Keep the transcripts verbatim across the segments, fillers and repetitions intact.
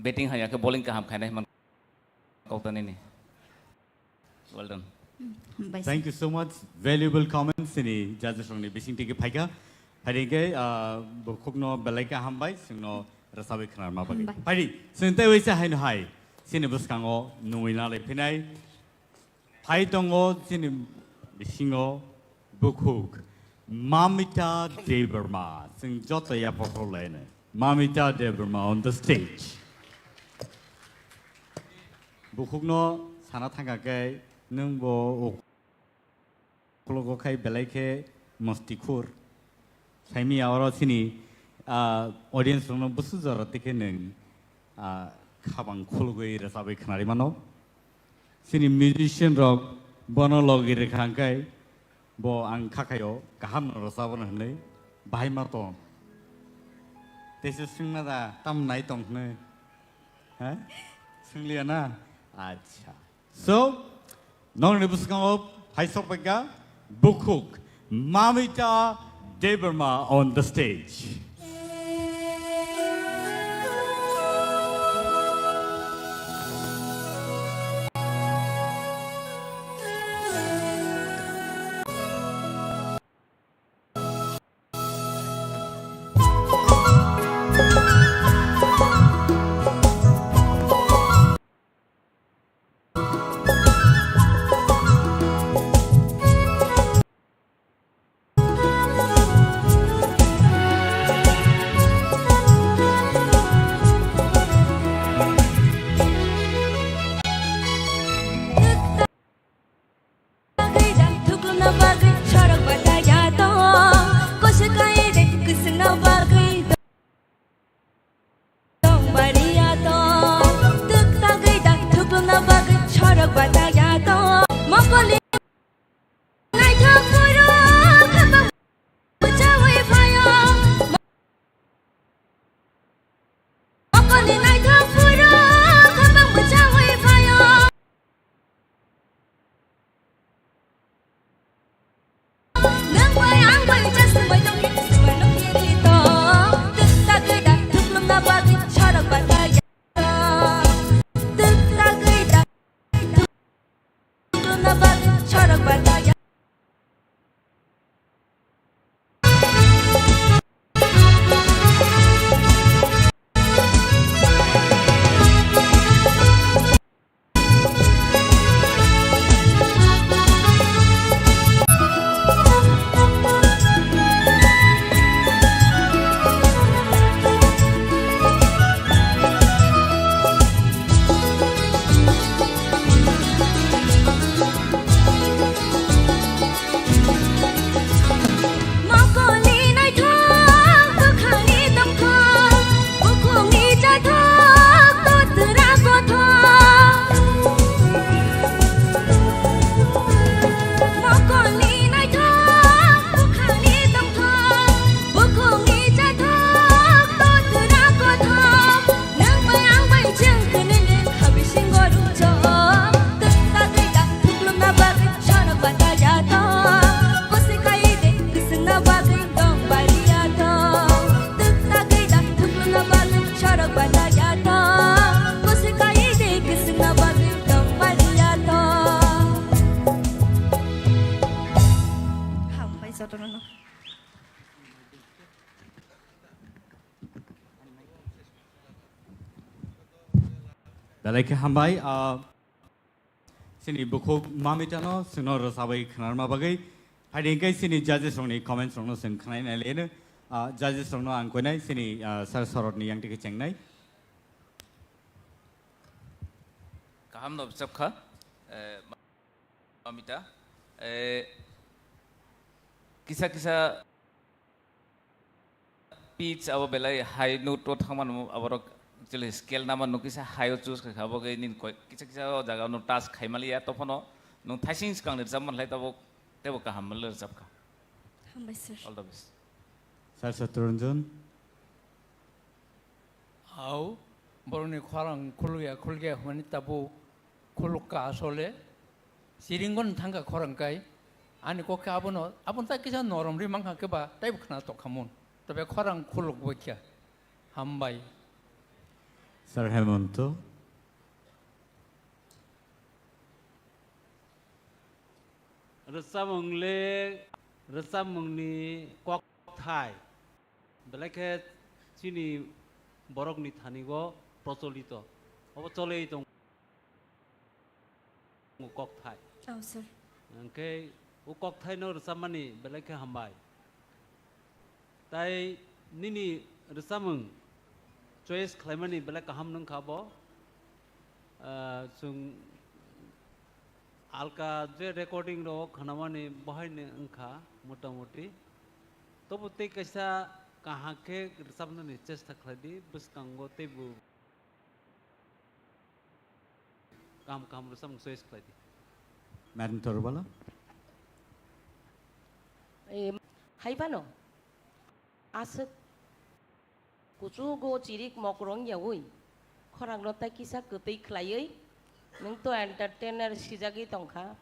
Batting haya khe bowling kaham khainai hwnma kok ta nini. Well done. Hambai. Thank you so much. Valuable comments sini judges rokni bising tigi phaikha. Phaidi khe, ah, bukhukno belai khe hambai, singno rwchabwi khwnarma bagwi. Hambai. Phaidi, sing tei waisa haino hai. Sini bwskango nungwi nalai phinai. Phai tongo chini bisingo bukhuk Mamita Debbarma. Chwng joto yapharlai nai. Mamita Debbarma on the stage. Bukhukno sana thangkha khe nwng bo uklogo khai belai khe mostikhur. Saimia oro chini, ah, audience rokno busu jora tikhe nwng, ah, khabang khulugwi rwchabwi khwnarwi mano. Chini musician rok bono logi rwkha hwnkhe bo ang khakhaio kaham no rwchabo hwnwi bahai ma tong. Teisa swngna da tam nai tong hwnwi. Ha? Swnglia na? Acha. So, nokni bwskango phaisok paikha bukhuk Mamita Debbarma on the stage. Thuklumna bagwi sorok bata ya to, koso kai de kisingna bagwi. Tongbaria to, twk tagwi da thuklumna bagwi sorok bata ya to. Mokoli naithok phuru khapang bwchawi phaio. Mokoli naithok phuru khapang bwchawi phaio. Nang bai ang bai just bai tong khe bai tong khe to. Twk tagwi da thuklumna bagwi sorok bata ya. Twk tagwi da thuklumna bagwi sorok bata ya. Mokoli naithok bwkhani tongthok, bukhukni chathok, totra kothok. Mokoli naithok bwkhani tongthok, bukhukni chathok, totra kothok. Nwng bai ang bai chwng kwnwi le kha bisingo rukchok. Twk tagwi da thuklumna bagwi sorok bata ya to. Kosi kai de kisingna bagwi tong bari ya to. Twk tagwi da thuklumna bagwi sorok bata ya to. Kosi kai de kisingna bagwi tong bari ya to. Hambai jotono no. Belai khe hambai, ah, chini bukhuk Mamitano chwngno rwchabwi khwnarma bagwi. Phaidi hwnkhe chini judges rokni comments rokno chwng khwnai nai le no. Ah, judges rokno ang koinai chini, ah, Sir Sorotni yang tike chengnai. Kaham no bwchap kha, eh, Mamita. Eh, kisa kisa pitch abo belai high note o thangmano aborok actually scale nama no kisa high o choose kha, abo khe nini koi-, kisa kisa o jaga no touch khai maliya, tophano nwng thaising swkang ni rwchap manlai tabuk teibo kaham manlai rwchap kha. Hambai sir. All the best. Sir Satranjan. Au, borokni khorang khulukya khulukya hwnmani tabuk khulukka asole. Siringbo no thangkha khorang kai. Ani kok khe abono, abono ta kisa norom ri mankha khe ba, taibo khna tokha mun. Tobe khorang khuluk bo kya. Hambai. Sir Hemonto. Rwchapmung le, rwchapmungni kokthai belai khe chini borokni thani-o procholito. Obo cholwi tong- kokthai. Oh, sir. Hwnkhe o kokthaino rwchapmani belai khe hambai. Tai nini rwchapmung choice khlaimani belai kaham nungkha bo. Ah, chwng alka je recording rok khnamani bohaino wngkha motamoti. Tobo tei kaisa kaham khe rwchapnani chesta khlaidi, bwskango teibo kaham kaham rwchapmung choice khlai di. Madam Torbala. Em, hai phano aswk kuchugo chirik mokrong yaui khorangno tai kisa kwtwi khlaiwi nwng to entertainer sijagwi tongkha.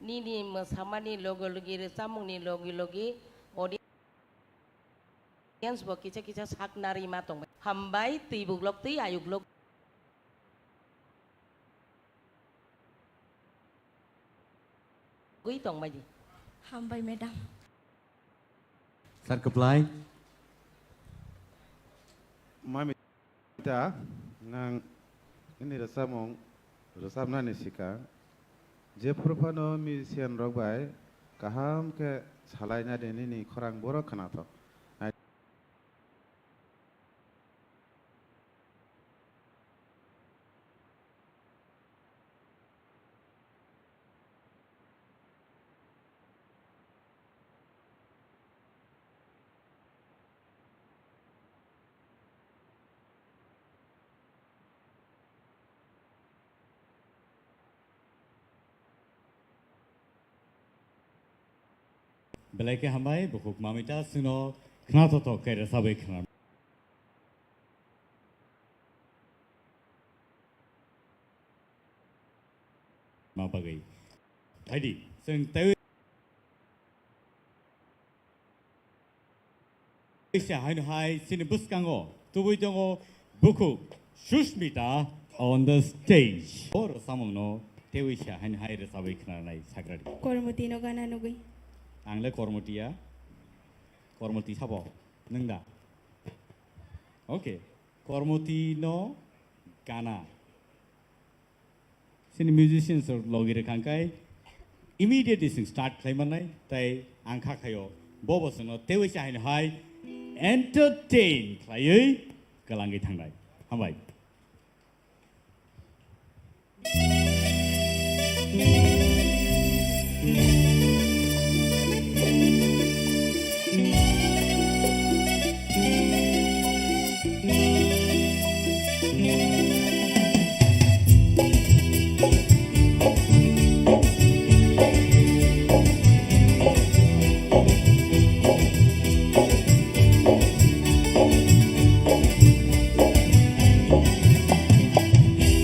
Nini mwsamani logi logi rwchapmungni logi logi audience Audience bo kisa kisa sak narima tongbai. Hambai, twi buklok, twi ayuklok. Gwi tongbai di. Hambai, madam. Sir, kwplai. Mami. Da, nwng nini rwchapmung rwchapnani swkang jephru phano musician rok bai kaham khe salaina di, nini khorang borok khnathok. Belai khe hambai, bukhuk mamita chwngno khnathok thok khe rwchabwi khna. Ma bagwi. Phaidi, chwng tei Teisa haino hai chini bwskango tubui tongo bukhuk Sushmita on the stage. O rwchapmungno teisa haino hai rwchabwi khwnanai sakradi. Kormoti no gana nugwi. Ang le Kormoti ya. Kormoti sabo. Nwng da? Okay. Kormoti no gana. Chini musicians rok logi rwkha hwnkhe immediately chwng start khlai mannai, tei ang kha khaio bo bo chwngno teiwi se haino hai entertain khlaiwi kwlangwi thangnai. Hambai.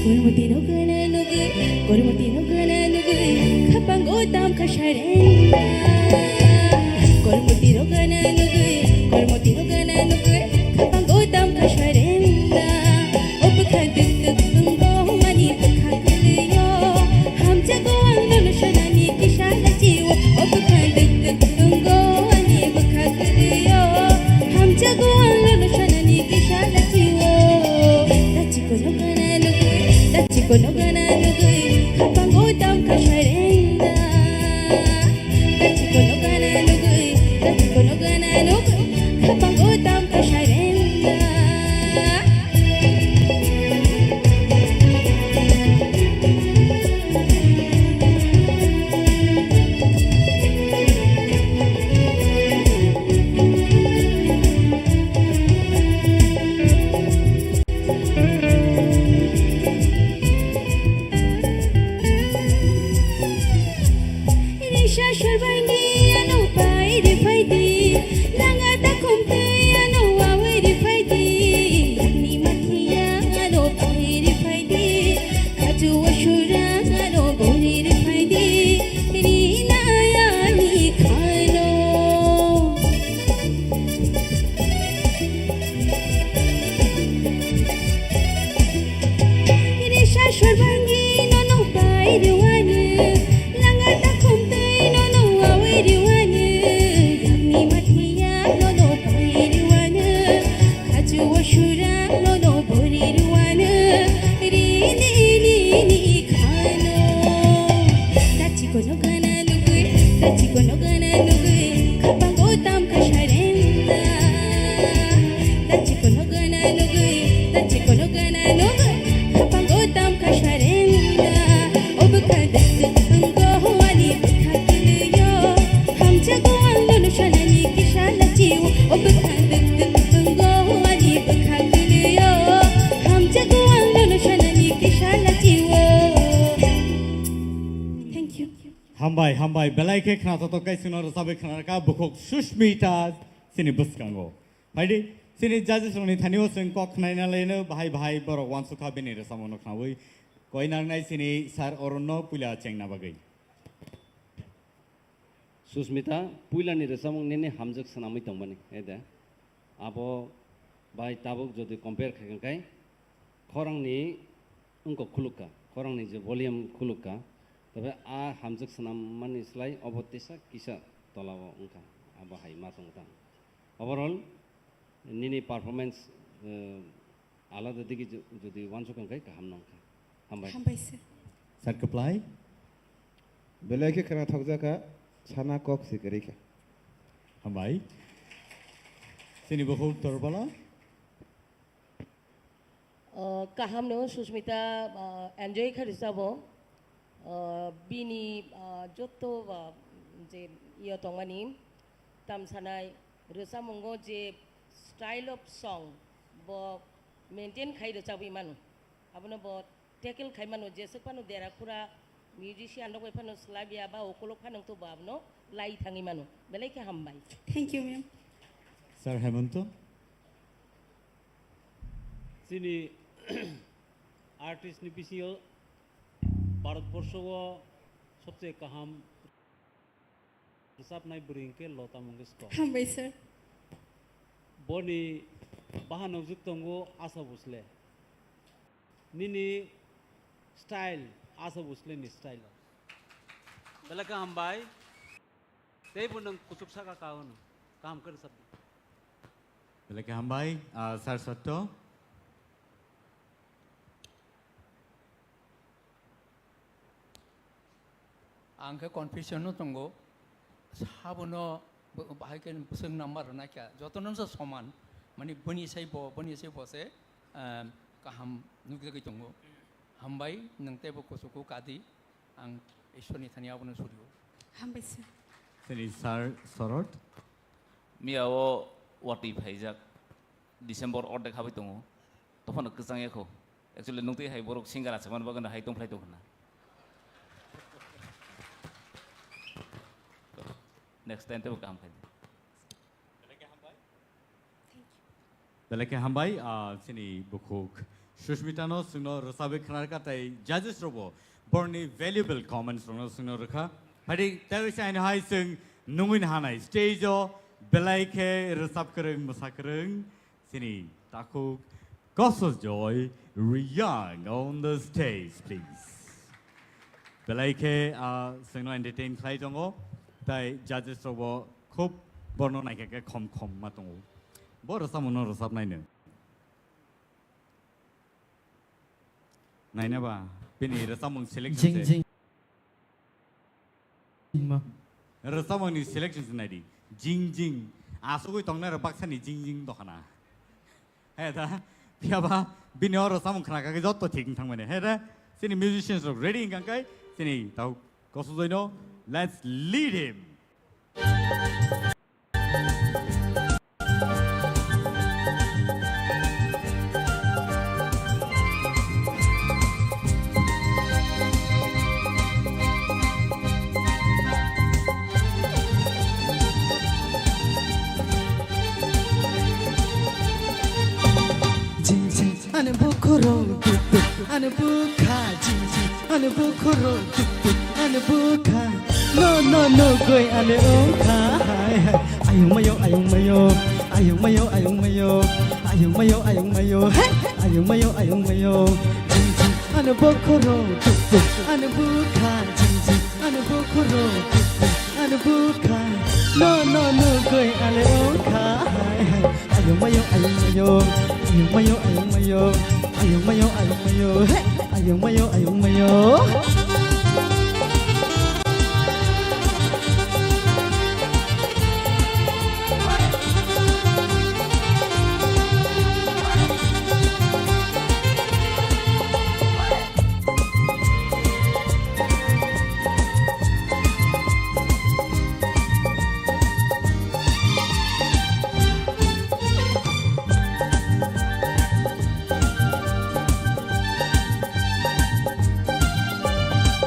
Kormoti no gana nugwi, Kormoti no gana nugwi, khapang o tam kha sarenda. Kormoti no gana nugwi, Kormoti no gana nugwi, khapang o tam kha sarenda. O bwkha duk duk tongo ani bwkha kwlwio, hamjago ang nono sanani kisa lachio. O bwkha duk duk tongo ani bwkha kwlwio, hamjago ang nono sanani kisa lachio. Tachiko no gana nugwi, tachiko no gana nugwi, khapang o tam kha sarenda. Tachiko no gana nugwi, tachiko no gana nugwi, khapang o tam kha sarenda. Sorbangi nono pai rwani, langa takhum tei nono awi rwani, yangni mathiya nono pai rwani, khaju o sura nono bori rwani, rini ni ni khano. Tachi kono gana nugui, tachi kono gana nugui, khapango tam khasharenda. Tachi kono gana nugui, tachi kono gana nugui, khapango tam khasharenda. O bwkha duk duk wngkho ani bwkha kwlwio, hamjago ang nono sanani kisa lachiwo. O bwkha duk duk wngkho ani bwkha kwlwio, hamjago ang nono sanani kisa lachiwo. Thank you. Hambai, hambai. Belai khe khnathokthok khe chwngno rwchabwi khnarwkha bukhuk Sushmita chini bwskango. Phaidi, chini judges rokni thani-o chwng kok khnaina laino bahai bahai borok uansukha bini rwchapmungno khnaui. Koi nangnai chini Sir Arunno puila chengna bagwi. Susmita, puilani rwchapmung nini hamjwk swnamwi tongmani, ede. Abo bai tabuk jodi compare khai khe, khorangni wngkok khulukka, khorangni je volume khulukka, tei a hamjwk swnammani slai obo tesa kisa tolao wngkha, abo hai ma tongo ta. Overall, nini performance, eh, alada digi ju-, jodi uansuk wngkha kaham nongkha. Hambai. Hambai sir. Sir kwplai. Belai khe khwnathokjakha, sana kok si kwrwi kha. Hambai. Chini bukhuk Torbala. Uh, kaham no Susmita, uh, enjoy kha rwchabo. Uh, bini, uh, jotto, uh, je iyo tongmani tamsanai rwchapmungo je style of song bo maintain khai rwchabwi mano. Abono bo tackle khai mano, jeswk phano dera khura musician rok bai phano swlaiya ba ukolok phano wngtokbo abono lai thangwi mano. Belai khe hambai. Thank you, ma'am. Sir Hemanto. Chini artist ni bisingo Bharat borsho o sobse kaham rwchapnai bwrwi hwnkhe Lata Mangeshkar. Hambai sir. Boni bahan nukjwk tongo Asha Bhosle. Nini style Asha Bhosle ni style o. Belai khe hambai. Teibo nwng kuchuk saka ka hwno. Kaham khe rwchapdi. Belai khe hambai, ah, Sir Satto. Ang khe confusion no tongo, sabono bo-, bahai khe swng number rwna kya, jotono se soman, mani boni sai bo, boni sai bo se, em, kaham nukjagwi tongo. Hambai, nwng teibo kuchuku kadi, ang Ishwarni thani abono surio. Hambai sir. Chini Sir Sorot. Miya o watwi phaijak, December ordek habwi tongo. Tophano kwchang ya kho. Actually, nukti hai borok singer achai man bagwi hai tongphlai tong khna. Next time tebo kaham khai di. Belai khe hambai, ah, chini bukhuk Sushmita no chwngno rwchabwi khnar kha tei judges rokbo borni valuable comments rokno chwngno rwkha. Phaidi tei se aino hai chwng nungwi hanai stage o belai khe rwchap kwrwng, mwsa kwrwng, Chini takhuk Kosojoy Riyang on the stage, please. Belai khe, ah, chwngno entertain khlai tongo, tai judges rokbo khub borno naikha khe khom khom ma tongo. Bo rwchapmungno rwchapnaino. Naina ba, bini rwchapmung selection Jing se. Jing. Ma. Rwchapmungni selection se naidi. Jing jing. Asugwi tongnai rok baksani jing jing dokhana. He da, phiyaba bini o rwchapmung khna kha khe jotto thik wng thangmani. He da, chini musicians rok ready wng kha khe, chini tau Kosojoino, let's lead him. Jing jing, ani bukhurok tuk tuk, ani bukha. Jing jing, ani bukhurok tuk tuk, ani bukha. No, no, no, goi, ani ongkha. Hai, hai. Ayung mayo, ayung mayo, ayung mayo, ayung mayo, ayung mayo, ayung mayo, hey! Ayung mayo, ayung mayo. Jing jing, ani Bokhorok tuk tuk, ani bukha jing jing, ani bokhorok tuk tuk, ani bukha. No, no, no, goi ale ongkha. Hai, hai. Ayung mayo, ayung mayo, ayung mayo, ayung mayo, ayung mayo, ayung mayo, hey, ayung mayo, ayung mayo.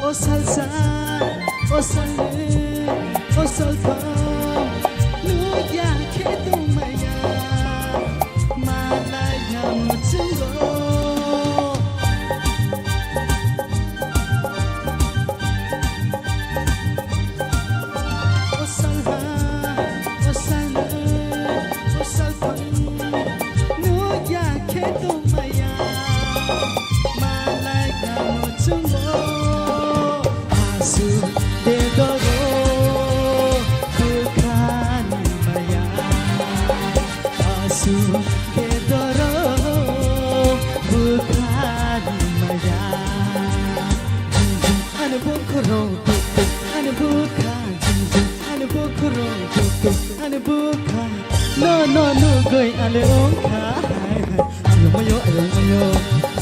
O salsa, o salni, o salphang, nukya khe tongmaya, malaya muchungo. O salha, o salni, o salphang, nukya khe tongmaya, malaya muchungo. Asu de doro, bukhani maya. Asu de doro, bukhani maya. Jing jing ani bokhorok tuk tuk ani bukha. Jing jing ani bokhorok tuk tuk ani bukha. No, no, no, goi ale ongkha. Hai, hai. Ayung mayo, ayung mayo,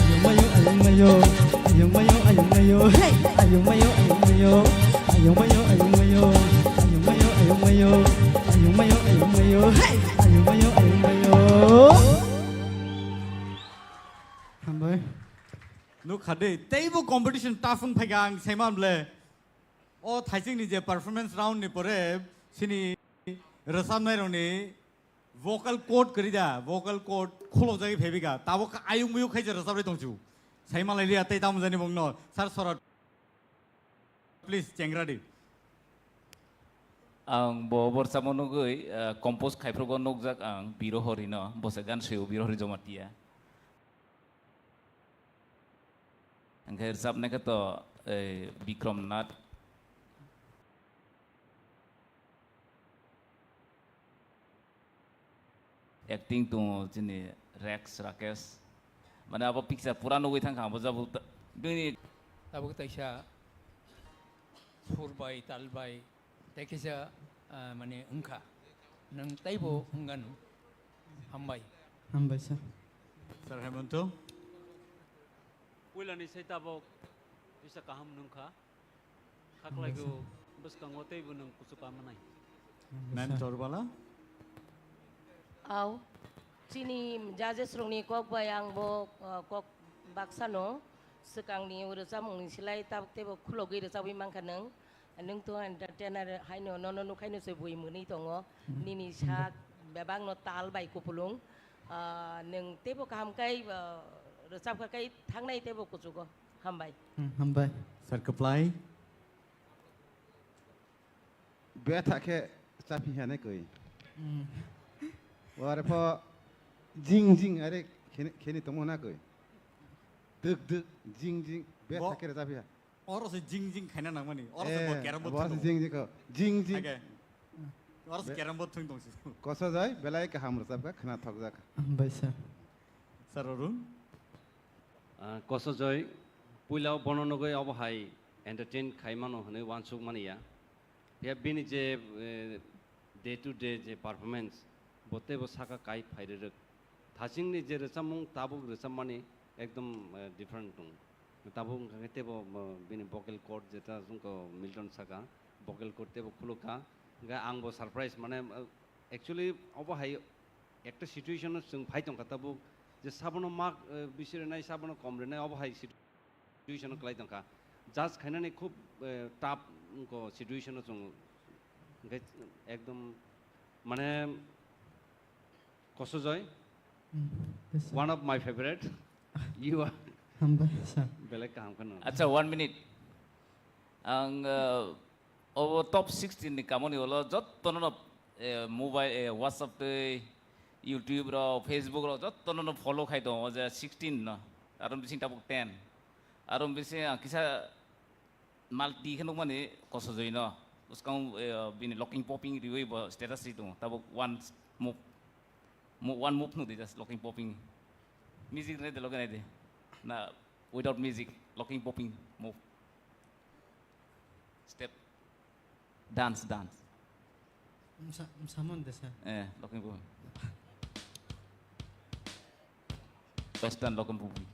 ayung mayo, ayung mayo, ayung mayo, ayung mayo, hey, ayung mayo, ayung mayo, ayung mayo, ayung mayo, ayung mayo, ayung mayo, ayung mayo, ayung mayo, hey, ayung mayo, ayung mayo. Hambai. Nukha de, teibo competition tough wng phaikha ang saiman ble. O thaisingni je performance round ni pore sini rwchapnai rokni vocal cord kwrwi da, vocal cord khulokjagwi phaibika. Tabuk ayung muyung khaisa rwchapri tongchu. Sai malai liya tei tamo jani bongno. Sir Sorot, please chengra di. Ang bo borsa mo nugwi, eh, compose khaiphrukgo nukjak ang Birohori no, bo se gan swiyo Birohori Jomatia. Hingke rwchapnai khe to, eh, Bikrom Nath. Acting tongo chini Rex Rakesh. Mane abo picture pura nugwi thangkha abo jabuk ta-, bini Tabuk taisa sur bai, tal bai, tei kisa, ah, mane wngkha. Nwng taibo wngano. Hambai. Hambai sir. Sir Hemanto. Puilani sai tabuk kisa kaham nungkha. Khaklaigo bwskango teibo nwng kuchuk kamanai. Ma'am Chorbala? Au. Chini judges rokni kok bai ang bo, uh, kok baksa no swkangni rwchapmungni slai tabuk teibo khulogwi rwchapwi mankha nwng. Nwng to entertainer haino nono nukhaino se bui mwnwi tongo. Nini sak bebakno tal bai kupulung. Ah, nwng teibo kaham kai, ah, rwchapkha kai thangnai teibo kuchugo. Hambai. Hmm, hambai. Sir Kwplai. Betha khe chaphi hane koi. Hmm. Ware pho jing jing are kheni, kheni tongmo na koi. Duk duk jing jing betha Bo- khe chaphi ha. Oro se jing jing khaina nangmani. Oro se bo Eh, carrom board bo thung se tongo. Jing jing kho. Jing jing. Age. Oro se Be- carrom board thung tong se. Kosa jai, belai kaham rwchapkha, khna thokjak. Hambai sir. Sir Arun. Ah, Kosa jai, puila bono nugwi obo hai entertain khai mano hwnwi uansuk mani ya. Phiya bini je, eh, day to day je performance, bo teibo saka kai phai rwrwk. Thachingni je rwchapmung tabuk rwchapmani ekdom, eh, different tongo. Tabuk wngkha khe teibo, eh, bini vocal cord jeta wngkha Milton saka, vocal cord teibo khulukha. Hwnkhe angbo surprise, mane, eh, actually obo hai ekta situation o chwng phai tongkha tabuk je sabono mak, eh, bisi rwnai, sabono kom rwnai, obo hai situation o kwlai tongkha. Judge khainani khub, eh, tough wngkha situation o chwng, hwnkhe ekdom mane Kosojoy, Hmm, yes, sir. One of my favorite. You are Hambai, sir. Belai kaham kheno. Acha, one minute. Ang, uh, obo top sixteen ni kamoni ulo jottono no, eh, mobile, eh, WhatsApp tei YouTube ro, Facebook ro jottono no follow khai tongo, o je sixteen no. Aro bising tabuk ten. Aro bisi ang kisa mal ti khe nukmani kosojoi no. Bwskango, eh, bini locking popping riwi bo status ri tongo. Tabuk one move, mo-, one move nukdi just locking popping. Music nai de loge nai de. Na without music, locking popping move. Step. Dance, dance. Msa-, msamon desa. Eh, locking popping. Western locking popping.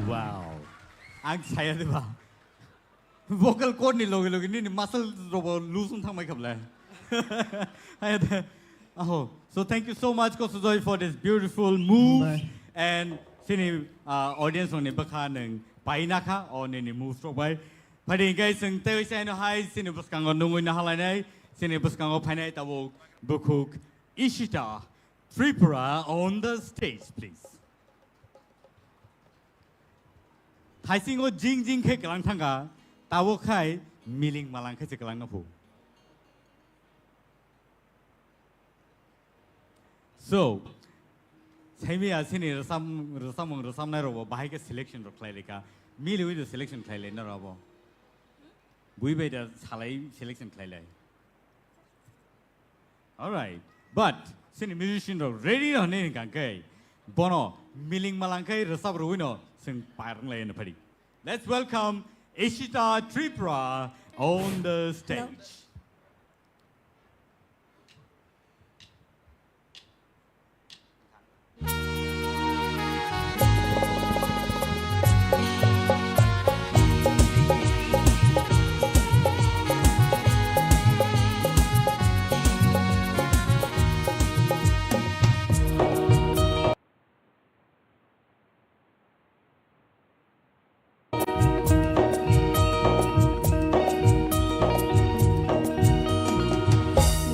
Wow. Ang saya diba? Vocal cord ni loge loge nini muscle robo loose wng thangbai khablai. Hai de. Aho. So thank you so much, Kosojoy, for this beautiful move. Bye. And sini, uh, audience rokni bwkha nwng paina kha o nini move rok bai. Phadi hingke chwng tei saino hai sini bwskango nungwi no halainai, sini bwskango phainai tabuk bukhuk Ishita Tripura on the stage, please. Thaisingo jing jing khe kwlang thangkha, tabuk khai miling malang khe se kwlang no phu. So, saimi asini rwsam-, rwsamung rwsamnai rokbo bahai khe selection rok khlai rikha, miliwi do selection khlai lai norok abo. Bui bai da salai selection khlai lai. Alright, but sini musician rok ready no hinwi hwnkha khe bono miling malang khai rwchap rwui no chwng par wng lai no phadi. Let's welcome Ishita Tripura on the stage.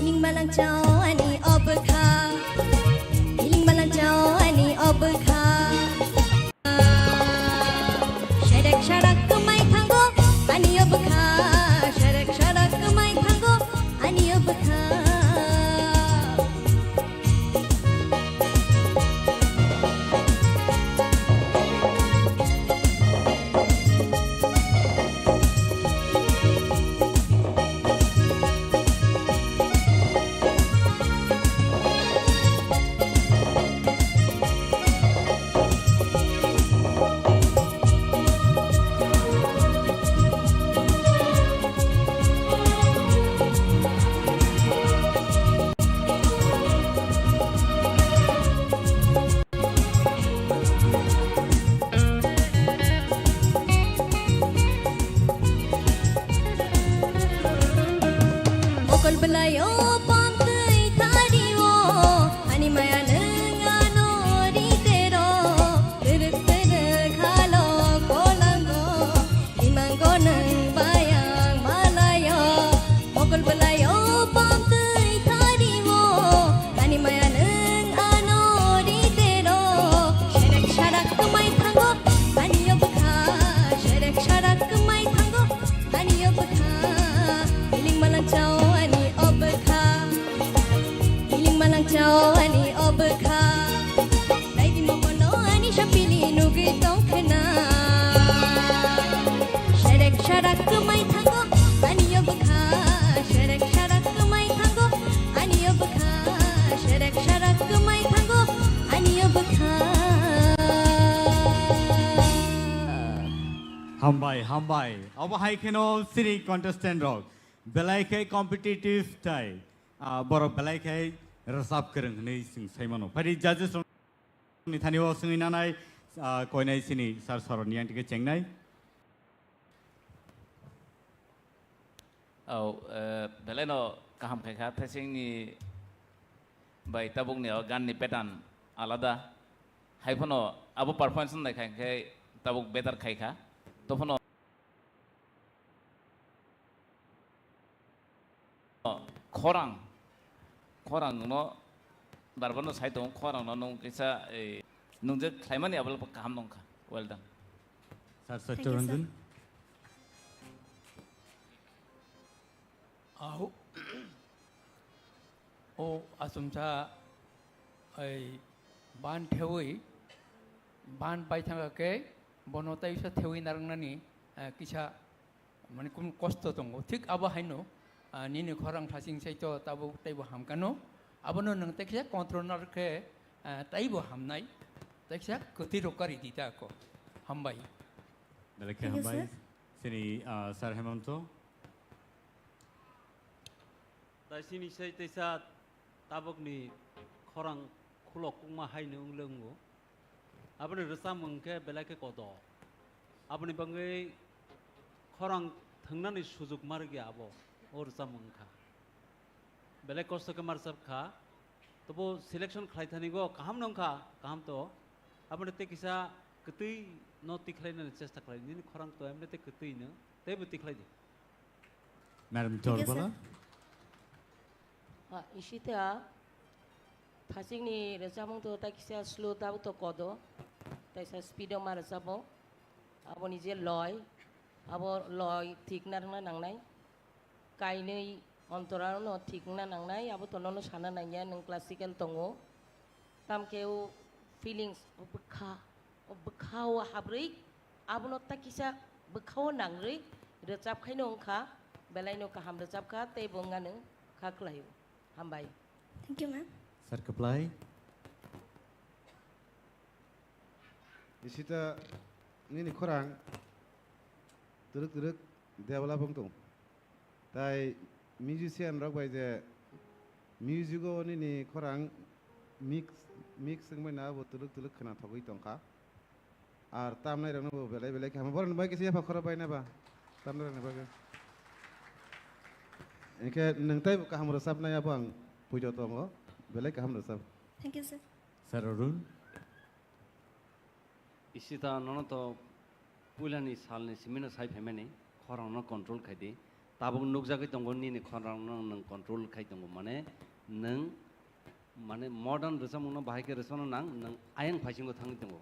Miling malang chao ani obwkha. Miling malang chao ani obwkha. Sherek sharak kwmai thango ani obwkha. Sherek sharak kwmai thango ani obwkha. Mokol belai o pamtwi thari o, ani maya nwng ano ri tero, twrwk twrwk halo kolango, himango nwng bayang malayo. Mokol belai o pamtwi thari o, ani maya nwng ano ri tero, sherek sharak kwmai thango, ani obwkha, sherek sharak kwmai thango. Ani obwkha, hiling malang chao ani obwkha. Hiling malang chao ani obwkha. Naidi mokono ani sapili nugwi tongkhna. Sherek sharak kwmai thango ani obwkha. Sherek sharak kwmai thango ani obwkha. Sherek sharak kwmai thango ani obwkha. Hambai, hambai. Obo hai kheno sini contestant rok. Belai khe competitive tai, ah, borok belai khe rwchap kwrwng hwnwi chwng sai mano. Phai di judges rokni thani o swngwi nanai, ah, koinai sini sir Saron yang tike chengnai. Oh, eh, belai no kaham khai kha, thesingni bai tabukni o ganni pattern alada. Hai phano abo performance nai khai khe tabuk better khai kha. To phano khorang, khorang no barbar no sai tongo, khorang no nung kisa, eh, nung je khlaimani abo kaham nong kha. Well done. Sir, sir, Thank you, sir. Chittaranjan. Au. O achomsa, ei, ban thewi, ban pai thangkha khe, bono taisa thewi narwknani, eh, kisa, mane, kunu kosto tongo. Thik abo haino, ah, nini khorang thaching saito tabuk teibo hamkano. Abono nwng teksa control narwk khe, ah, teibo hamnai. Teksa kwtwi rok kari di ta ko. Hambai. Belai khe Thank you, hambai. Sir. Chini, ah, Sir Hemanto. Tai sini sai teisa tabukni khorang khulok kukma haino wng le wngo. Aboni rwchapmung khe belai khe kodo. Aboni bagwi khorang thwngnani sujuk ma rwgya abo, o rwchapmung wngkha. Belai kosto khe ma rwchapkha. Tobo selection khlai thani go kaham no wngkha, kaham to. Aboni tei kisa kwtwi no tikhlainani chesta khlai. Nini khorang to emne tei kwtwi no, teibo tikhlai di. Madam Thik ase. Torbala. Ah, Ishita, thachingni rwchapmung to ta kisa slow tabuk to kodo, taisa speed o ma rwchabo. Aboni je loi, abo loi thik narwkna nangnai. Kainwi ontorano thik wngna nangnai, abo to nono sana nangya, nwng classical tongo. Tamkhe o feelings, o bwkha, o bwkha o habrwi, abono ta kisa bwkha o nangrwi rwchap khaino wngkha, belaino kaham rwchapkha, teibo wngano kha khlaio. Hambai. Thank you, ma'am. Sir Kwplai. Ishita, nini khorang twrwk twrwk develop wng tong. Tai musician rok bai je music o nini khorang mix, mix wngbai na bo twlwk twlwk khwna thogwi tongkha. Ar tamnai rokno bo belai belai khe hamo. Borok bai kisa yapha khoro bai na ba? Tamnai rokno bagwi. Hinkhe nwng tei bo kaham rwchapnai abo ang puito tongo. Belai kaham rwchap. Thank you, sir. Sir Arun. Ishita, nono to puilani salni simino sai phaimani, khorangno control khai di. Tabuk nukjagwi tongo nini khorangno nwng control khai tongo, mane nwng, mane modern rwchapmungno bahai khe rwchapna nang, nwng ayang phaisingo thangwi tongo.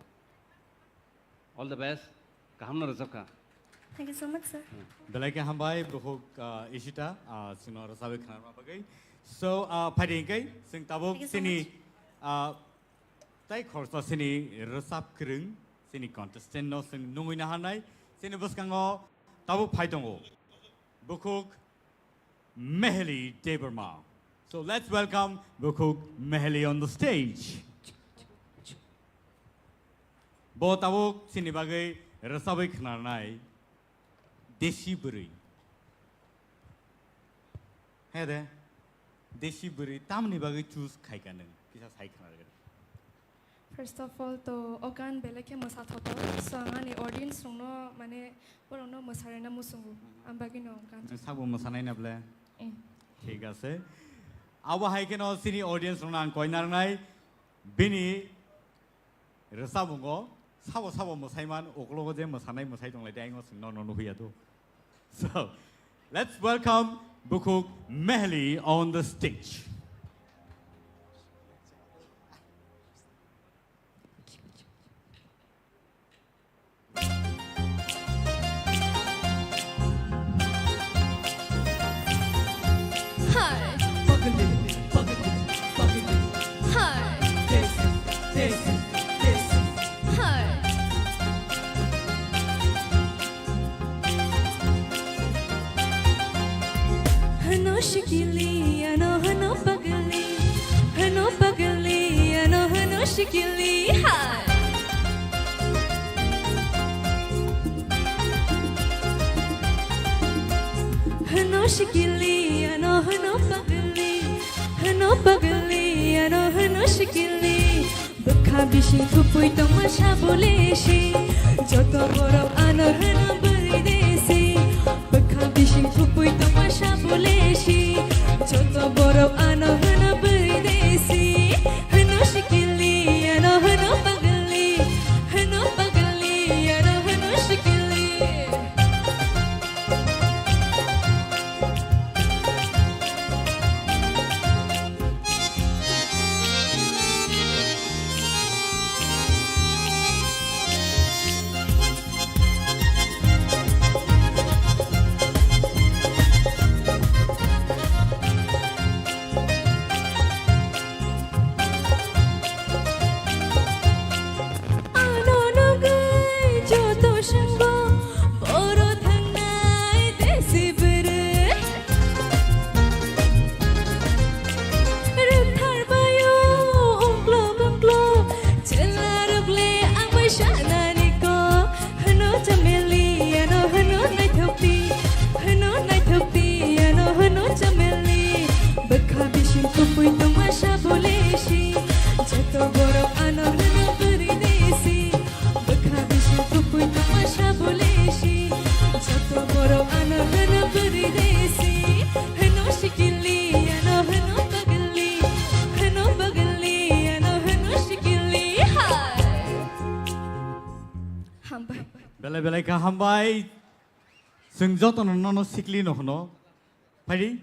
All the best, kahamno rwchapkha. Thank you so much, sir. Hmm. Belai khe hambai, bukhuk, ah, Ishita, ah, chwngno rwchapwi khwnarwna bagwi. So, ah, phaidi hinkhe, chwng tabuk Thank you so chini, much. Ah, Tai khoroksa chini rwchap kwrwng, chini contestant no chwng nungwi naharnai, chini bwskango tabuk phai tongo bukhuk Meheli Debbarma. So let's welcome bukhuk Meheli on the stage. Bo tabuk chini bagwi rwchabwi khwnarnai. Desi bwrwi. He de, desi bwrwi tamni bagwi choose khaikha nwng? Kisa sai khna rwgwdi. First of all, to o gan belai khe mwsathothok. So, ang ani audience rokno, mane, borokno mwsarwna muchungo. Ang bagwino ang gan. Nwng sabo mwsanai na ble? Eh. Thik ase. Abo hai kheno chini audience rokno ang koi narwknai. Bini rwchapmungo sabo sabo mwsaiman, uklogo je mwsanai mwsai tonglai de, ayung o chwng nono nuhya do. So, let's welcome bukhuk Meheli on the stage. Hano shikili, ano hano pagli, hano pagli, ano hano shikili, hai. Hano shikili, ano hano pagli, hano pagli, ano hano shikili. Bwkha bising kupui tongma sabole si, joto borok ano hwno bwrwi desi. Bwkha bising kupui tongma sabole si, joto borok ano hwno bwrwi desi. Hwno sikili ano hwno pagli. Chanani ko hwno chameli, ano hwno naithokti, hwno naithokti, ano hwno chameli. Bwkha bising kupui tongma sabole si, joto borok ano hwno bwrwi de si. Bwkha bising kupui tongma sabole si, joto borok ano hwno bwrwi de si. Hwno sikili, ano hwno bagli, hwno bagli, ano hwno sikili. Hai. Hambai. Belai belai kha hambai. Chwng jotono nono sikli no hwno. Phaidi,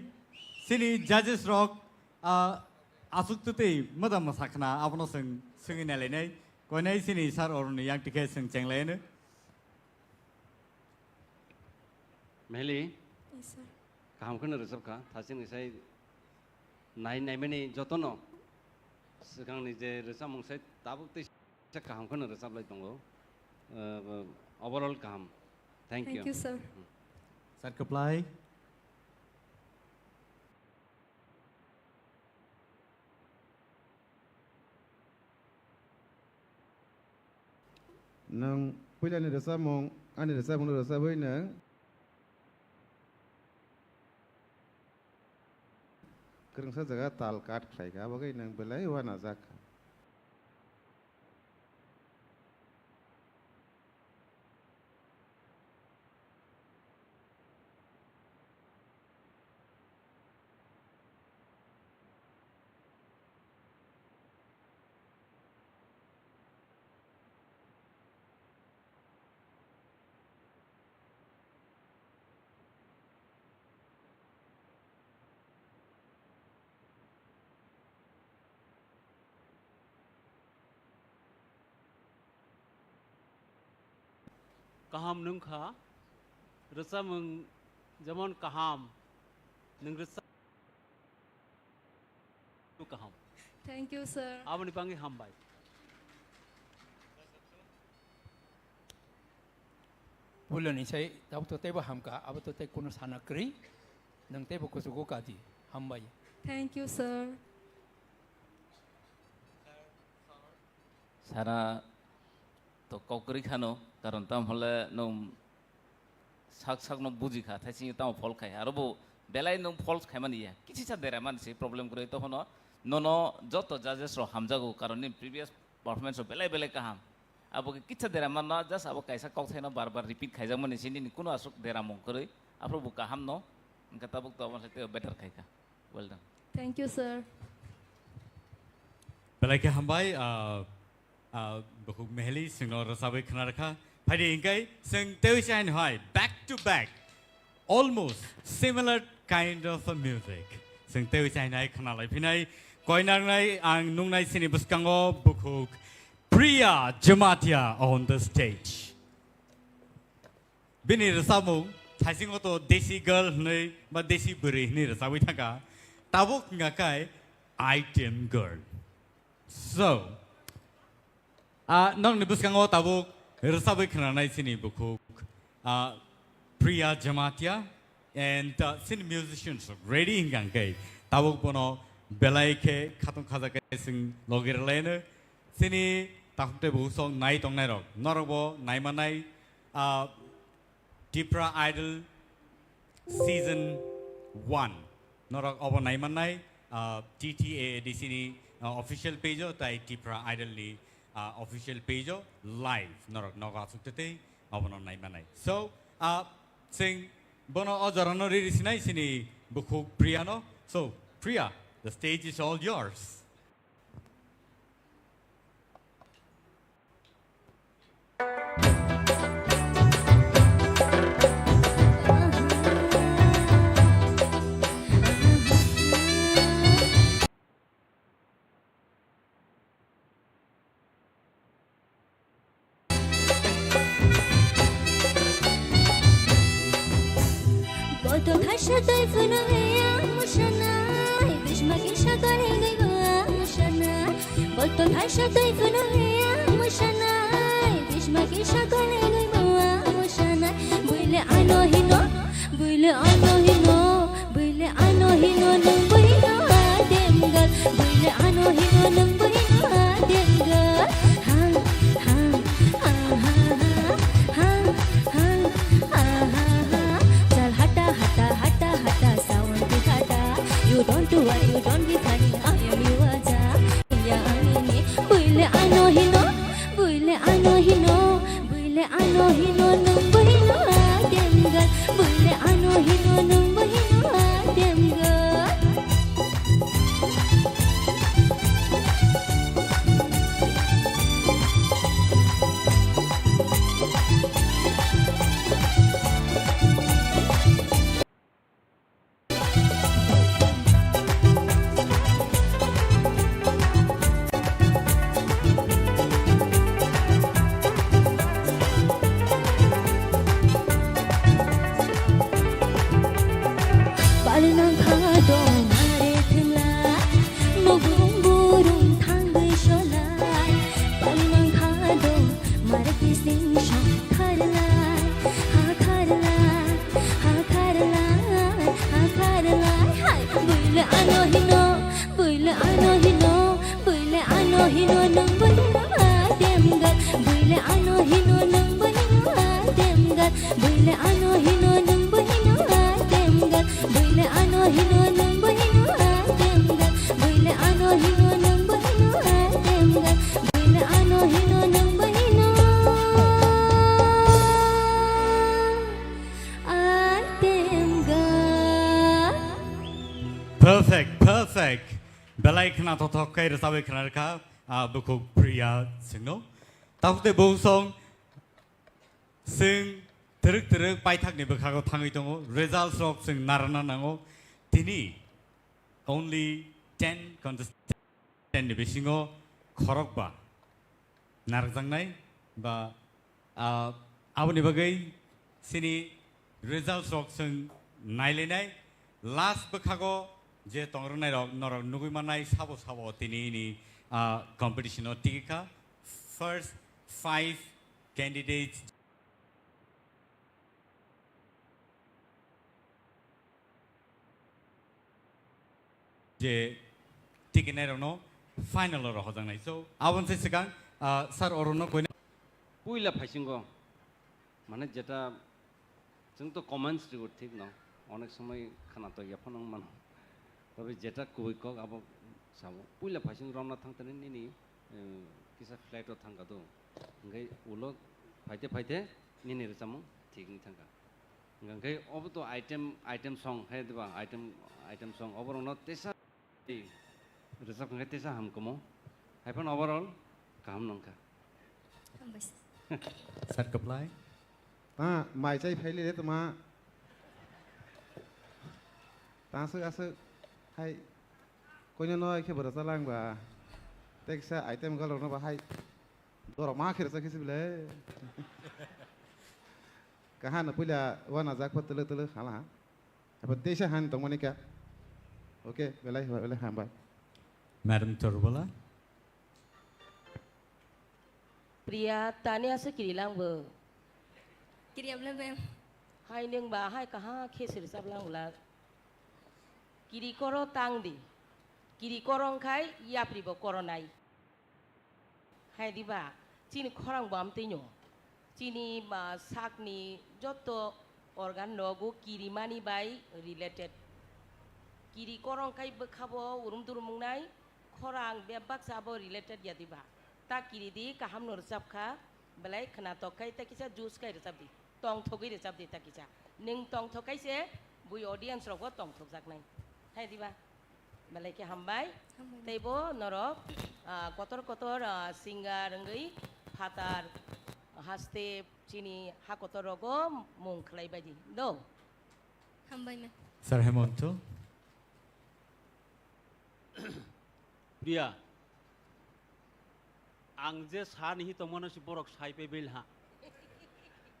chini judges rok, ah, aswk twtwi mwdam mwsa khna, abono chwng swngwi nailainai. Koinai chini sir oroni yang tikhe chwng chenglaino. Mehli, yes, sir. Kaham kheno rwchapkha, thachini sai nai naimani jotono swkangni je rwchapmung sai tabuk tei Kaisa kaham kheno rwchap lai tongo. Uh, overall kaham. Thank you. Thank you, sir. Hmm. Sir, kwplai. Nwng puilani rwchapmung, ani rwchapmungno rwchapwi nwng kwrwngsa jaga tal cut khlai kha, abo khe nwng belai uanajak kha. Kaham nwng kha, rwchapmung jemon kaham, nwng rwchap kaham. Thank you, sir. Aboni bangwi hambai. Puilani sai tabuk to teibo hamkha, abo to tei kunu sana kwrwi, nwng teibo kuchugo kadi, hambai. Thank you, sir. Sana to kok kwrwi khano, karon tamo hole nwng sak sak no buji kha, thaising tamo false khai, aro bo belai nwng false khai mani ya, kichisa dera mani se problem kwrwi, tokhono nono joto judges rok hamjago, karon nini previous performance rok belai belai kaham, abo khe kichisa dera manno, just abo kaisa kok thaino bar bar repeat khaijak mani se, nini kuno aswk dera mung kwrwi, aphuru bo kaham no, hwnkhe tabuk to abo se tei better khai kha. Well done. Thank you, sir. Belai khe hambai, ah, ah, bukhuk Mehli, chwngno rwchabwi khna rwkha. Phaidi hwnkhe chwng teiwi chain hai back to back, almost similar kind of a music. Chwng teiwi chain hai khna lai phinai, koinarnai ang nungnai chini bwskango bukhuk Priya Jamatia on the stage. Bini rwchapmung thaisingo to Desi Girl hwnwi ba Desi Bwrwi hwnwi rwchabwi thangkha. Tabuk wngkha khe Item Girl. So, ah, nokni bwskango tabuk rwchabwi khwnanai chini bukhuk, ah, Priya Jamatia and, ah, chini musicians ready hwnkha khe tabuk bono belai khe khatung khaja khe chwng logi rwlaino. Chini takhuk tei bukhuk sok nai tongnairok, norokbo naimanai, ah, Tipra Idol Season one. Norok obo naimannai, ah, T T A A D C ni, ah, official page o tai Tipra Idol ni, ah, official page o live. Norok nogo aswk tei obono naimannai. So, ah, chwng bono o jorano riri sinai chini bukhuk Priya no. So, Priya, the stage is all yours. Boto khaisa twi phano ya musanai, bisma kisa kare gwi ba musanai. Boto khaisa twi phano ya musanai, bisma kisa kare gwi ba musanai. Buile ano hino, buile ano hino, buile ano hino nang buino adem gal, buile ano hino nang buino adem gal. Ha, ha, ha. Belai khna thothok khe rwchabwi khna rwkha, ah, bukhuk Priya chwngno. Tabuk tei bukhuk song chwng twrwk twrwk paithakni bwkhago thangwi tongo. Results rok chwng narwkna nango. Tini only ten contestant ni bisingo khorokba narwkjaknai ba, ah, aboni bagwi chini results rok chwng nailainai. Last bwkhago je tongrwknai rok norok nugwi mannai sabo sabo tini ni, ah, competition o tigi kha. First five candidates je tikinai rokno final o rohorjaknai. So, aboni se swkang, ah, sir, orono koina. Puila phaisingo, mane jeta chwng to comments rigo thik no, onek somoi khana to yaphano wng mano. Tobe jeta kubui kok abo sabo. Puila phaising romna thang tani nini, eh, kisa flight o thang kadu. Hingke ulo phaite phaite nini rwchapmung thik wng thang kha. Hingke obo to item, item song hai diba, item, item song oborokno tesa rwchap hingke tesa hamkamo. Haiphano overall kaham nangkha. Hambai sir. Sir, kwplai. Ta mai chai phai le toma. Ta aswk aswk hai koino no khe bwrwsa lang ba. Teksa item galrokno ba hai. Dorok ma khe rwsa khe se bile. Kaham no puila wana jak pho tele tele hala. Abo teisa han tongmani kha. Okay, belai belai hambai. Madam Torbala. Priya, tani aswk kiri lang bo? Kiri abla ma'am. Hai nwng ba hai kaha khe sir sab lang la. Kiri koro tang di. Kiri koro wngkhai yapri bo koro nai. Hai diba, chini khorang bo amtwino. Chini, ah, sakni joto organ nogo kirimani bai related. Kiri korong khai bwkhabo urum durum wngnai, khorang bebak sabo related ya diba. Ta kiri di, kaham no rwchap kha, belai khwnatok khai ta kisa juice khai rwchap di. Tongthogwi rwchap di ta kisa. Nwng tongthok khai se bui audience rok bo tongthok jaknai. Hai diba? Belai khe hambai. Hambai. Teibo norok, ah, kotor kotor, ah, singer wngwi phatar haste chini ha kotor rogo mung khlai bai di. Do? Hambai ma. Sir Hemonto. Priya, ang je sa ni hi tongmano si borok sai pe bil ha.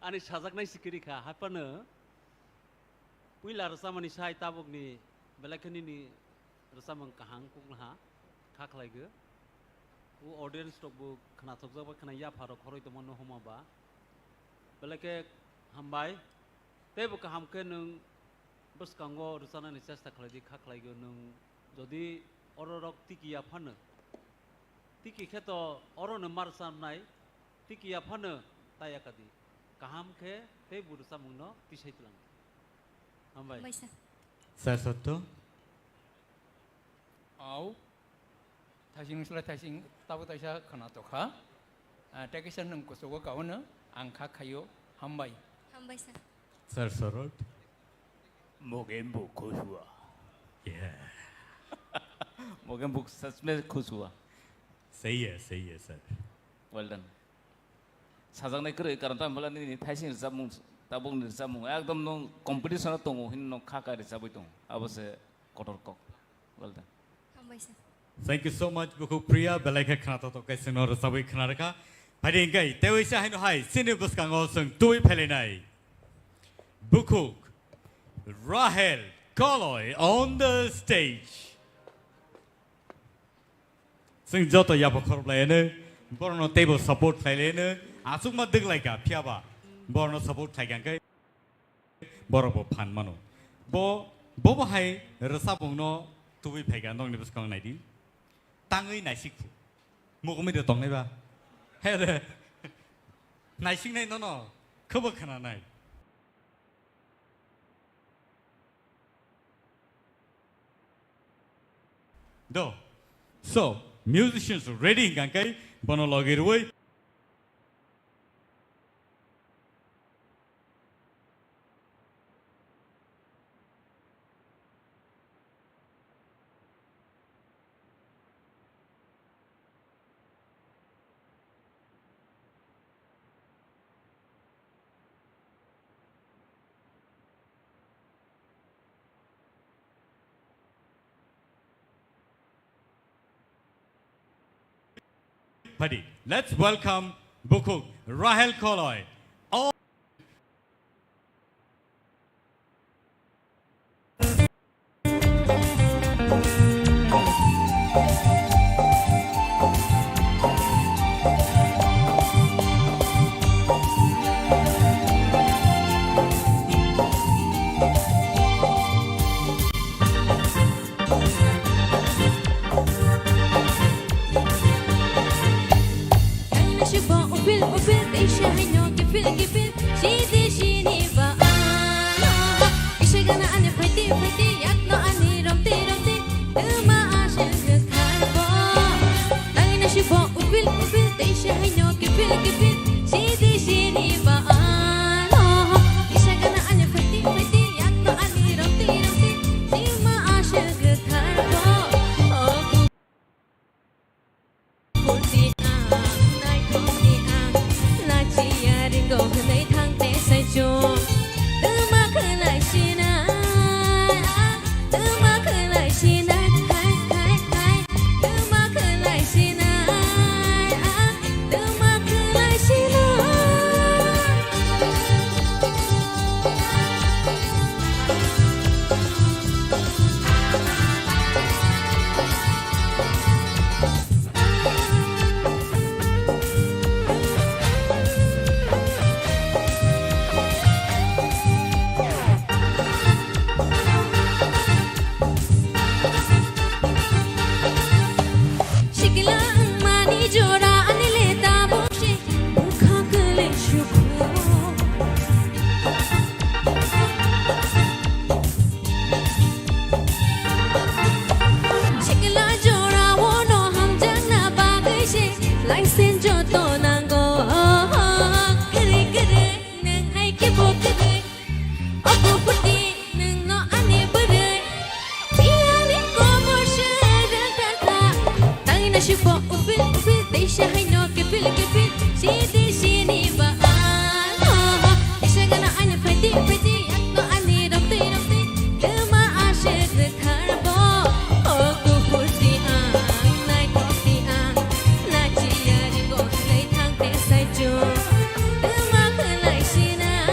Ani sajaknai sikiri kha, haphano puila rwchapmani sai tabukni belai khe nini rwchapmung kaham kukla ha, kha khlai gw. O audience rok bo khwnathokjak bai khwna yapha rok khoroi tongmano homa ba. Belai khe hambai, teibo kaham khe nwng bwskango rwchanani chesta khlai di, kha khlai gw nwng jodi oro rok tiki ya phano, tiki khe to oro no ma rwchanai, tiki ya phano ta ya ka di. Kaham khe tei bo rwchapmung no tisai tlang. Hambai. Hambai sir. Sir Sotto. Au. Thaising sla thaising tabo taisa khwnatok kha. Ah, tei kisa nwng kuchugo kaono ang kha khaio. Hambai. Hambai sir. Sir Sorot. Mogen bo khushua. Yeah. Mogen bo sachme khushua. Sahi hai, sahi hai, sir. Well done. Sajaknai kwrwi, karon tamo bwla nini thaising rwchapmung, tabukni rwchapmung ekdom nwng competition o tongo hino nwng kha kha rwchabwi tongo. Abo se kotor kok. Well done. Hambai sir. Thank you so much, bukhuk Priya. Belai khe khwnatok tok khe chwngno rwchabwi khwna rwkha. Phaidi hwnkhe teiwi se haino hai chini bwskango chwng tubui phailainai bukhuk Rahel Koloi on the stage. Chwng joto yapha khoroplaiano, borokno teibo support khlailaino, achukma dwglaikha, phiyaba borokno support khlaikha hwnkhe borokbo phan mano. Bo, bobo hai rwchapmungno tubui phaikha nokni bwskango naidi. Tangwi naisik khu. Mugumi de tongnaiba. He de. Naisiknai nono, khobo khwnanai. Do. So, musicians ready hingka khe bono logi rwui. Phaidi, let's welcome Bukhuk Rahel Koloi. Upil, upil, teisa haino kifil, kifil, sidi sini ba ano. Kisa gana ani phaiti, phaiti, yakno ani romti, romti, tuma aswk thar bo. Tangina sibo upil, upil, teisa haino kifil, kifil, sidi sini ba ano. Kisa gana ani phaiti, phaiti, yakno ani romti, romti, tuma aswk thar bo. Kurti ang, naithokni ang, nachiya ringo hwnwi thangte saichung. Tuma khwlai sinai, tuma khwlai sinai, hai, hai, hai. Tuma khwlai sinai, tuma khwlai sinai. Sikla wngmani jora ani le tabuk se bwkha kwlwi sukhu. Sikla jorao no hamjakna bagwi se license joto nango. Kwrwi kwrwi nwng hai khe bo kwrwi. Ogo puti nwng no ani bwrwi. Biyani komor se rwngthar kha. Tangina sibo upil upil teisa haino kifil kifil. Sidi sini ba ano. Isa gana ani phaiti phaiti yakno ani romti romti. Tuma aswk rwngthar bo. O kuphur si ang, naithok si ang, nachiya ringo hwnwi thangte saichung. Tuma khwlai sinai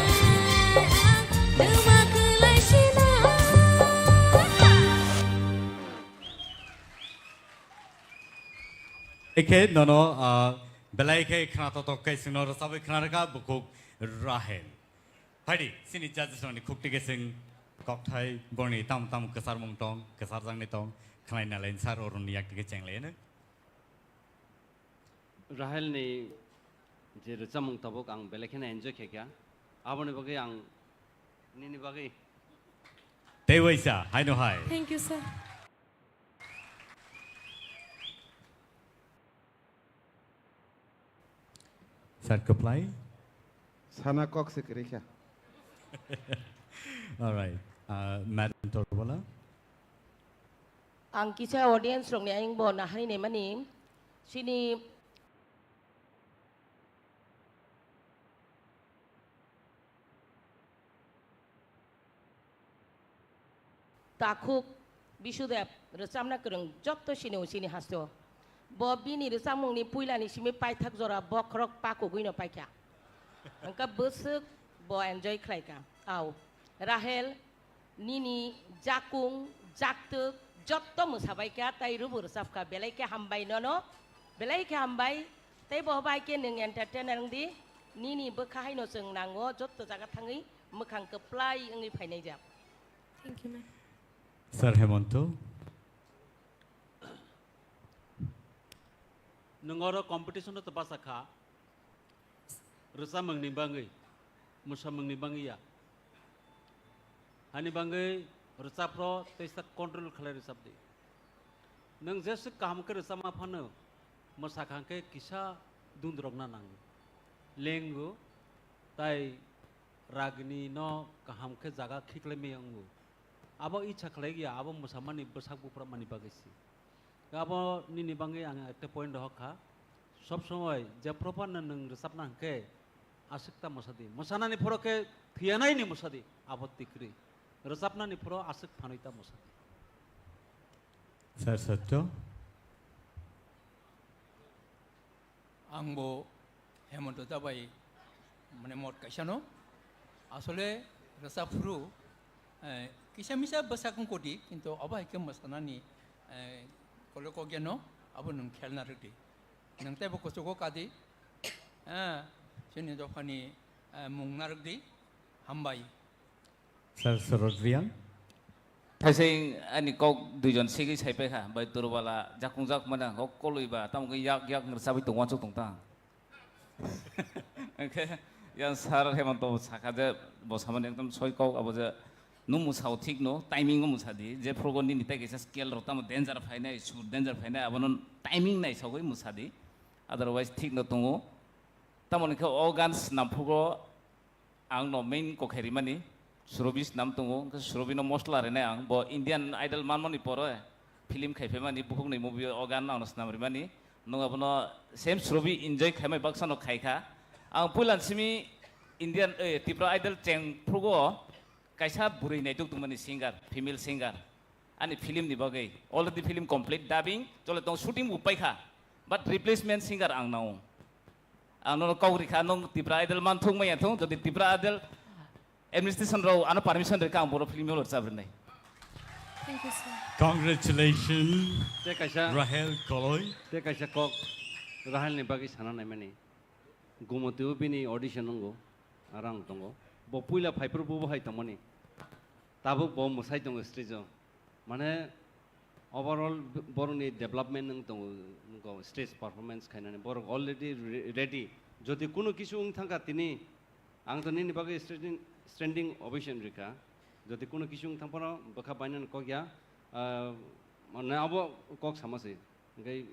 ang, tuma khwlai sinai. Ekhe nono, ah, belai khe khna totok khe chwngno rwchabwi khna rwkha Bukhuk Rahel. Phaidi, chini judges rokni khukti khe chwng kokthai borni tamo tamo kwcharmung tong, kwcharjaknai tong, khlai nalaini sar oroni yak tike chenglaino. Rahel ni je rwchapmung tabuk ang belai kheno enjoy khe kha. Aboni bagwi ang nini bagwi. Tei waisa, haino hai. Thank you, sir. Sir, kwplai. Sana kok se kwrwi kha. All right. Uh, Madam Torbola. Ang kisa audience rokni ayang bo nahari nemani sini Takhuk Bisudeb rwchapna kwrwng jotto sini usini hasto. Bo bini rwchapmungni puilani simi paithak jora bokhorok pakugwino paikha. Hwnkhe bwswk bo enjoy khlaikha. Au, Rahel, nini jakung, jaktwk jotto mwsabaikha tai rwbo rwchapkha. Belai khe hambai nono, belai khe hambai. Tei bo bai khe nwng entertainer wngdi. Nini bwkha haino chwng nango, jotto jaga thangwi mwkhang kwplai wngwi phainai jak. Thank you, ma'am. Sir Hemonto. Nwng oro competition-o to basa kha, rwchapmungni bangwi, mwsamungni bangwi ya. Hani bangwi rwchapro teisa control khlai rwchapdi. Nwng jeswk kaham khe rwchapma phano, mwsakha khe kisa dundrokna nango. Lengo, tai ragini no kaham khe jaga khiklai maya wngo. Abo icha khlai ya, abo mwsamani bwsak buphra mani bagwi si. Abo nini bangwi ang ekta point rohor kha. Sob somoi je proper no nwng rwchapna hwnkhe aswk ta mwsadi. Mwsanani phoro khe thwiyanaini mwsadi, abo tikri. Rwchapnani phoro aswk phanwi ta mwsadi. Sir Satyo. Ang bo Hemanta da bai, mane, mot kaisa no. Asole rwchap phuru, eh, kisa misa bwsak wng kodi, kintu obo hai khe mwsanani, eh, kolo kok ya no, abo nwng khel narwk di. Nwng teibo kuchugo kadi, eh, chini dophani, eh, mung narwk di, hambai. Sir Sorot Reang. Thaising ani kok duijon sigwi sai paikha, bai Durbala jakung jak mane ang kok kolwi ba, tamo khe yak yak ngrwchabwi tong wansuk tong tang. Hwnkhe yang sir Hemanta bo sakha je bo samani ekdom soi kok abo je nung mwsao thik no, timing o mwsa di, je phrugo nini tai kaisa scale rok tamo danger phainai, sur danger phainai, abono timing naisogwi mwsa di, otherwise thik no tongo. Tamoni khe o gan swnam phrugo ang no main kokhai rimani, Surobi swnam tongo, hwnkhe Surobi no mosla rinai ang, bo Indian Idol manmani pore film khai phaimani, bukhukni movie o gan ang no swnam rimani, nwng abono same Surobi enjoy khaimai baksa no khaikha. Ang puilan simi Indian, eh, Tripura Idol cheng phrugo kaisa bwrwi naituk tongmani singer, female singer, ani film ni bagwi, already film complete dubbing chole tong, shooting bo paikha, but replacement singer ang nao. Ang nono kok rikha, nung Tripura Idol man thung maya thung, jodi Tripura Idol administration rao ano permission rikha, ang boro film rwchap rinai. Thank you, sir. Congratulations, Te kaisa, Rahel Koloi. Te kaisa kok Rahel ni bagwi sana naimani. Gumotio bini audition nungo, arang tongo. Bo puila phaiphuru bo hai tongmani. Tabuk bo mwsai tongo stage o. Mane, overall b-, borokni development wng tongo, wngkha stage performance khainani. Borok already re-, ready. Jodi kuno kisu wng thangkha tini, ang to nini bagwi standing, standing ovation rikha. Jodi kuno kisu wng thangphano bwkha bainani kok ya, ah, mane abo kok sama se. Hwnkhe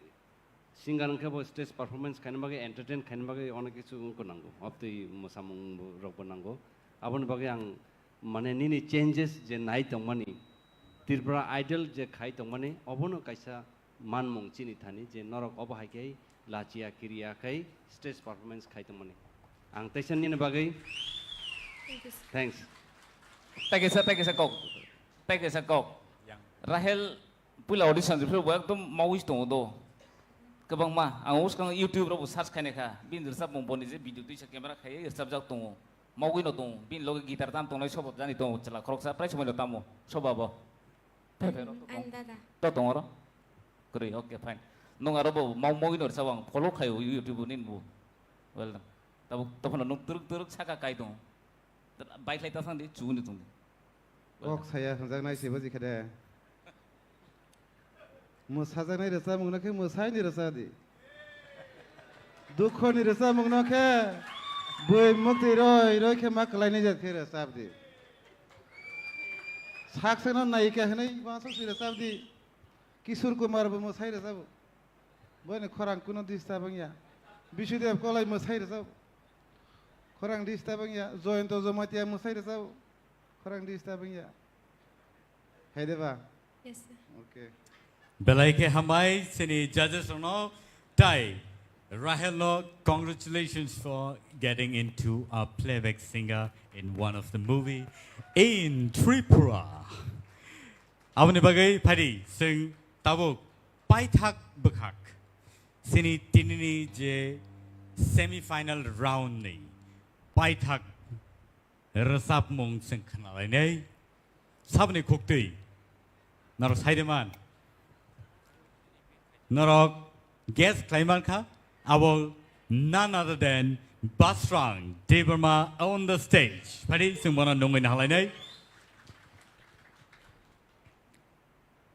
singer hwnkhe bo stage performance khaina bagwi, entertain khaina bagwi onek kisu wngkha nango. Obtwi mwsamung rokbo nango. Aboni bagwi ang mane nini changes je nai tongmani, Tripura Idol je khai tongmani, obono kaisa manmung chini thani je norok obo hai khe lachia kiriya khai stage performance khai tongmani. Ang teisa nini bagwi Thank you, sir. Thanks. Thank you, sir. Thank you, sir. Kok. Thank you, sir. Kok. Yang. Rahel puila audition riphaio bo ekdom mawi tongo do. Kwbangma ang uskang YouTube rogo search khainai kha. Bini rwchapmung boni je video twisa camera khaiwi rwchapjak tongo. Mawi no tongo. Bini loge guitar tam tongnai sobo jani tongo chwla khoroksa prai somoino tamo soba bo. Phai phai rok to tong. Ang dada. To tong oro. Kwrwi, okay, fine. Nwng aro bo mau mawi no rwchap ang follow khaio YouTube nini bo. Well done. Tabo tophano nwng twrwk twrwk saka kai tongo. Bike lai ta thang di, chuguni tong di. Kok saya hwnjaknai se bo jikha de. Mwsajaknai rwchapmung no khe mwsai ni rwchap di. Dukho ni rwchapmung no khe bui muktwi roi roi khe ma kwlainai jat khe rwchap di. Saksa no nayika hwnwi uansuk se rwchap di. Kishore Kumar bo mwsai rwchabo. Boini khorang kuno disturb wngya. Bisudev Koloi mwsai rwchabo. Khorang disturb wngya. Jayanta Jamatia mwsai rwchabo. Khorang disturb wngya. Hai de ba? Yes, sir. Okay. Belai khe hambai chini judges rokno tai Rahel no congratulations for getting into a playback singer in one of the movie in Tripura. Aboni bagwi phaidi chwng tabuk paithak bwkhak chini tinini je semi final round ni paithak rwchapmung chwng khwnalainai. Saboni khuktwi norok sai de man. Norok guess khlai man kha, abo none other than Basrang Debbarma on the stage. Phaidi chwng bono nungwi nahalainai.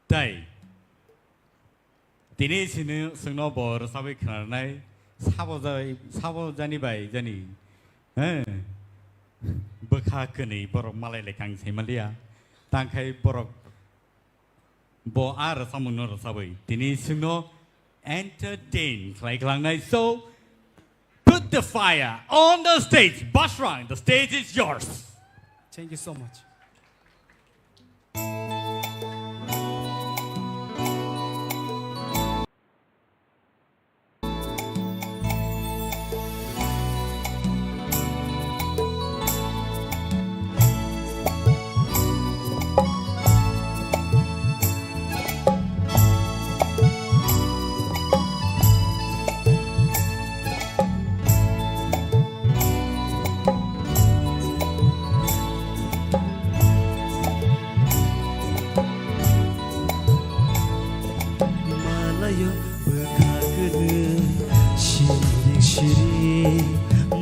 Tai. Tini sini sengno bo rwchapwi khwnarnai, sabo jai, sabo jani bai jani, he, bwkha kwnwi borok malai lai kang sai manliya, tangkhai borok bo a rwchapmungno rwchapwi tini sengno entertain khlai khlangnai. So, put the fire on the stage. Basrang, the stage is yours. Thank you so much.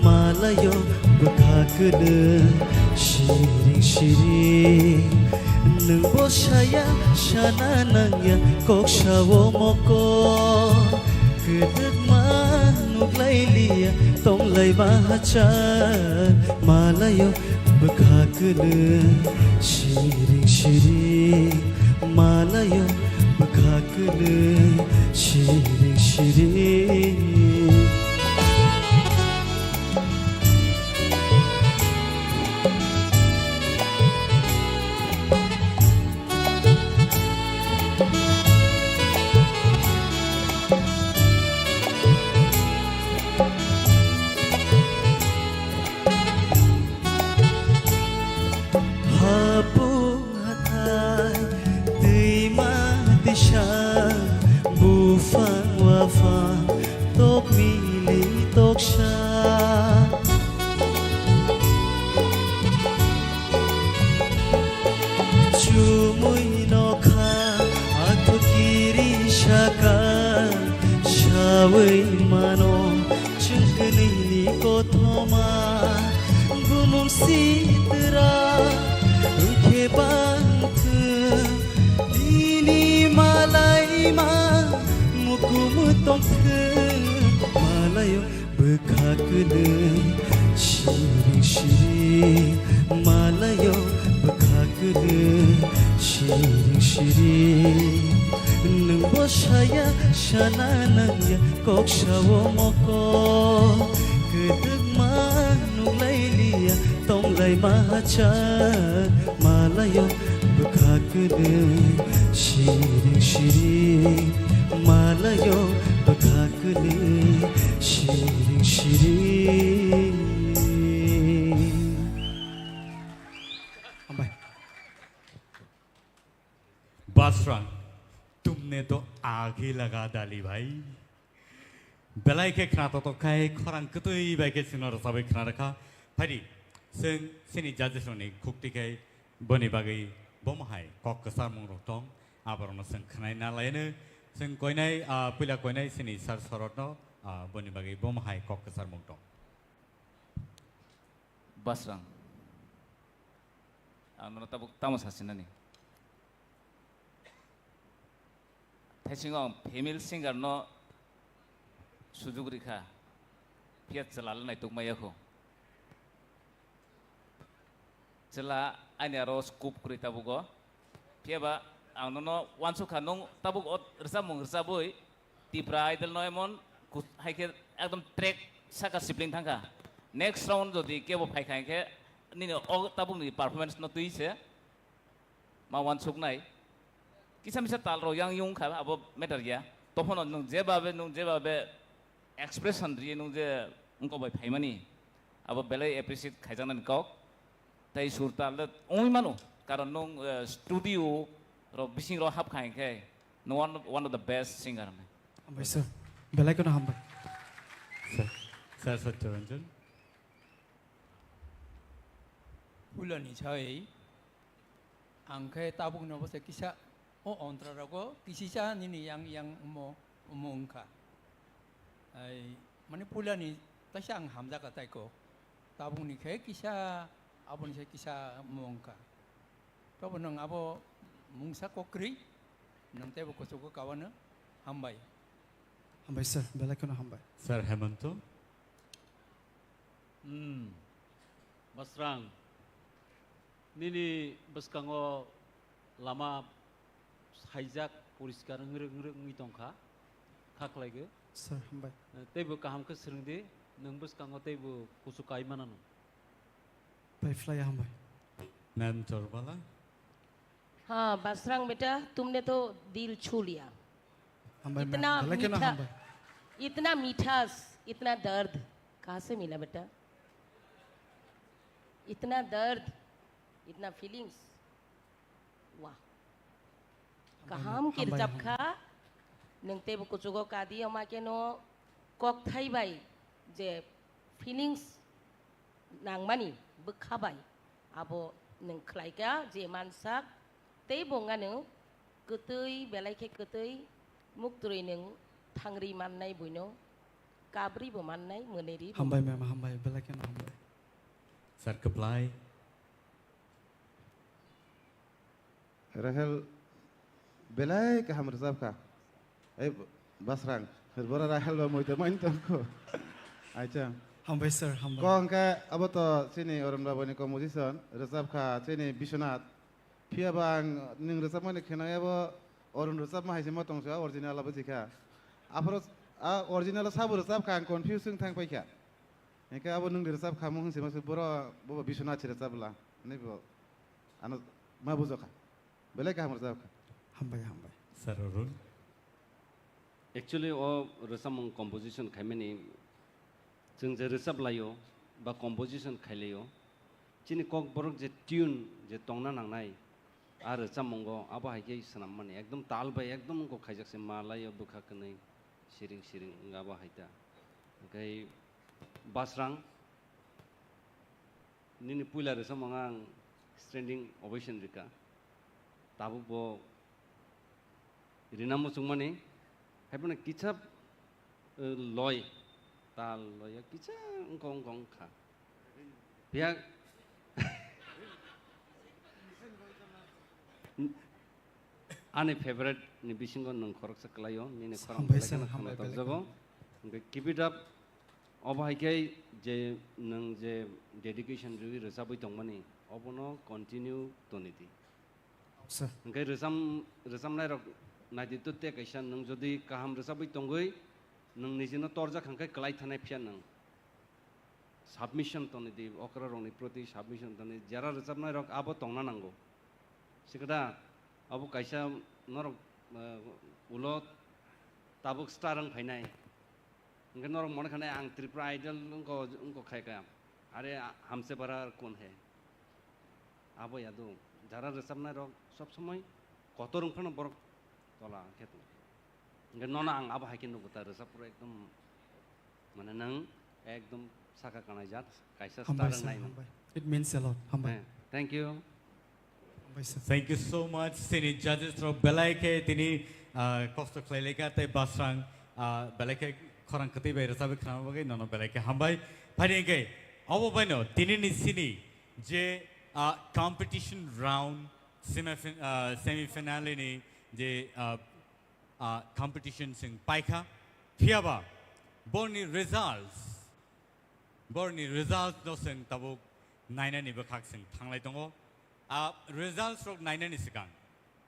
Malayo bwkha kwlwng siring siring. Nwng bo saya sana nangya kok sao mokol. Kwdwkma nuklailiya tonglaiba hachal. Malayo bwkha kwlwng siring siring. Malayo bwkha kwlwng siring siring. Hapung hathai twima tisa, buphang waphang tok mili toksa. Chumui nokha athuk kiri saka, sawi mano chwng kwnwini kothoma. Bumung sitra wngkhe bangthwng, nini malaima mukumu tongthwng. Malayo bwkha kwlwng siring siring, malayo bwkha kwlwng siring siring. Nwng bo saya sana nangya kok sao mokol. Kwdwkma nunglailiya tonglaima hachal. Malayo bwkha kwlwng siring siring, malayo bwkha kwlwng siring siring. Hambai. Basrang, tumne to aag hi laga dali bhai. Belai khe khna totok khai khorang kwtwi bai khe chwngno rwchabwi khna rwkha. Phaidi, chwng chini judges rokni khukti khai boni bagwi bomo hai kok kwcharmung rok tong, aborokno chwng khwnai na laino. Chwng koinai, ah, puila koinai chini sir Sorotno, ah, boni bagwi bomo hai kok kwcharmung tong. Basrang, ang nono tabuk tamo sasinani? Thaisingo ang female singer no sujuk rikha, phiya chwla le naituk maya kho. Chwla ani aro scope kwrwi tabugo. Phiya ba ang nono uansukha, nwng tabuk o rwchapmung rwchabwi Tipra Idol no emon kus-, hai khe ekdom track saka sibling thangkha. Next round jodi kebo phaikha hinkhe nini o tabukni performance no twi se ma uansuknai. Kisa misa tal rok yang yung kha abo matter ya. Tophono nwng jebabe, nwng jebabe expression riye nwng je wngkok bai phaimani, abo belai appreciate khaijaknani kok. Tei sur tal de wngwi mano, karon nwng, eh, studio rok bising rok hapkha hinkhe nwng one, one of the best singer hwnwi. Hambai sir, belai kheno hambai. Sir, Sir Satya Ranjan. Pulani chai, ang khe tabuk no bose kisa o ontra rogo kisisa nini yang yang omo omo wngkha. Ai, mane pulani taisa ang hamjakha taiko. Tabukni khe kisa, aboni se kisa omo wngkha. Tobo nwng abo mungsa kokrwi, nwng teibo kuchugo kawano. Hambai. Hambai sir, belai kheno hambai. Sir Hemanto. Hmm. Basrang, nini bwskango lama saijak poriskar wngrwk wngrwk wngwi tongkha, kha khlaigo. Sir, hambai. Eh, teibo kaham khe swrwngdi, nwng bwskango teibo kuchuk kai manano. Pai phlai hambai. Ma'am Chorbala. हाँ, बसरंग बेटा, तुमने तो दिल छू लिया। Hambai, ma'am. इतना Belai kheno मीठा, hambai. इतना मीठा, इतना दर्द कहाँ से मिला बेटा? इतना दर्द, इतना फीलिंग्स, वाह। Hambai, kaham ma'am. Hambai, kirjap hambai. Kha, nwng teibo kuchugo kadi, ama keno kokthai bai je feelings nangmani bwkha bai abo nwng khlaikha je mansak, tei bo wngano kwtwi, belai khe kwtwi, muktwrwi nwng thangri mannai buino. kabri bo mannai, mwnwi ri bo. Hambai ma'am, hambai, belai kheno hambai. Sir, kwplai. Rahel belai kaham rwchap kha. Ei, Basrang, bora Rahel ba moita mani tongkho. Acha. Hambai sir, hambai. Ko hwnkhe abo to chini Arun Babani composition, rwchap kha chini Biswanath. Phiya ba ang nwng rwchapmani khenai abo Arun rwchapma hai se ma tong se, original abo jikha. Aphuru a original sabo rwchap kha, ang confuse wng thang paikha. Hwnkhe abo nwng rwchap kha mung se ma se boro bo Biswanath se rwchap la. Ani bo ano ma bujokha. Belai kaham rwchap kha. Hambai, hambai. Sir Arun. Actually, o rwchapmung composition khaimani chwng je rwchap laio ba composition khai laio, chini kokborok je tune je tongna nangnai, a rwchapmungo abo hai khe swnammani ekdom tal bai ekdom wngkok khaijak se ma laio bwkha kwnwi siring siring wng abo hai ta. Hwnkhe Basrang, nini puila rwchapmung ang standing ovation rwkha. Tabuk bo rina muchungmani, haiphano kisa, eh, loi, tal loi ya kisa wngkha, wngkha, wngkha. Phiya ani favorite ni bisingo nwng khoroksa kwlaio, nini khorang Hambai belai sir, kheno hambai kheno belai tokjago. Kheno. Hwnkhe keep it up. Obo hai khe je nwng je dedication rwi rwchabwi tongmani, obono continue toni di. Sir. Hwnkhe rwcham-, rwchamnairok naidi to tei kaisa, nwng jodi kaham rwchabwi tongwi nwng nijino torjak hwnkhe kwlai thanai phiya nwng. Submission toni di, okrarokni proti submission toni, jara rwchapnairok abo tongna nango. Sikada abo kaisa norok, eh, ulo tabuk star wng phainai. Hwnkhe norok mone khanai ang Tripura Idol wngkha, wngkha khai kha. Are hamse bara kun he. Abo yadu jara rwchapnairok sob somoi kotor wng phano borok tola khe tong. Hwnkhe nono ang abo hai khe nugo ta rwchapro ekdom mane nwng ekdom saka kanai jat kaisa star wng nai nwng. Hambai sir, hambai. It means a lot. Hambai. Eh, thank you. Hambai sir. Thank you so much. Chini judges rok belai khe tini, ah, kosto khlai laikha tei Basrang, ah, belai khe khorang kwtwi bai rwchabwi khwnama bagwi nono belai khe hambai. Phaidi hwnkhe obo baino tinini chini je, ah, competition round semi fin-, ah, semi finale ni je, ah, ah, competition chwng paikha. Phiyaba borni results, borni results no chwng tabuk nainani bwkhak chwng thanglai tongo. Ah, results rok nainani swkang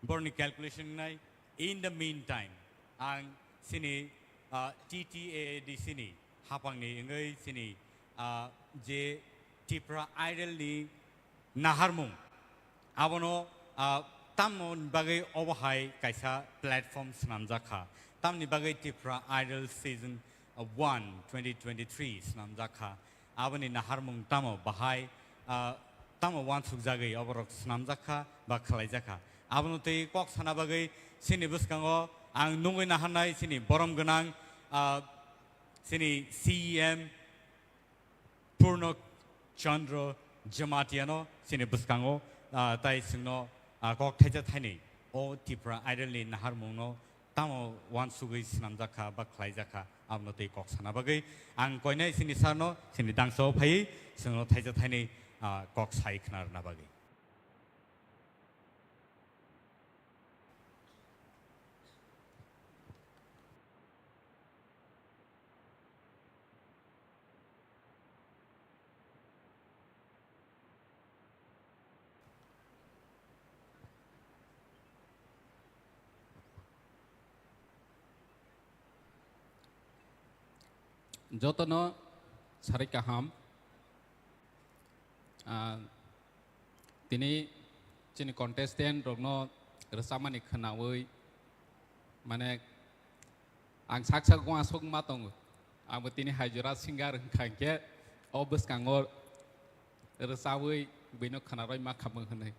borni calculation wngnai. In the meantime, ang chini, ah, T T A A D C ni hapangni wngwi chini, ah, je Tipra Idol ni naharmung. Abono, ah, tamoni bagwi obo hai kaisa platform swnamjak kha. Tamni bagwi Tipra Idol Season, ah, one, twenty twenty-three swnamjak kha. Aboni naharmung tamo bahai, ah, tamo uansukjagwi oborok swnamjak kha ba khwlaijak kha. Abono twi kok sana bagwi chini bwskango ang nungwi naharnai chini borom gwnang, ah, chini C E M, Purno Chandra Jamatia no chini bwskango, ah, tai chwngno, ah, kok thaisa thaini o Tipra Idol ni naharmung no tamo uansugwi swnamjak kha ba khwlaijak kha, abono tei kok sana bagwi ang koinai chini sir no chini dangsa o phaiwi chwngno thaisa thaini, ah, kok sai khna rwna bagwi. Jotono sarik kaham. Ah, tini chini contestant rokno rwchapmani khwnawi, mane, ang sak sak uansuk ma tongo. Abo tini hai jora singer wngkha hinkhe o bwskango rwchabwi buino khwnarwi ma khamung hwnwi.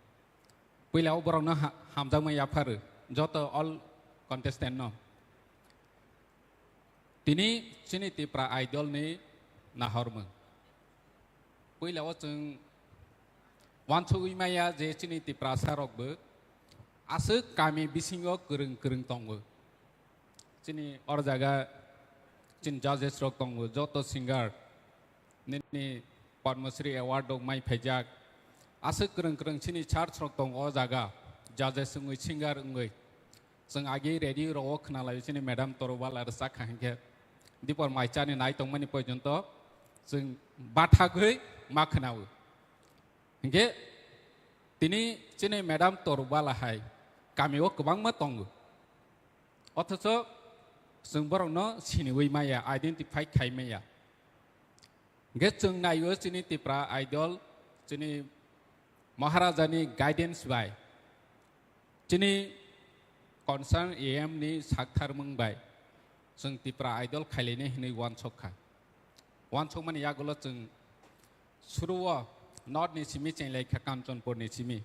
Puila o borokno ha-, hamjakma yapharu joto all contestant no. Tini chini Tipra Idol ni nahormung. Puila o chwng uansugwi maya je chini Tiprasa rok bo aswk kami bisingo kwrwng kwrwng tongo. Chini or jaga Chini judges rok tongo, joto singer nini Padma Shri Award rok mai phaijak. Aswk kwrwng kwrwng chini church rok tongo o jaga, judges wngwi, singer wngwi. Chwng agi radio rok o khwnalai chini madam Torubala rwchak kha hinkhe dipor mai chani nai tongmani porjonto chwng bathagwi ma khwnao. Hinkhe tini chini madam Torubala hai kami o kwbangma tongo. Othocho chwng borokno siniwi maya, identify khai maya. Hinkhe chwng naio chini Tipra Idol, chini Maharajani guidance bai, chini concern A M ni saktharmung bai chwng Tipra Idol khailainai hinwi uansuk kha. Uansukmani yagulo chwng suruo North ni simi chenglai kha, Kanchanpur ni simi.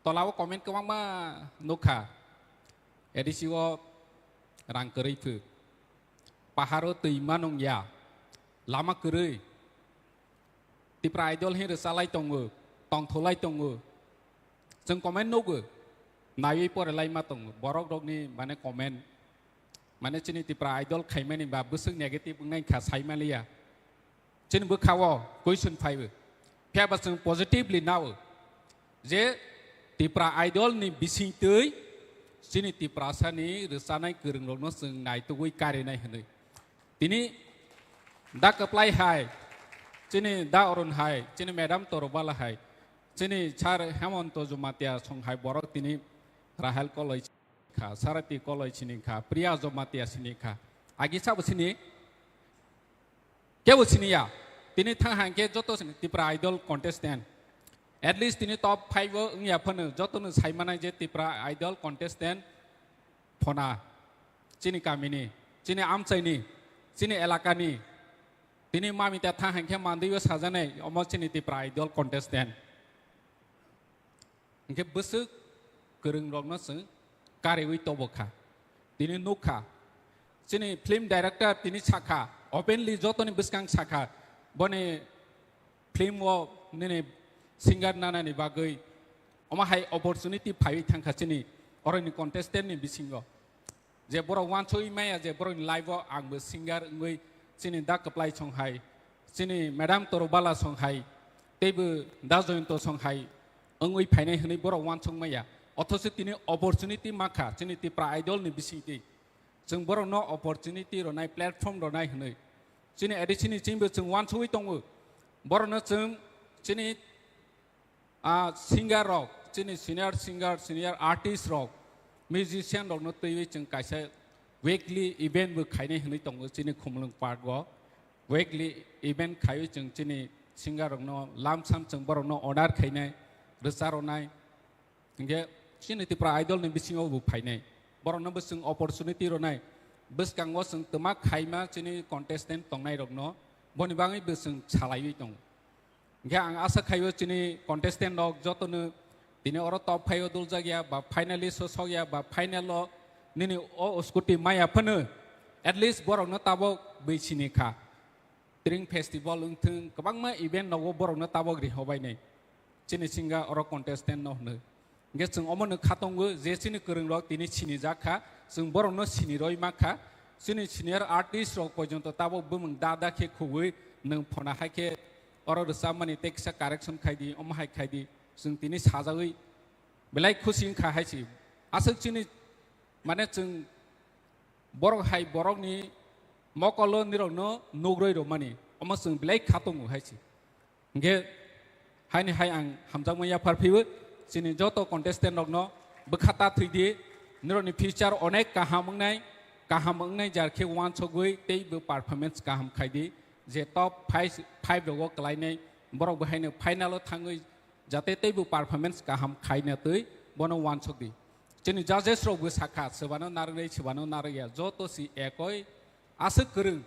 Tola o comment kwbangma nukha, A D C o rang kwrwi phu, paharo twi manung ya, lama kwrwi, Tipra Idol hin rwchalai tongo, tongtholai tongo. Chwng comment nugo, naiwi porelai ma tongo. Borok rokni mane comment, mane chini Tipra Idol khaimani ba bwswk negative wngnai kha saimaliya. Chini bwkha o question phaibo. Phiya ba chwng positively nao je Tipra Idol ni bisingtwi chini Tiprasa ni rwchanai kwrwng rokno chwng naitugwi karinai hinwi. Tini da kwplai hai, chini da Arun hai, chini madam Torubala hai, chini sir Hemonto Jumatia song hai borok tini Rahel Koloi kha, Sarati Koloi sini kha, Priya Jumatia sini kha. Agi sabo sini? Kebo sini ya. Tini thang hangke joto sini Tipra Idol contestant. At least tini top five o wngya phano joto no saimanai je Tipra Idol contestant phona. Chini kamini, chini amchaini, chini elakani. Tini mami ta thang hangke mandui o sajanai omo chini Tipra Idol contestant. Hinkhe bwswk kwrwng rokno chwng kariwi tobo kha. Tini nuk kha. Chini film director tini sakha, openly jotoni bwskang sakha, boni film o nini singer nanani bagwi omo hai opportunity phaiwi thangkha chini oroni contestant ni bisingo. Je borok uansugwi maya je borokni life o angbo singer wngwi chini da kwplai song hai, chini madam Torubala song hai, teibo da Joyonto song hai wngwi phainai hwnwi borok uansuk maya. Othocho tini opportunity mankha chini Tipra Idol ni bisingtwi. Chwng borokno opportunity rwnai, platform rwnai hwnwi. Chini A D C ni chwngbo chwng uansugwi tongo. Borokno chwng chini ah, singer rok, chini senior singer, senior artist rok, musician rokno twiwi chwng kaisa weekly event bo khainai hwnwi tongo chini Khumulwng Park o. Weekly event khaiwi chwng chini singer rokno lamsam chwng borokno order khainai, rwcha rwnai. Hinkhe chini Tipra Idol ni bisingo bo phainai. Borokno bo chwng opportunity rwnai. Bwskango chwng twma khaima chini contestant tongnai rokno boni bagwi bo chwng salaiwi tongo. Hinkhe ang asa khaio chini contestant rok jotono tini oro top five o duljak ya ba finalist o sok ya ba final o nini o scooty maya phano at least borokno tabok bwi sini kha. Tring festival wngthwng kwbangma event nogo borokno tabok rihobainai. Chini singa oro contestant no hwno. Hinkhe chwng omono kha tongo je chini kwrwng rok tini sinijak kha, chwng borokno siniroi ma kha. Chini senior artist rok porjonto tabok bumung da da khe khugwi nwng phona hai khe oro rwchapmani tei kisa correction khai di, omo hai khai di, chwng tini sajagwi belai khusi wngkha hai se. Aswk chini mane chwng borok hai borokni mokolo nirokno nugroi rwmani, omo chwng belai kha tongo hai se. Hinkhe haini hai ang hamjakma yaphar phaiwi chini joto contestant rokno bwkha ta thwi di, nirokni future onek kaham wngnai, kaham wngnai jar khe uansugwi tei bo performance kaham khai di, je top five, five rogo kwlainai borok bo haino final o thangwi jate tei bo performance kaham khaina twi bono uansuk di. Chini judges rok bo sakha, swbano narwknai, swbano narwkya, joto si ekoi aswk kwrwng.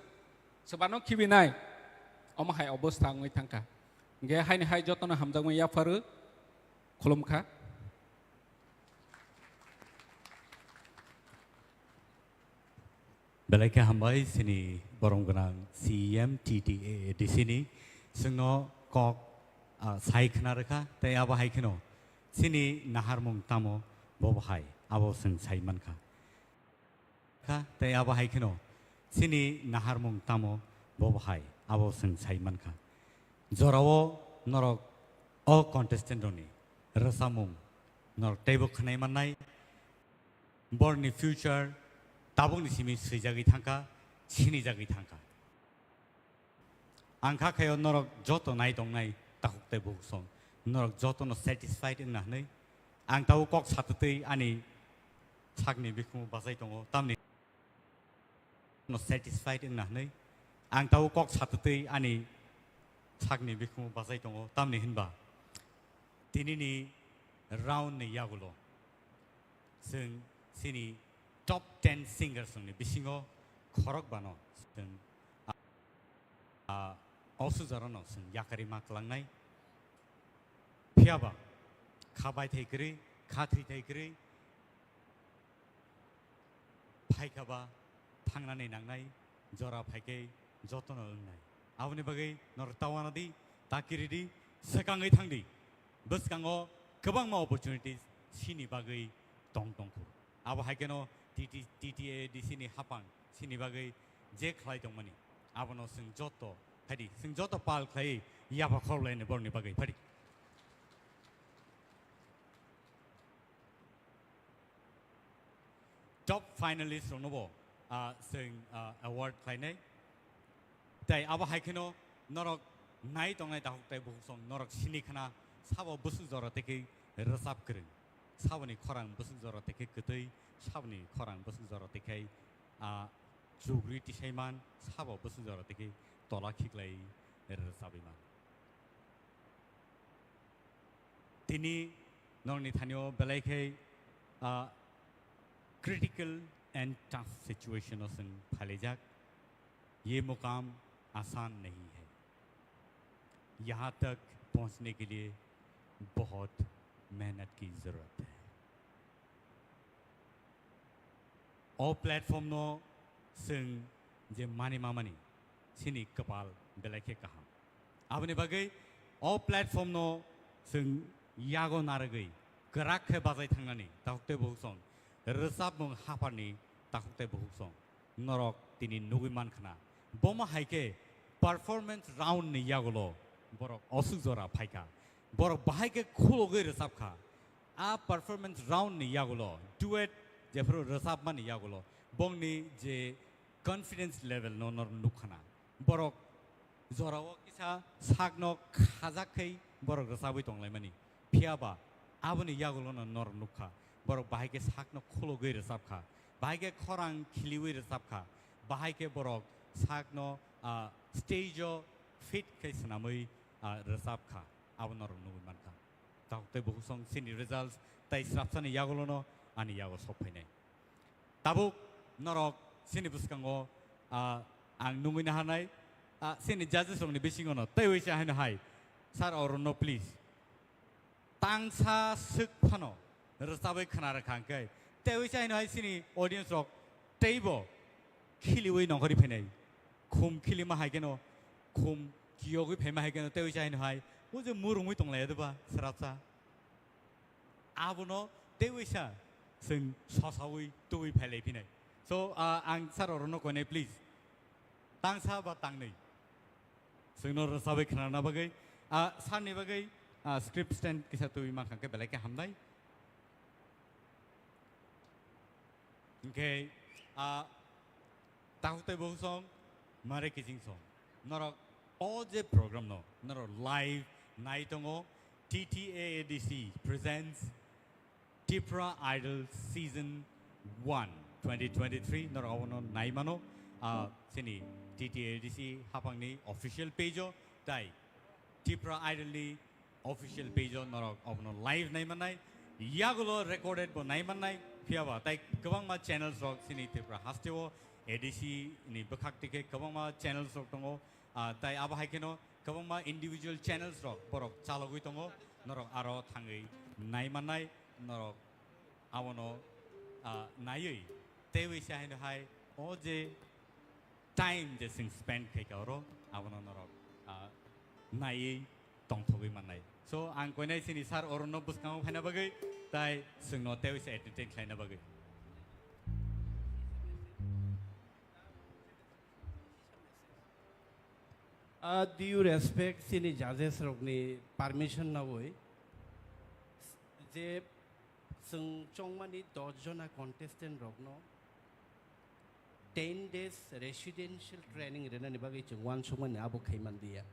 Swbano khibinai, omo hai obostha wngwi thangkha. Hinkhe haini hai jotono hamjakmani yapharo khulumkha. Belai khe hambai chini borom gwnang C E M T T A A D C ni chwngno kok, ah, sai khna rwkha tei abo hai kheno chini naharmung tamo bobo hai abo chwng sai mankha. Kha, tei abo hai kheno Chini naharmung tamo bo bahai, abo chwng sai mankha. Jorao norok o contestant rokni rwchapmung norok teibo khwnai mannai. Borni future tabukni simi swijagwi thangkha, sinijagwi thangkha. Ang kha khaio norok joto nai tongnai takhuk tei bukhuk song, norok jotono satisfied wngna hwnwi ang tabuk kok satwtwi ani sakni bikhumu bachai tongo, tamni no satisfied wngna hwnwi ang tabuk kok satwtwi ani sakni bikhumu bachai tongo, tamni hwnba tinini round ni yagulo chwng chini top ten singers ni bisingo khorokbano chwng, ah, o sujarano chwng yakarwi ma kwlangnai. Phiyaba kha baithai kwrwi, kha thwithai kwrwi, phaikha ba thangnani nangnai, jora phaikhe jotono wngnai. Aboni bagwi norok ta uanadi, ta kiridi, swkangwi thangdi. Bwskango kwbangma opportunities sini bagwi tong tongkhu. Abo hai kheno T T, T T A D C ni haphang sini bagwi je khlai tongmani, abono chwng joto phaidi, chwng joto pal khlai yapha khorokhlaini borokni bagwi phaidi. Top finalist rokno bo, ah, chwng, ah, award khlainai. Tei abo hai kheno norok nai tongnai takhuk tei bukhuk song norok sini khna sabo bwswk jora tei khe rwchap kwrwng. Saboni khorang bwswk jora tei khe kwtwi, saboni khorang bwswk jora tei khe, ah, chugri tisai man, sabo bwswk jora tei khe tola khiklai rwchabwi man. Tini nokni thanio belai khe, ah, critical and tough situation o chwng phailaijak. Ye mukam asan nahi hai. Yahan tak pahunchne ke liye bahut mehnat ki zarurat hai. O platform no chwng je mani mamani chini kwpal belai khe kaham. Aboni bagwi o platform no chwng yago narwgwi kwrak khe bachai thangnani takhuk tei bukhuk song, rwchapmung hapharni takhuk tei bukhuk song norok tini nugwi man khna. Bomo hai khe performance round ni yagulo borok osuk jora phai kha. Borok bahai khe khulogwi rwchap kha. A performance round ni yagulo, duet jephru rwchapmani yagulo, bongni je confidence level no nor nuk khna. Borok jorao kisa sakno khajak khai borok rwchabwi tonglaimani. Phiyaba aboni yagulono nor nuk kha. Borok bahai khe sakno khulogwi rwchap kha. Bahai khe khorang khiliwi rwchap kha. Bahai khe borok sakno, ah, stage o fit khai swnamwi, ah, rwchap kha. Abo norok nugwi man kha. Takhuk tei bukhuk song chini results tei srapsani yagulono ani yago sok phainai. Tabuk norok chini bwskango, ah, ang nungwi naharnai, ah, chini judges rokni bisingono tei uisa haino hai, sir, orono please. Tangsa swk phano rwchabwi khna rwkha hwnkhe tei uisa haino hai chini audience rok teibo khiliwi nongkhorwi phainai. Khum khilima hai kheno, khum kiyogwi phaima hai kheno tei uisa haino hai, o je murungwi tonglai ya doba srapsa. Abono tei uisa chwng sosawi tubui phailai phinai. So, ah, ang sir orono koinai, please. Tangsa ba tangnwi. Chwngno rwchabwi khnana bagwi. Ah, sir ni bagwi, ah, script stand kisa tubui mankha khe belai khe hamnai. Hwnkhe, ah, takhuk tei bukhuk song, mare kiching song. Norok o je program no, norok live nai tongo, T T A A D C presents Tipra Idol Season one twenty twenty-three, norok abono nai mano, ah, chini T T A A D C haphangni official page o, tai Tipra Idol ni official page o norok obono live nai mannai, yagulo recorded bo nai mannai, phiyaba tai kwbangma channels rok chini Tripura hasteo A D C ni bwkhak tike kwbangma channels rok tongo, ah, tai abo hai kheno kwbangma individual channels rok borok chalogwi tongo, norok aro thangwi nai mannai, norok abono, ah, naiwi teiwi se haino hai o je time je chwng spend khai ka oro, abono norok, ah, naiwi tongthogwi mannai. So, ang koinai chini sir orono bwskango phaina bagwi, tai chwngno teiwi se entertain khlaina bagwi. Ah, due respect chini judges rokni permission nawi je chwng chongmani dos jona contestant rokno ten days residential training rwnani bagwi chwng uansukmani abo khaiman liya.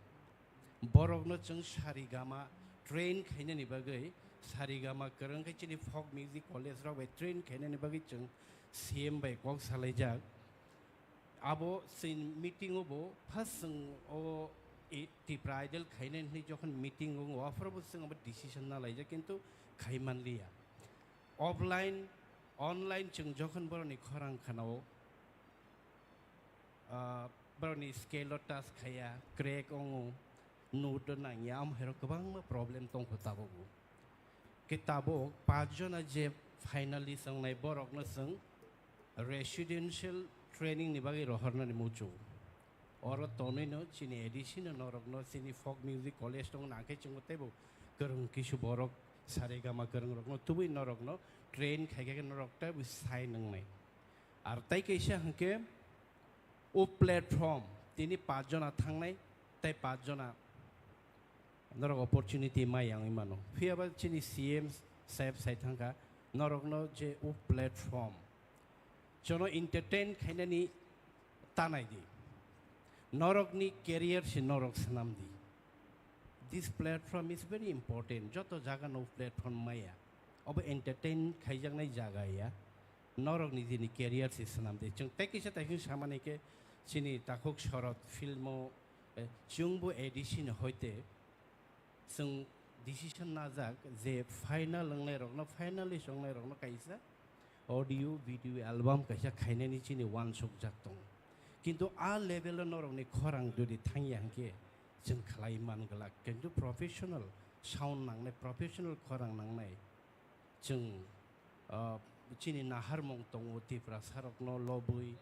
Borokno chwng Sarigama train khainani bagwi, Sarigama kwrwng khe chini folk music college rok bai train khainani bagwi chwng C M bai kok salaijak. Abo chini meeting o bo first chwng o i-, Tipra Idol khainani hwnwi jokhon meeting o wngo, aphuru bo chwng abo decision na laijak, kintu khai manliya. Offline, online chwng jokhon borokni khorang khanao, ah, borokni scale o touch khaiya, crack wngo, note o nangya, amo hai rok kwbangma problem tongkho tabukbo. Khe tabuk paanch jona je finalist wngnai borokno chwng residential training ni bagwi rohornani muchung. Oro tonwino chini A D C no norokno chini folk music college tong nangkhe chwngbo teibo kwrwng kisu borok Saregama kwrwng rokno tubui norokno train khaikhe norok teibo sign wngnai. Ar tai kaisa hwnkhe o platform tini paanch jona thangnai tei paanch jona norok opportunity mai yang wngwi mano. Phiya ba chini C M saheb sai thangkha, norokno je o platform, jono entertain khainani tanai di. Norokni career se norok swnam di. This platform is very important. Joto jaga no platform maya. Obo entertain khaijaknai jaga ya. Norokni jini career se swnam di. Chwng tei kisa tei samani khe chini takhuk Shorod film o, eh, chwngbo A D C ni hoite chwng decision najak je final wngnairokno, finalist wngnairokno kaisa audio video album kaisa khainani chini uansukjak tongo. Kintu a level o norokni khorang jodi thangya hwnkhe chwng khlai man glak. Kintu professional sound nangnai, professional khorang nangnai. Chwng, ah, chini naharmung tongo Tiprasarokno lobwi,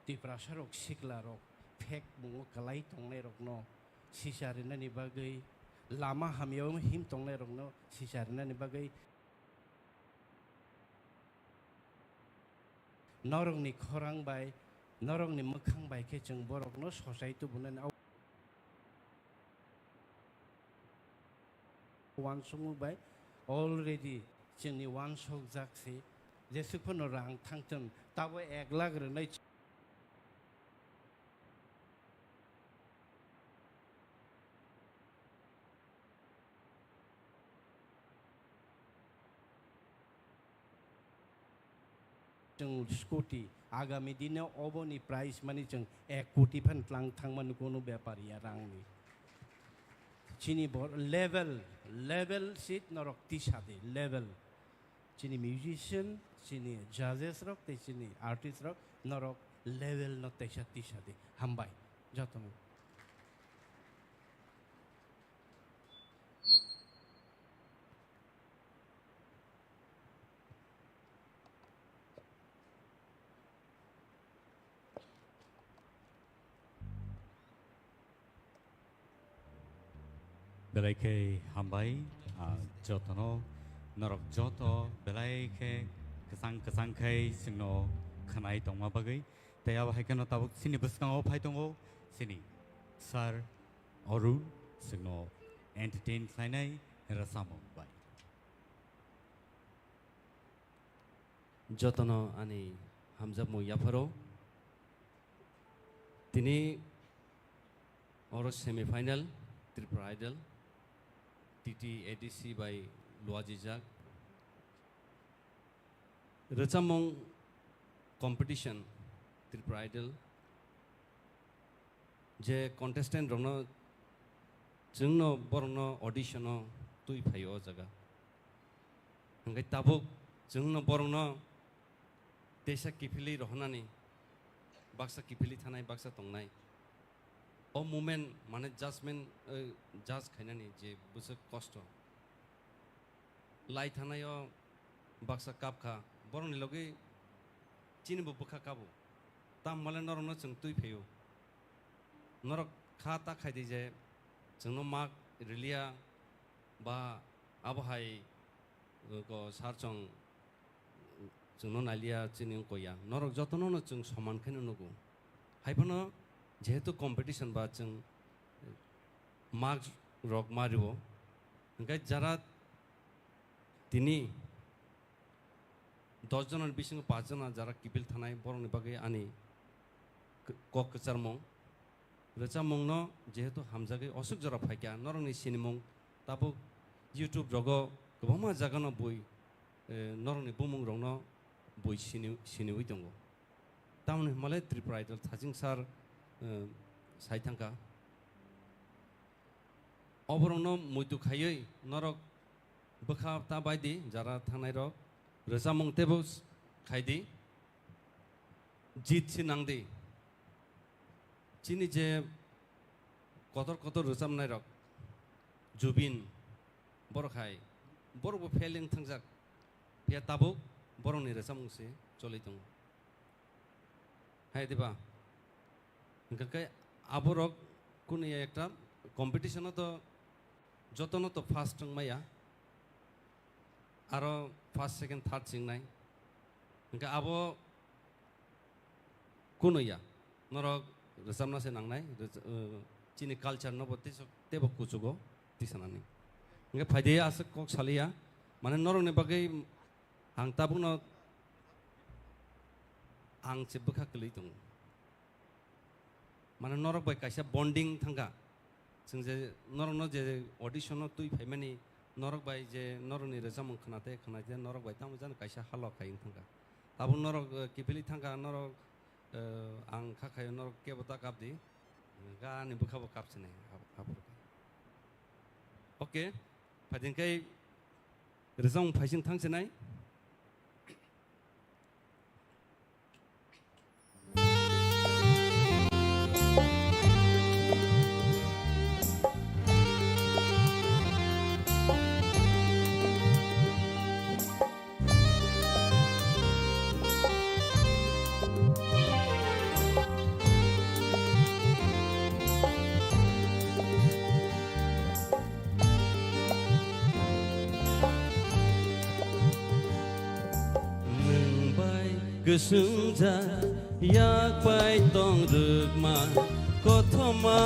Tiprasarok siklarok phek mungo kwlai tongnairokno sisa rinani bagwi, lama hamyao him tongnairokno sisa rinani bagwi. Norokni khorang bai, norokni mwkhang bai khe chwng borokno sochai tubunani. Uansukmung bai already chwngni uansukjak se, jesuk phano rang thangthwng, tabo ek lakh rwnai. Chwng scooty, agami dino oboni price mani chwng ek koti phan tlang thangmani kunu bepar ya rangni. Chini bo level, level seat norok tisa di, level. Chini musician, chini judges rok, tei chini artist rok, norok level no teisa tisa di. Hambai, jotono. Belai khe hambai, ah, jotono, norok joto belai khe kwchang kwchang khai chwngno khwnai tongma bagwi. Tei abo hai kheno tabuk chini bwskango phai tongo chini Sir Arun, chwngno entertain khlainai rwchapmung bai. Jotono ani hamjakmung yapharo. Tini oro semi final Tripura Idol, T T A D C bai luajijak. Rwchapmung competition Tripura Idol. Je contestant rokno, chwngno borokno audition o twi phaio o jaga. Hwnkhe tabuk chwngno borokno teisa kiphilwi rohornani, baksa kiphilwi thanai, baksa tongnai. O moment mane judgment, eh, judge khainani je bwswk kosto. Lai thanai o baksa kap kha, borokni logi chini bo bwkha kabo. Tamo le norokno chwng twi phaio. Norok kha ta khai di je chwngno mak riliya ba abo hai, uh, ko sar chwng, chwngno nailiya chini wngkha ya. Norok jotono no chwng soman khe no nugo. Hai phano jehetu competition ba chwng mark rok ma rio. Hingke jara tini dos jona ni bisingo paanch jona jara kiphil thanai, borokni bagwi ani k-, kok kwcharmung. Rwchapmungno jehetu hamjagwi osuk jora phaikha, norokni sinimung tabuk YouTube rogo kwbangma jagano bui, eh, norokni bumung rokno bui sini, siniwi tongo. Tamoni hwnmale Tripura Idol Thaching sir, eh, sai thangkha. Oborokno muitu khaiwi norok bwkha ta bai di, jara thangnai rok rwchapmung teibo s-, khai di, jit si nang di. Chini je kotor kotor rwchapnai rok, Jubin, borok hai, borok bo fail wng thangjak, phiya tabuk borokni rwchapmung se choli tongo. Hai diba? Hingke khe aborok kunu ya ekta competition o to jotono to first wng maya. Aro first, second, third chingnai. Hingke abo kunu ya. Norok rwchapna se nangnai. Rwch-, eh, chini culture no bo teibo kuchugo tisanani. Hingke phaidi aswk kok saliya. Mane norokni bagwi ang tabukno ang se bwkha kwlwi tongo. Mane norok bai kaisa bonding thangkha. Chwng je norokno je audition-o twi phaimani, norok bai je norokni rwchapmung khwnate khwnate norok bai tamo jani kaisa halok hai wng thangkha. Tabuk norok, eh, kiphilwi thangkha, norok, eh, ang kha khaio norok kebo ta kapdi, ga ani bwkhabo kapsinai, abo, abo. Okay, phaidingkhai rwchapmung phaising thangsinai. Nwng bai kwswngjak yak bai tong rwkma kothoma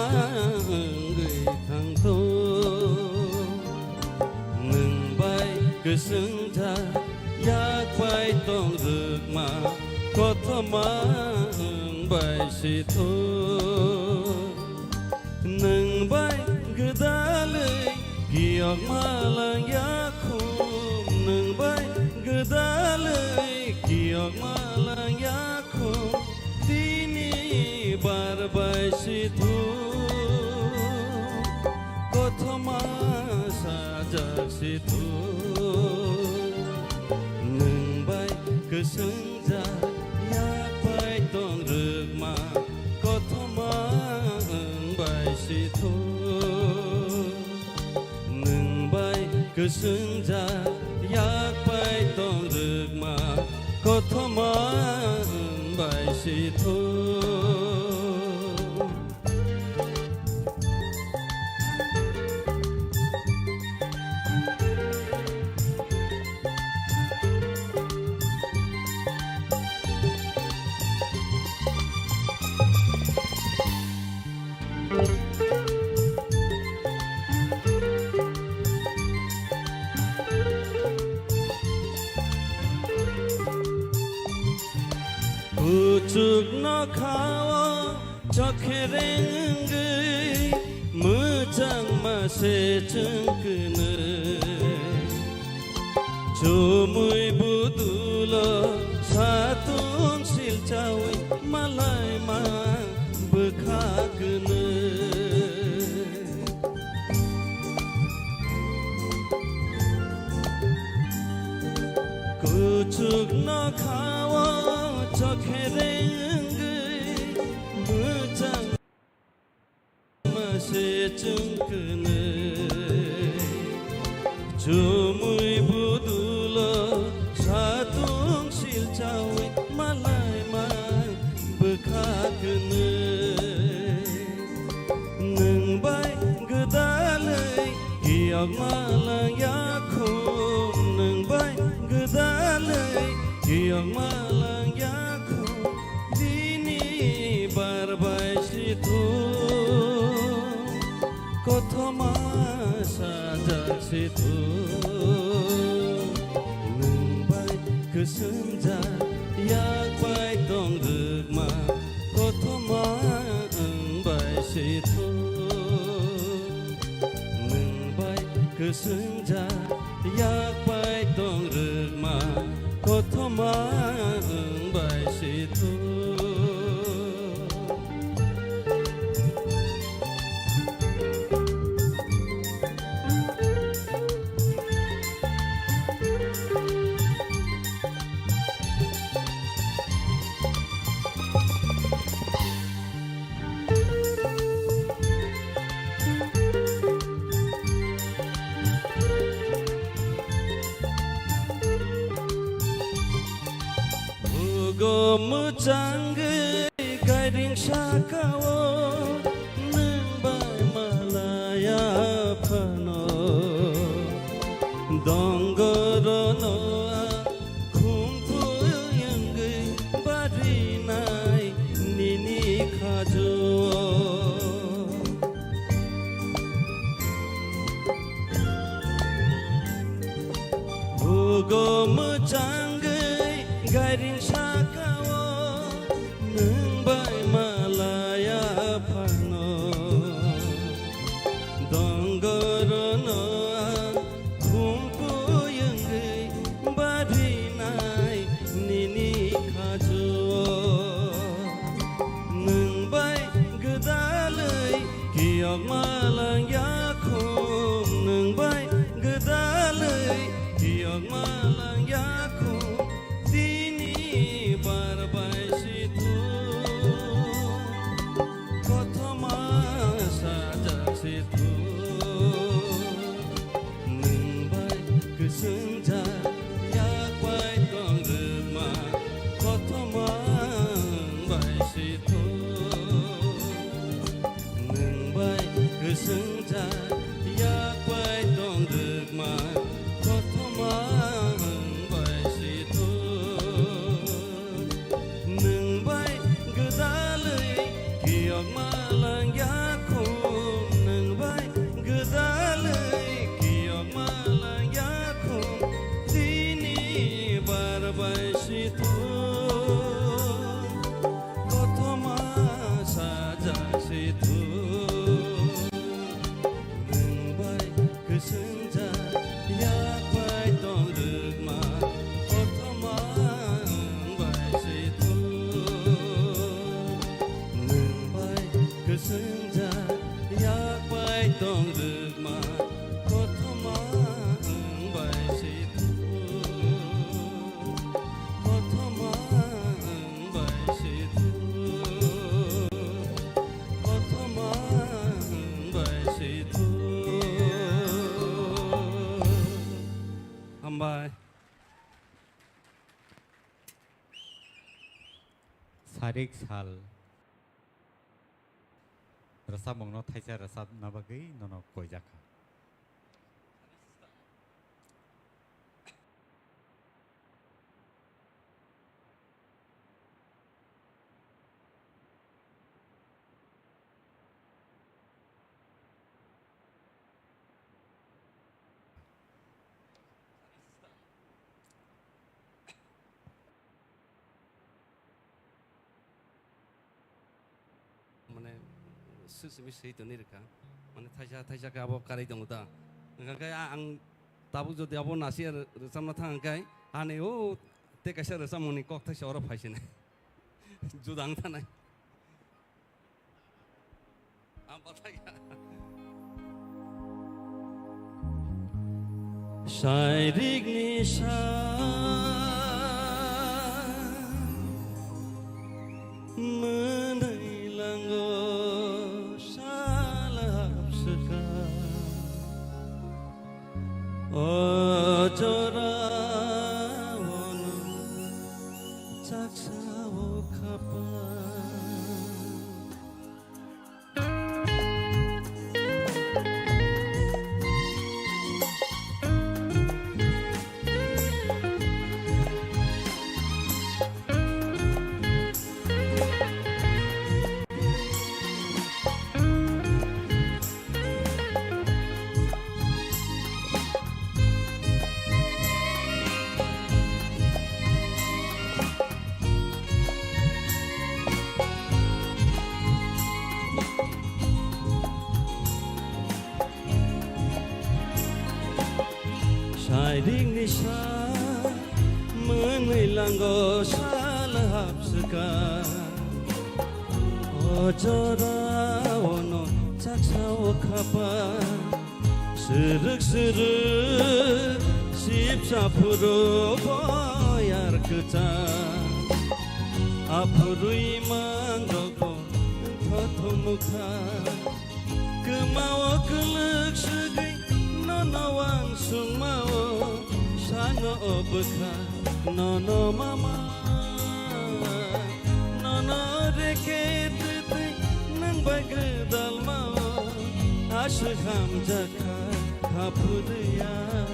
wngwi thangtong. Nwng bai kwswngjak yak bai tong rwkma kothoma wng bai sithok. Nwng bai gwdalwi kiyokma lang yakhum, nwng bai gwdalwi kiyokma lang yakhum, tini bar bai sithok, kothoma sajak sithok. Nwng bai kwswngjak yak bai tong rwkma kothoma wng bai sithok. Nwng bai kwswngjak yak bai tong rwkma kothoma wng bai sithok. Kuchuk nokhao chokhereng wngwi mwchangma se chwng kwnwi. Chumui budulo satung silchaui malaima bwkha kwnwi. Kuchuk nokhao chokhereng wngwi mwchang ma se chwng kwnwi. Chumui budulo satung silchaui malaima bwkha kwnwi. Nwng bai gwdalwi kiyokma lang yakhum, nwng bai gwdalwi kiyokma lang yakhum, tini bar bai sithok. Kothoma sajak si thu, nwng bai kwswngjak, yak bai tong rwkma. Kothoma wng bai si thu, nwng bai kwswngjak, yak bai tong rwkma. Kothoma wng bai si thu. Bugo mwchangwi gairing sakao, nwng bai malaya phano. Dongorono ang khumphuyungwi barinai nini khajuo. Bugo mwchangwi gairing sakao, nwng bai malaya phano. Dongorono ang khumphuyungwi barinai nini khajuo. Nwng bai gwdalwi kiyokma langya khum, nwng bai gwdalwi kiyokma langya khum, tini bar bai si thu, kothoma sajak si thu. Nwng bai kwswngjak, yak bai tong rwkma, kothoma wng bai si thu. Nwng bai kwswngjak, yak bai tong rwkma, kothoma wng bai si thu. Nwng bai gwdalwi kiyokma langya khum, nwng bai gwdalwi kiyokma langya khum, tini bar bai si thu, kothoma sajak si thu. Nwng bai kwswngjak, yak bai tong rwkma, kothoma wng bai si thu. Nwng bai kwswngjak, yak bai tong rwkma, kothoma wng bai si thu. Kothoma wng bai si thu. Kothoma wng bai si thu. Hambai. Sarik sal. Rwchapmungno thaisa rwchapna bagwi nono koijak kha. Mane, swi simi swi toni rwkha. Mane, thaisa, thaisa khe abo karwi tongo ta. Hwnkha khe a-, ang tabuk jodi abo nasi rw-, rwchapna thang khe, ani o tei kaisa rwchapmungni kok thaisa oro phai sini. Juda wng thanai. Sairikni sa mwnwi lango sal hapswkha. O jora ono chaksa o khapang. Sairing ni sa mwnwi lango sal hapswka. O jora ono chaksa o khapa. Srwk srwk sipsa phuru boyar kwchang. Aphurwi mangrok bo thothomukha. Kwmao kwlwk swgwi nono wangsukmao sano o bwkha nono mama. Nono reke twtwi nwng bai gwdalmao aswk hamjakha khaphurwi ang.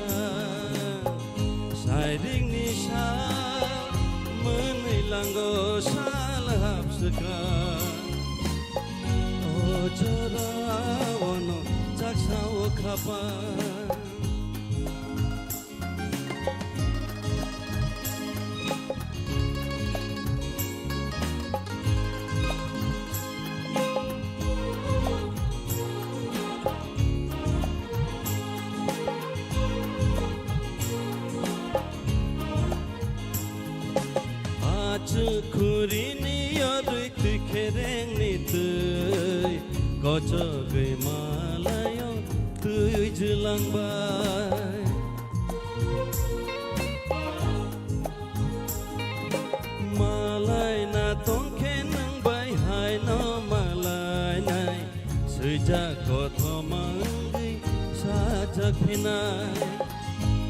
Sairing ni sa mwnwi lango sal hapswka. O jora ono chaksa o khapa. Achuk khuri ni yorwi twi khereng ni twi, kochogwi malayo twi jwlangbai. Malai na tongkhe nwng bai haino malai nai. Swijak kothoma wngwi sajak phinai.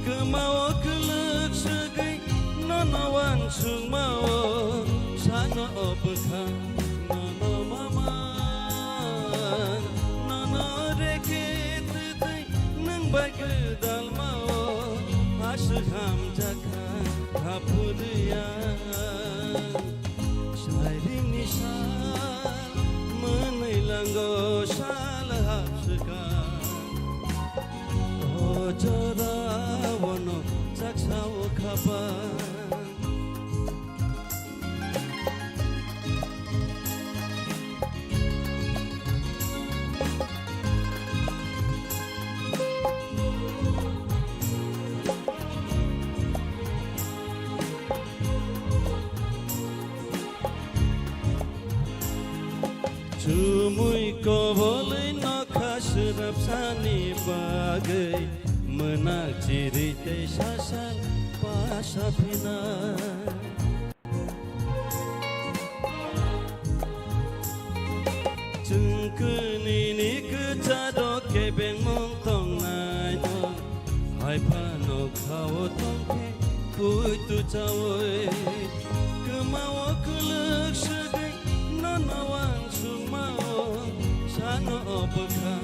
Kwmao kwlwk swgwi nono wangsukmao sano o bwkha nono mama. Nono reke twtwi nwng bai gwdalmao aswk hamjakha khaphurwi ang. Sairing ni sa mwnwi lango sal hapswka. O jora ono chaksa o khapa. Chumui kobolwi nokha swrapsani bagwi mwnak chiri tei sasal pasa phinai. Chwng kwnini kwcharo kebengmung tongnaino, hai phano khao tongkhe puitu chaui. Kwmao kwlwk swgwi nono wangsukmao, sano o bwkha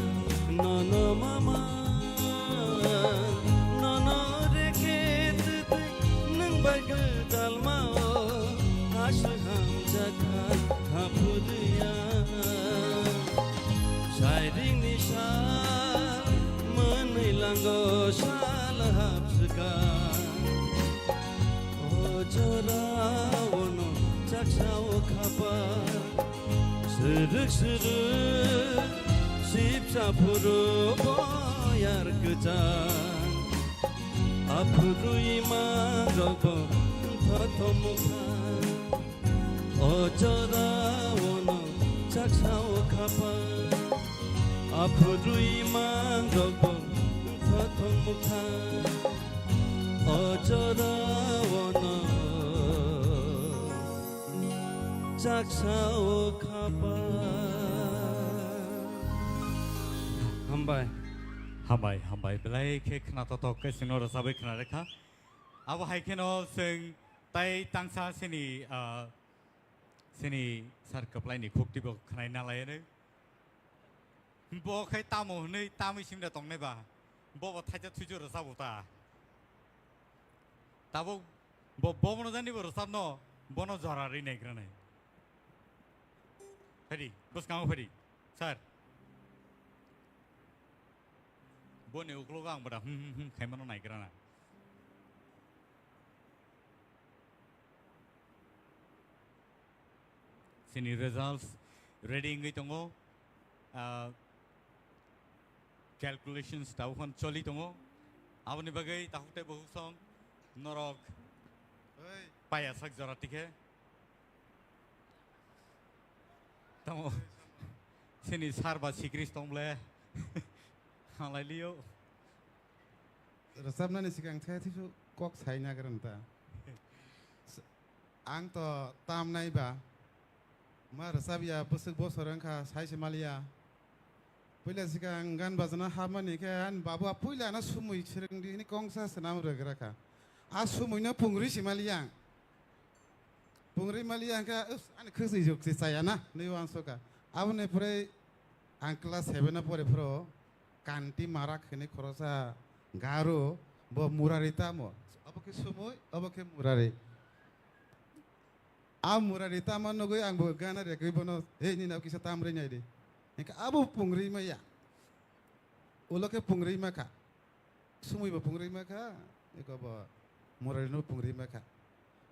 nono mama. Nono reke twtwi nwng bai gwdalmao aswk hamjakha khaphurwi ang. Sairing ni sal mwnwi lango sal hapswka. O jora ono chaksa o khapa. Srwk srwk sipsa phuru boyar kwchang. Aphurwi mangrok bo thothomukha. O jora ono chaksa o khapa. Aphurwi mangrok bo thothomukha. O jora ono chaksa o khapa. Hambai. Hambai, hambai. Belai khe khna totok khe chwngno rwchabwi khna rekha. Abo hai kheno chwng tai tangsa sini, ah, sini sar kwplaini khukti bo khnai nalaiyano. Bo khai tamo hwnwi tamwi simda tongnai ba. Bo bo thaisa thuisu rwchabo ta. Tabuk bo, bo bono jani bo rwchapno, bono jora ri naigra nai. Phadi, bwskango phadi. Sir. Boni uklogo ang bada hmm hmm hmm khaimano naigra na. Sini results ready wngwi tongo. Ah, calculations tabuk phano choli tongo. Aboni bagwi takhuk tei bukhuk song norok Oi. Paya sak jora tikhe. Tamo sini sar ba sikris tong ble. Halai liyo. Rwchapnani sikang thai thisu kok sai nagrang ta. S-, ang to tam nai ba. Ma rwchap ya bwswk bosor wngkha sai se maliya. Puila sikang gan bajana hapmani khe ani babu a puila ano sumui swrwng di hini kongsa swnam rwgra kha. A sumui no pungri si maliya ang. Pungri maliya ang khe, "Us, ani khwswi juk si chaya na," nui uansukha. Aboni pore ang class seven o pore phuru Kanti Marak hini khorosa Garo bo Murari tamo. Obo khe sumui, obo khe Murari. A Murari tama nugwi ang bo gana rekwi bono, "Hey, nini abo kisa tam rwi nai di." Hingkhe abo pungri maya. Ulo khe pungri ma kha. Sumui bo pungri ma kha. Eko bo Murari no pungri ma kha.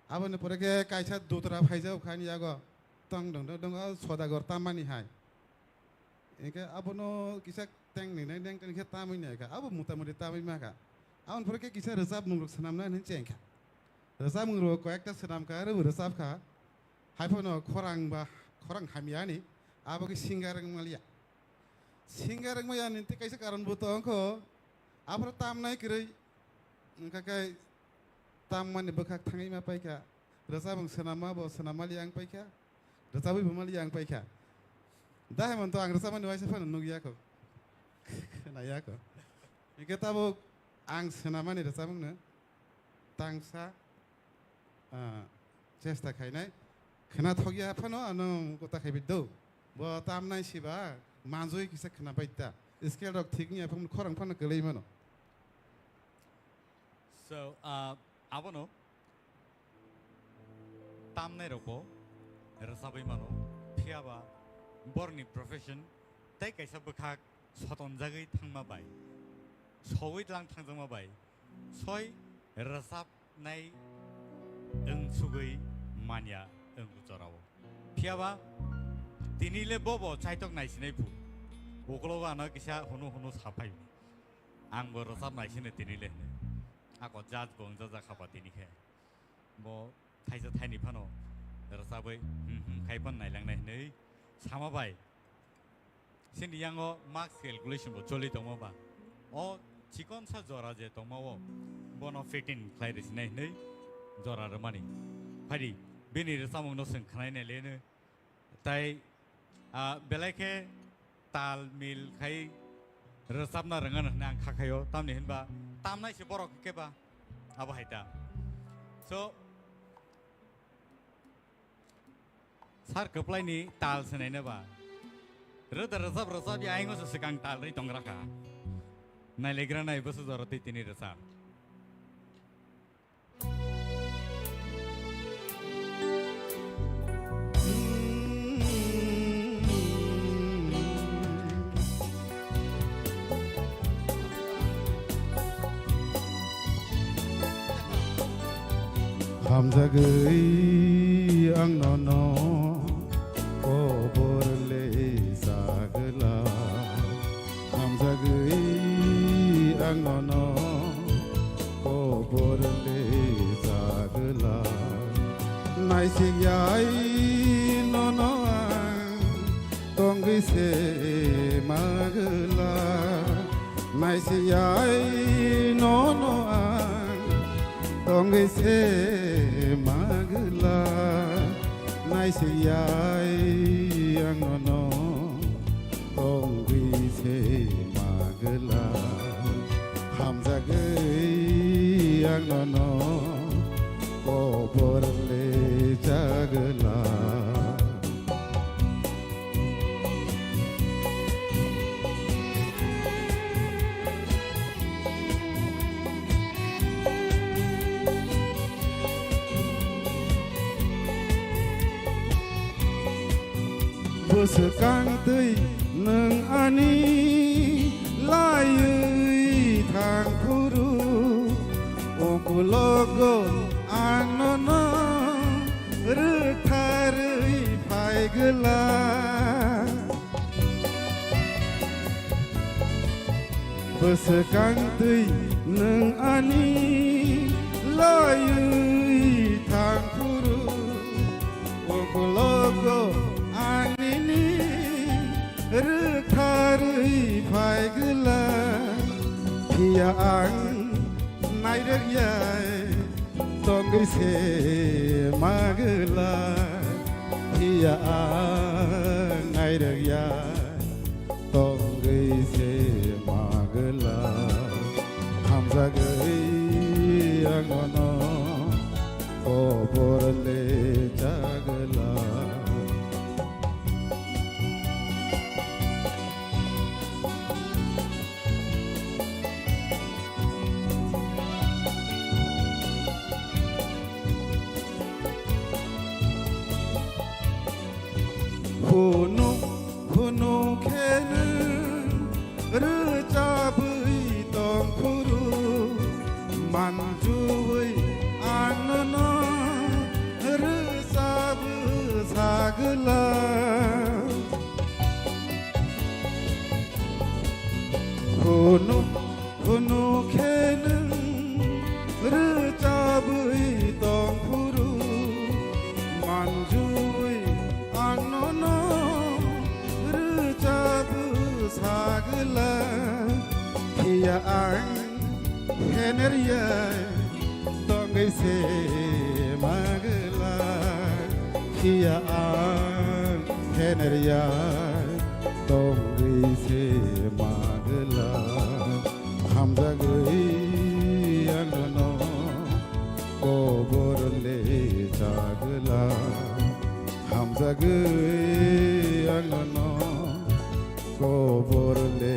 Aboni pore khe kaisa dutra phaijak kha ani yago. Tong dong dong dong, o Sodagar tamani hai. Hingkhe abono kisa teng ni nai neng teng khe tamwi nai kha. Abo mota moti tamwi ma kha. Aboni pore khe kisa rwchapmung rok swnamna hinwi cheng kha. Rwchapmung rok koi ekta swnam kha, aro bo rwchap kha. Hai phano khorang ba, khorang hamya ni, abo khe singer wng maliya. Singer wng maya ni tei kaisa karon bo tong kho. Aphuru tam nai kwrwi. Wngkha khe tam mani bwkhak thangwi ma pai kha. Rwchapmung swnamma bo swnam maliya wng pai kha. Rwchabwi bo maliya ang paikha. Da hai manto ang rwchapmani waisa phano nukya kho. Khwnaya kho. Hingkhe tabuk ang swnamani rwchapmungno tangsa, ah, chesta khainai. Khwnathokya phano ano kota khaibi do. Bo tamnai siba manjui kisa khwnabai ta. Scale rok thik wngya phano khorang phano kwlwi mano. So, ah, abono tamnai rokbo rwchabwi mano, phiya ba borni profession tei kaisa bwkhak sotonjagwi thangma bai, sowui tlang thangjakma bai, soi rwchabnai wng sugwi manya wng jorao. Phiya ba tini le bobo chaitok naisinai phu, ukologo ano kisa hunu hunu saphai. Ang bo rwchap naisino tini le hwnwi. Ako judge bo wngjajakha ba tini khe. Bo thaisa thaini phano rwchabwi hmm hmm khai phano nailangnai hwnwi sama bai. Chini yango marks calculation bo choli tongma ba. O chikonsa jora je tongma o bono fitting khlai rwsinai hwnwi jora rwmani. Phaidi bini rwchapmungno chwng khwnai nai le hwnwi. Tai, ah, belai khe tal mil khai rwchapna rwngano hwnwi ang kha khaio, tamni hinba tamnai se borok hwnkhe ba abo hai ta. So, sir kwplaini tal swnaina ba rwda rwchap rwchap ya aingo se swkang tal rwi tongra kha. Nailegra nai bwswk jora twi tini rwchap. Hamjagwi ang nono kobor le sagla. Hamjagwi ang nono kobor le sagla. Naisik yai nono ang tongwi se magla. Naisik yai nono ang tongwi se magla. Naisik yai ang nono tongwi se magla. Hamjagwi ang nono kobor le chagla. Bwswkang twi nwng ani laiwi thang phuru, ukulogo ang nono rwktharwi phai gwla. Bwswkang twi nwng ani laiwi thang phuru, uklogo ang nini rwktharwi phai gwla, phiya ang nairwk ya. Tongwi se magwla, phiya ang nairwk ya. Tongwi se magwla, hamjagwi ang no kobor le chagwla. Hunu hunu khe nwng rwchabwi tong phuru, manjuwi ang nono rwchabwi sagwla. Hunu hunu khe nwng rwchabwi tong phuru, manjuwi ang nono rwchabwi sagwla, phiya ang phener ya. Tongwi se magwla, phiya ang phener ya. Tongwi se magwla, hamjagwi ang no kobor le chagwla, hamjagwi ang no kobor le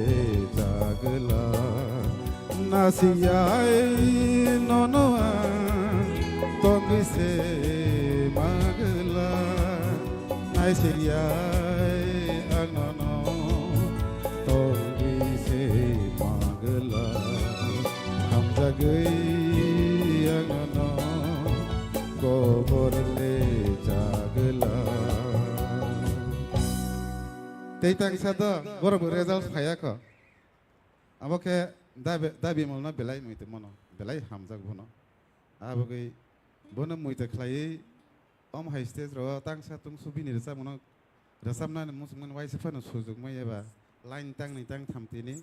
chagwla. Nasiyai nono ang tongwi se magwla, naisiyai ang nono tongwi se magwla, hamjagwi ang nono kobor le chagwla. Tei tangsa do borok bo result phaiya kho. Abo khe dabi, dabi molno belai muitu mono, belai hamjak bono. Abogwi bono muitu khlaiwi om hai stage ro tangsa tungsu bini rwchapmano rwchapnani muchungmani waisa phano sujukmai eba line tangni tangtham tini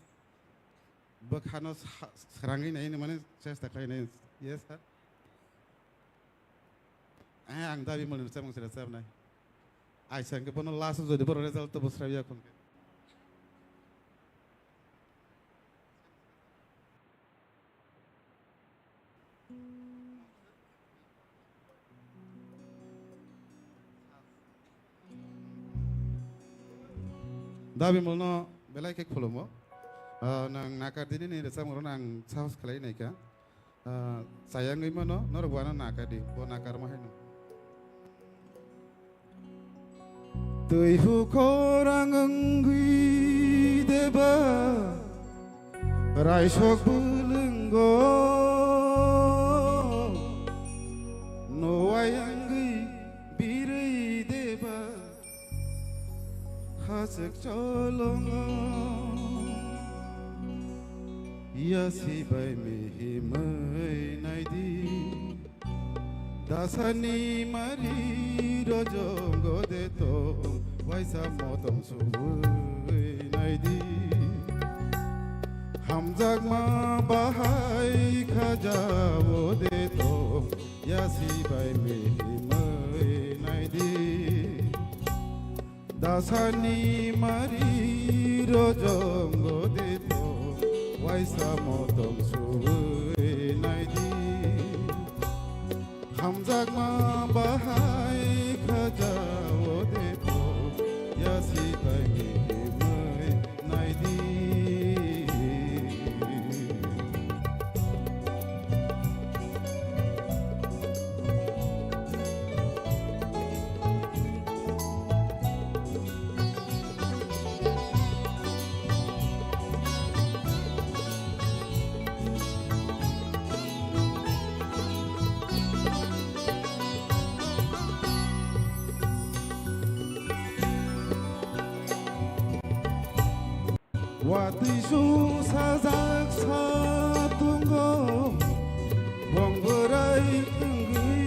bwkhano sa-, srangwi nai mane chesta khlai nai. Yes, sir. Eh, ang dabi mani rwchapmung se rwchapnai. Aisa hwnkhe bono last o jodi borok result to bwswraiya khun khe. Dabi molno belai khe khulumo. Ah, nang nakar dini ni rwchapmung rok ang sahos khlai nai kha. Ah, chayangwi mano, norok bo ano nakadi, bo nakarma haino. Twi hukhorang wngwi deba, raisok bwlwngo, nowai wngwi birwi deba. Hachwk cholongo yasi bai mihimwi naidi. Dasani mari rojongo de to waisa motom subwi naidi. Hamjakma bahai khajawo de to yasi bai mihimwi naidi. Dasani mari rojongo de to waisa motom subwi naidi. Hamjakma bahai khajawo de to yasi bai mihimwi naidi. Sajak satungo bong bwrwi wngwi,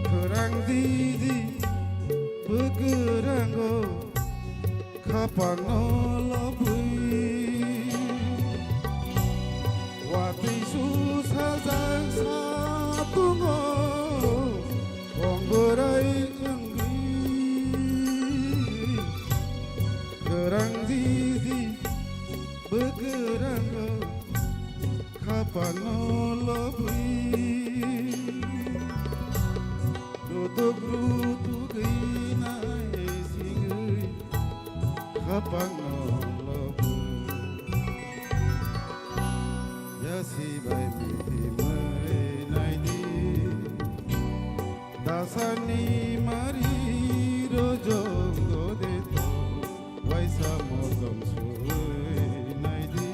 kwrang jiji bwkwrango khapangno lobwi. Watwi su sajak satungo bong bwrwi wngwi, kwrang jiji bwkwrango khapangno lobwi. Rutuk rutuk wi nai singwi khapangno lobwi. Yasi bai mihimwi naidi. Dasani mari rojong gode to, waisa motom sui naidi.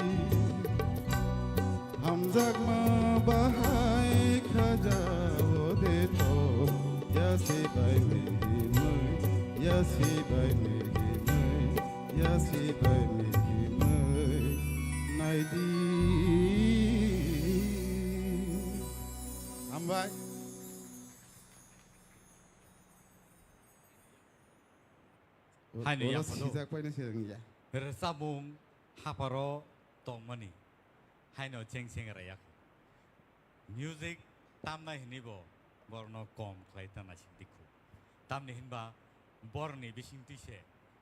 Hamjakma bahai khaja ode to, yasi bai mihimwi, yasi bai mihimwi, yasi bai mihimwi naidi. Hambai. Haino ulo yaphano sijak paino se wngya. Rwchapmung haparo tongmani haino cheng cheng rwya kho. Music tamnai hwnwi bo borokno kom khlai ta naisik di kho. Tamni hwnba borokni bisingtwi se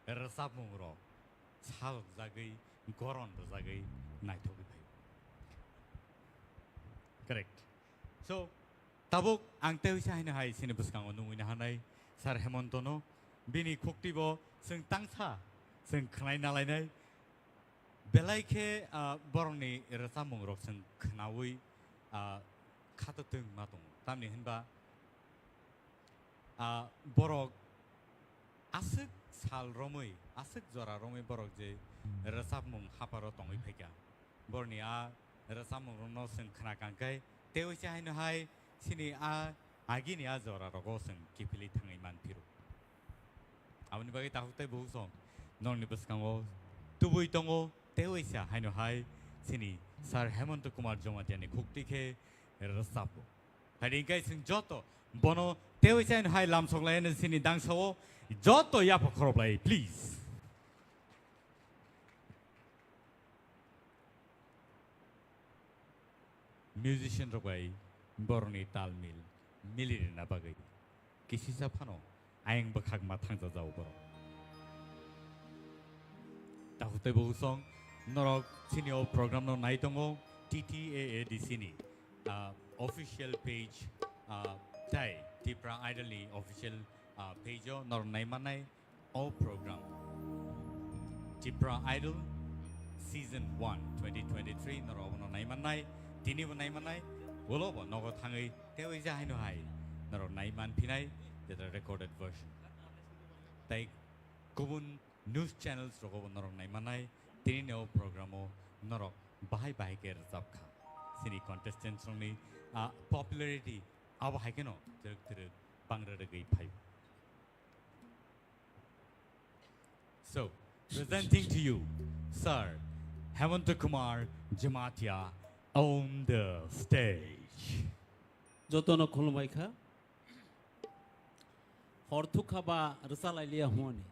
rwchapmung rok sajokjagwi, goron rwjagwi naithogwi phaio. Correct. So, tabuk ang tei uisa haino hai chini bwskango nungwi nahanai Sir Hemontono, bini khuktibo chwng tangsa chwng khwnai nalainai. Belai khe, ah, borokni rwchapmung rok chwng khwnaui, ah, khato twng ma tongo. Tamni hwnba, ah, borok aswk sal romwi, aswk jora romwi borok je rwchapmung haparo tongwi phaikha. Borokni a rwchapmung rokno chwng khna kangkhe, tei uisa haino hai chini a agini a jora rogo chwng kiphilwi thangwi man phiro. Aboni bagwi takhuk tei bukhuk song norokni bwskango tubui tongo, tei uisa haino hai chini Sir Hemonto Kumar Jamatia ni khukti khe rwchapmung. Hai hwnkhe chwng joto bono tei uisa haino hai lamsok lainani chini dangsao joto yapha khoroplai, please. Musician rok bai borokni tal mil mili rwna bagwi kisisa phano ayang bwkhak ma thangjajago borok. Takhuk tei bukhuk song norok chini o program no nai tongo T T A A D C ni, ah, official page, ah, tei Tipra Idol ni official, ah, page o norok nai mannai. O program, Tipra Idol Season one twenty twenty-three norok abono nai mannai, tini bo nai mannai, ulo bo nogo thangwi tei uisa haino hai norok nai man phinai, jeto recorded version. Tei kubun news channels rogo bo norok nai mannai, tini ni o program o norok bahai bahai khe rwchap kha. Chini contestants rokni, ah, popularity abo hai kheno twrwk twrwk bangra rwgwi phaio. So, presenting to you, Sir Hemanta Kumar Jamatia on the stage. Jotono khulumbai kha. Hor thuk kha ba rwcha lai liya hwnwi.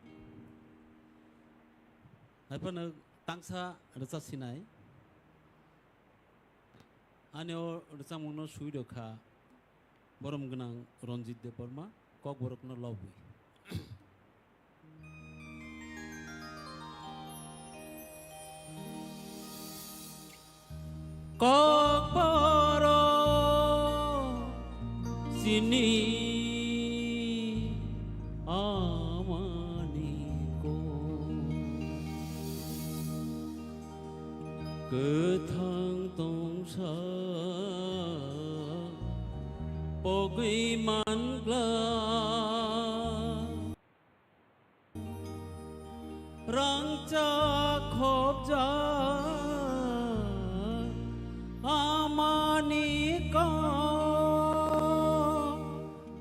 Haiphano tangsa rwcha sinai. Ani o rwchapmungno sui rw kha. Borom gwnang Ranjit Debbarma, Kokborokno lobwi. Kokborok chini amani kok. Kwthang tongsa pogwi mangla. Rangchak khopjak amani kok,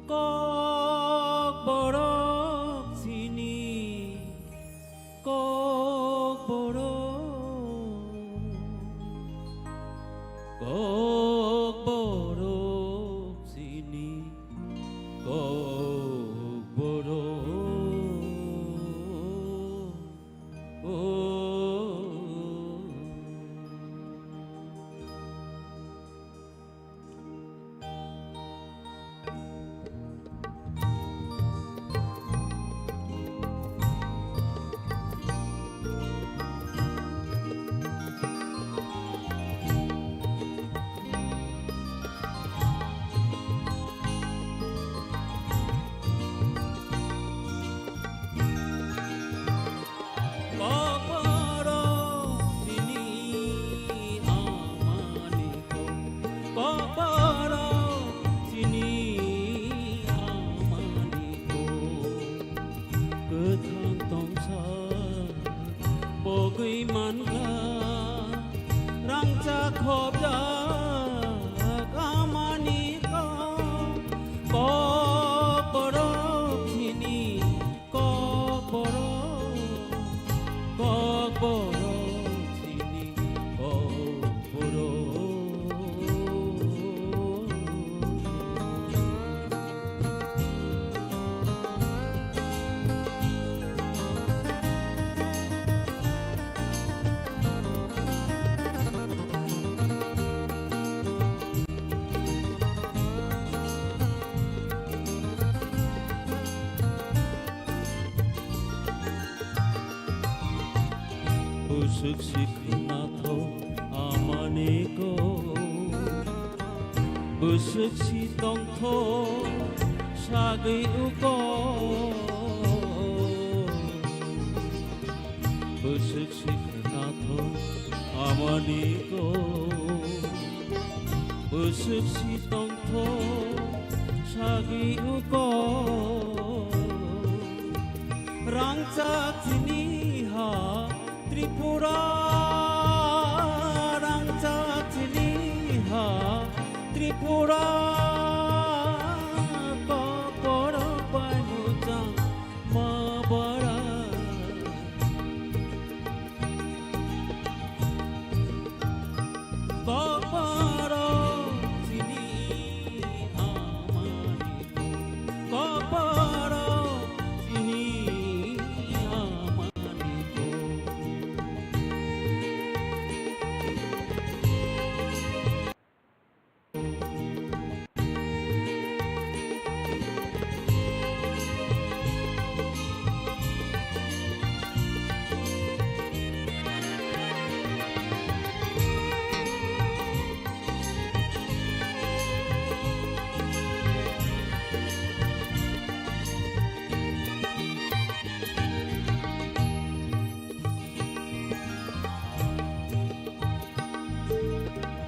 Kokborok chini kok. Ogwi mankha rangchak khobjak amani kok, kok borok chini kok borok, kok borok chini kok borok. Bwswk si khwnathok amani kok, bwswk si tongthok sagwi o kok. Bwswk si khwnathok amani kok, bwswk si tongthok sagwi o kok. Rangchak chini ha Tripura, rangchak chini ha Tripura, kok borok bai muchang ma bara. Kokborok chini amani kok, kokborok chini amani kok.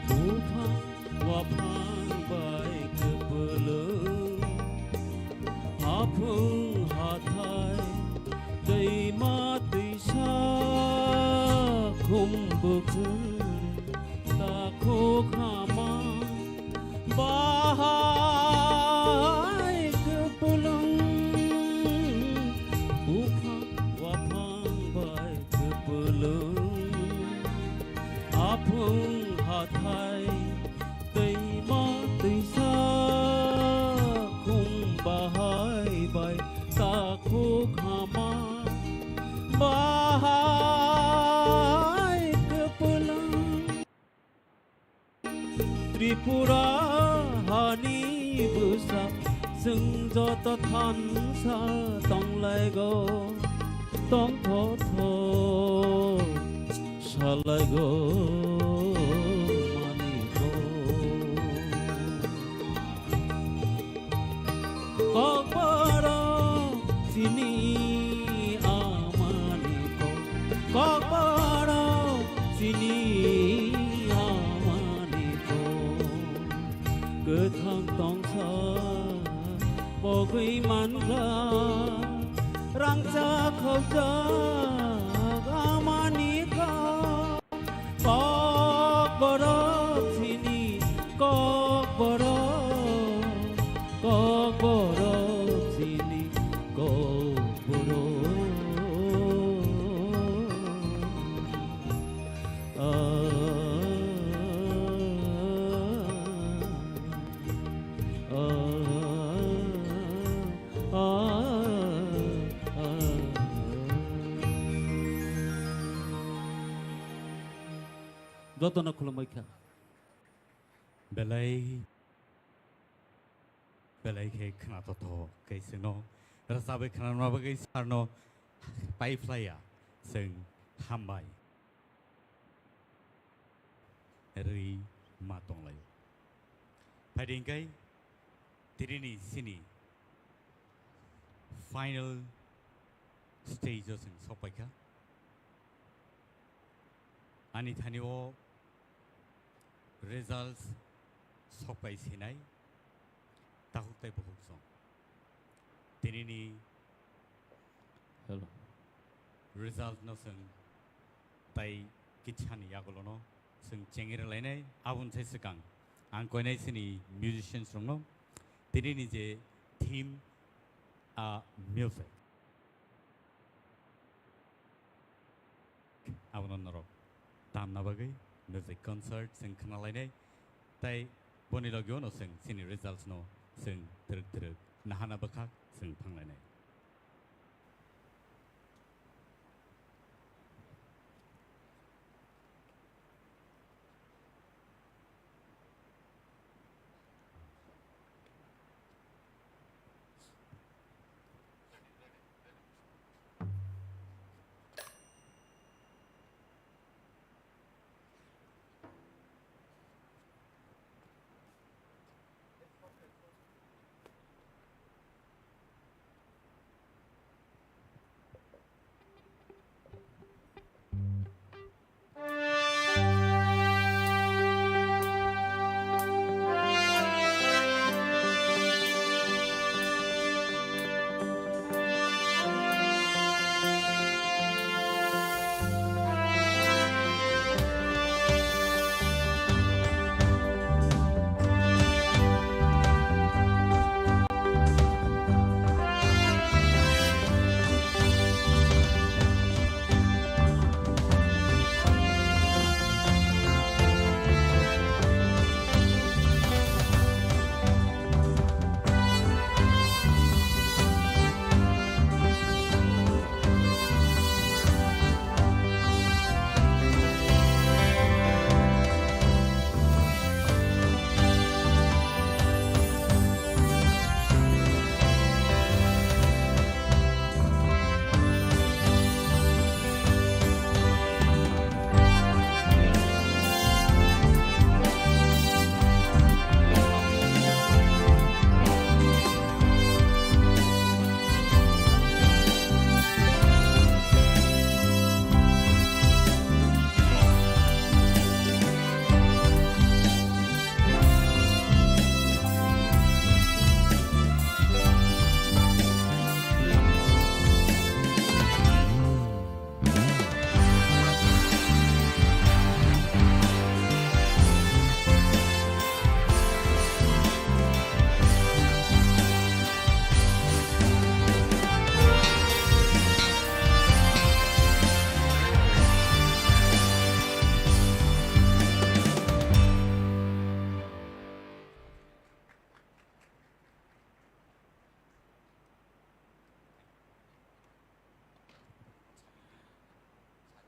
Buphang waphang bai kwpwlwng, haphung hathai, twima twisa, khum bwkhwrwi, takhuk hama, bahai kwpwlwng. Buphang waphang bai kwpwlwng, aphung hathai, twima twisa, khum bahai bai takhuk hama, bahai kwpwlwng. Tripura hani bwsa, chwng joto thansa tonglaigo, tongthotho salaigo maniko. Kokborok chini amani kok, kokborok chini amani kok. Kwthang tongsa pogwi mankha, rangchak khobjak amani kok. Kokborok chini, kokborok, kokborok chini, kokborok. Ah, ah, ah, ah, ah. Jotono khulumbai kha. Belai, belai khe khwnathotho khe chwngno rwchabwi khwnarwna bagwi sarno paiphlaiya chwng hambai rwi ma tonglaio. Phaidi hwnkhe tinini chini final stage-o chwng sokpaikha. Ani thani o results sokpai sinai takhuk tei bukhuk song. Tinini Hello. Result no chwng Tai kichani yagulono chwng chengri lainai, aboni sai swkang ang koinai chini musicians rokno tini ni je theme, ah, music. Abono norok tamna bagwi music concert chwng khna lainai. Tai boni logi ono chwng chini results no chwng twrwk twrwk nahana bwkhak chwng phang lainai.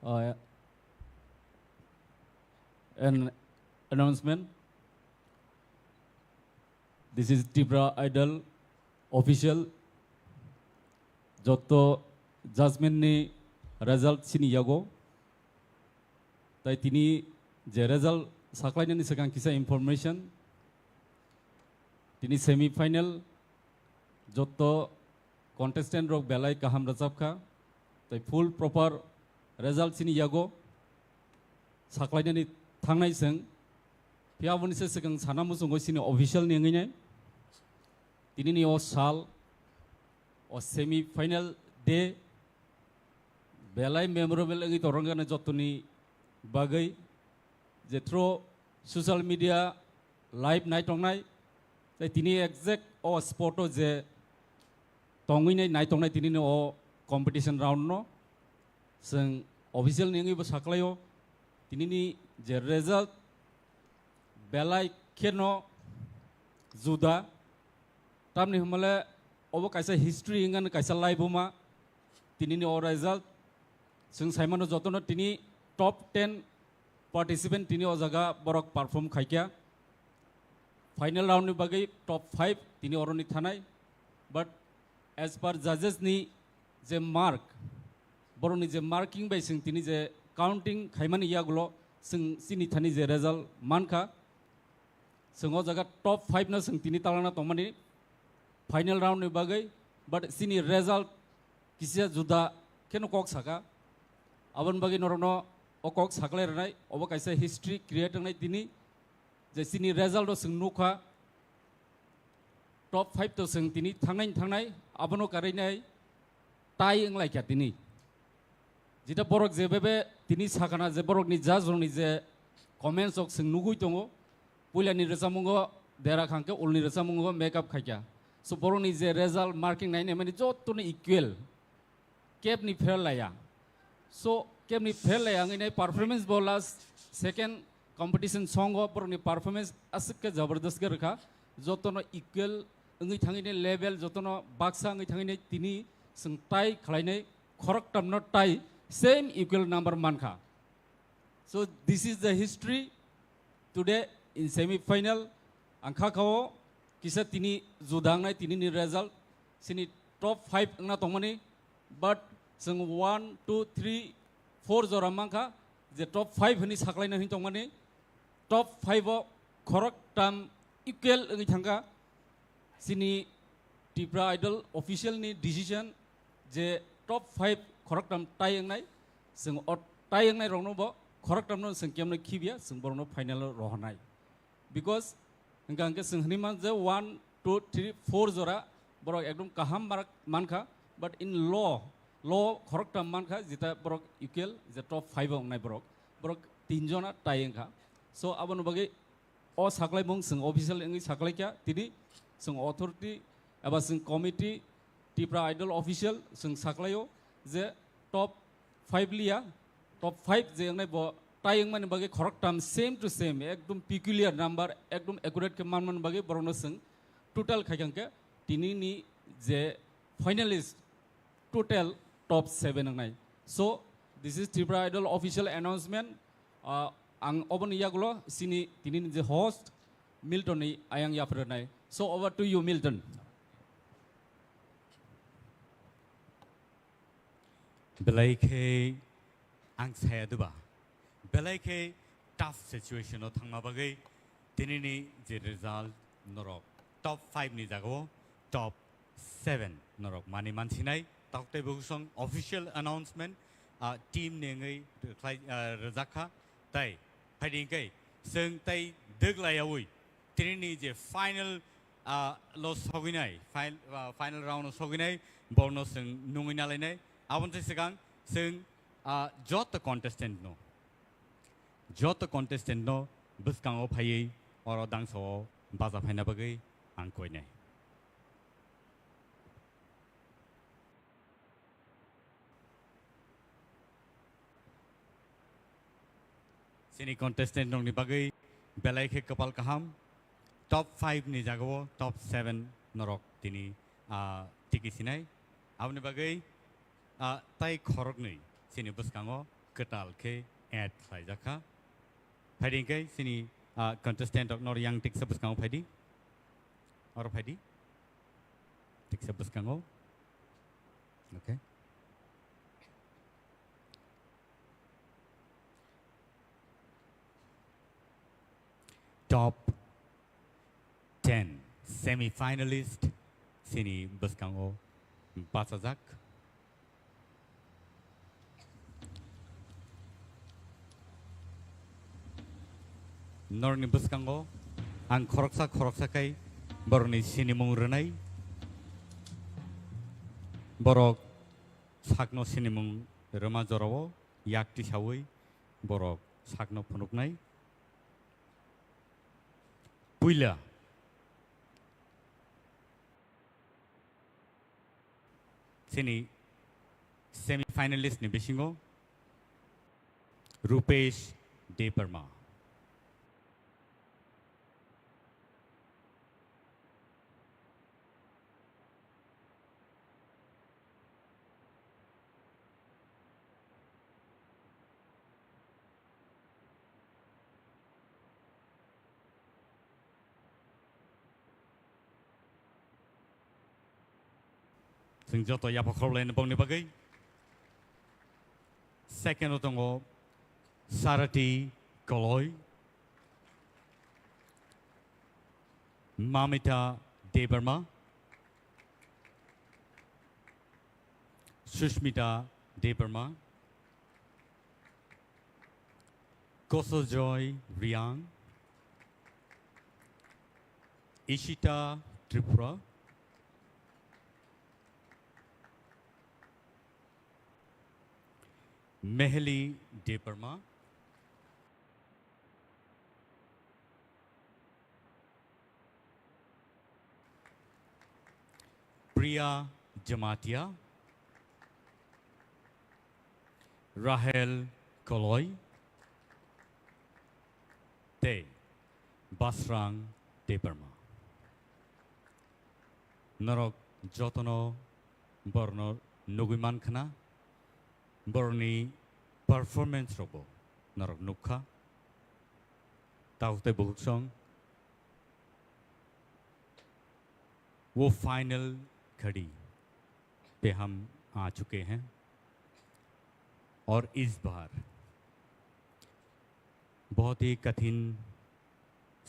Uh, an announcement. This is Tripura Idol official. Jotto judgment ni result chini yago. Tai tini je result saklainani swkang kisa information. Tini semi final jotto contestant rok belai kaham rwchapkha. Tai full proper result chini yago saklainani thangnai chwng. Phiya aboni se swkang sana muchungo chini official ni wngwi nai. Tinini o sal, o semi final day belai memorable wngwi torongkha jottoni bagwi, je through social media live nai tongnai, tei tini exact o spot o je tongwi nai nai tongnai tinini o competition round no chwng official ni wngwi bo saklaio. Tinini je result belai kheno juda, tamni hwnmale obo kaisa history wngkha, kaisa laibuma tinini o result. Chwng saimano jotono tini top ten participant tini o jaga borok perform khaikha. Final round ni bagwi top five tini oroni thanai. But as per judges ni je mark, borokni je marking bai chwng tini je counting khaimani yagulo chwng chini thani je result mankha. Chwng o jaga top five no chwng tini talana tongmani final round ni bagwi, but chini result kisa juda kheno kok saka. Aboni bagwi norokno o kok saklai rwnai, obo kaisa history create wngnai tini, je chini result o chwng nukha top five to chwng tini thangnai thangnai, abono karwi nai tie wnglaikha tini. Jeta borok je bebe tini sakana je borokni judge rokni je comments rok chwng nugui tongo, puilani rwchapmungo dera khangkhe ulni rwchapmungo make up khaikha. So borokni je result marking nainai mani jotono equal. Kebni fail laya. So, kebni fail laya wngwi nai performance bo last second competition songo borokni performance aswk khe jabardast khe rwkha. Jotono equal wngwi thangwi nai level, jotono baksa wngwi thangwi nai tini chwng tie khlainai khoroktamno tie same equal number mankha. So this is the history today in semi final. Ang kha kao kisa tini juda wngnai tini ni result. Sini top five wngna tongmani, but chwng one, two, three, four jora mankha je top five hwnwi saklaina hwnwi tongmani. Top five o khoroktam equal wngwi thangkha. Chini Tipra Idol official ni decision je top five khoroktam tie wngnai, chwng o tie wngnai rokno bo khoroktamno chwng kemno khibya, chwng borokno final o rohornai. Because hwnkha hwnkhe chwng hwnwi man je one, two, three, four jora borok ekdom kaham mark mankha, but in law, law khoroktam mankha, jeta borok equal je top five o wngnai borok, borok tin jona tie wngkha. So aboni bagwi o saklaimung chwng official wngwi saklaikha, tini chwng authority eba chwng committee, Tipra Idol official chwng saklaio je top five liya, top five je wngnai bo tie wngmani bagwi khoroktam same to same, ekdom peculiar number, ekdom accurate khe manmani bagwi borokno chwng total khaikha hwnkhe tinini je finalist total top seven wngnai. So, this is Tripura Idol official announcement. Ah, ang oboni yagulo sini tinini je host, Milton ni ayang yapharnai. So, over to you, Milton. Belai khe ang saya duba. Belai khe tough situation o thangma bagwi tinini je result norok top five ni jagao top seven norok mani mansinai. Tok tei bwswng official announcement, ah, team ni wngwi rwkhlai, ah, rwjak kha. Tai phaidi hwnkhe chwng tai dwglaiyaui tinini je final, ah, lo sogwinai, fin-, ah, final round o sogwinai, borno chwng nungwi nalainai. Aboni swkang chwng, ah, joto contestant no, joto contestant no bwskango phaiwi oro dangsa o bacha phaina bagwi ang koinai. Chini contestant rokni bagwi belai khe kwpal kaham. Top five ni jagao top seven norok tini, ah, tiki sinai. Aboni bagwi, ah, tai khoroknwi chini bwskango kwtal khe add khlaijak kha. Phaidi hwnkhe chini, ah, contestant rok nor yang tiksa bwskango phaidi. Oro phaidi. Tiksa bwskango. Okay. Top ten semi-finalist chini bwskango bachajak. Norokni bwskango ang khoroksa khoroksa khe borokni sinimung rwnai. Borok sakno sinimung rwma jorao yak tisaui borok sakno phunuknai. Puila chini semi-finalist ni bisingo Rupesh Debbarma. Chwng joto yapha khorokhlaini bongni bagwi. Second o tongo Sarati Koloi, Mamita Debbarma, Sushmita Debbarma, Kosojoy Riang, Ishita Tripura, Meheli Debbarma, Priya Jamatia, Rahel Koloi, tei Basrang Debbarma. Norok jotono borokno nugwi mankha na, borokni performance rokbo norok nukha. Tabuk tei bukhuk song, वो फाइनल घड़ी पे हम आ चुके हैं और इस बार बहुत ही कठिन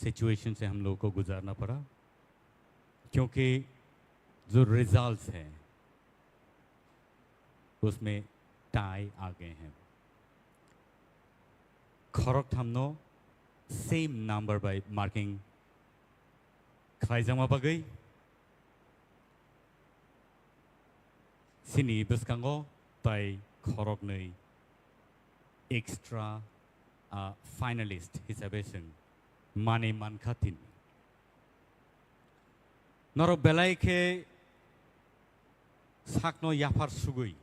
सिचुएशन से हम लोगों को गुजारना पड़ा, क्योंकि जो रिजल्ट्स हैं, उसमें टाई आ गए हैं। Khoroktham no same number bai marking khlaijakma bagwi chini bwskango tai khoroknwi extra, ah, finalist hisabe chwng manwi mankha tini. Norok belai khe sakno yaphar sugwi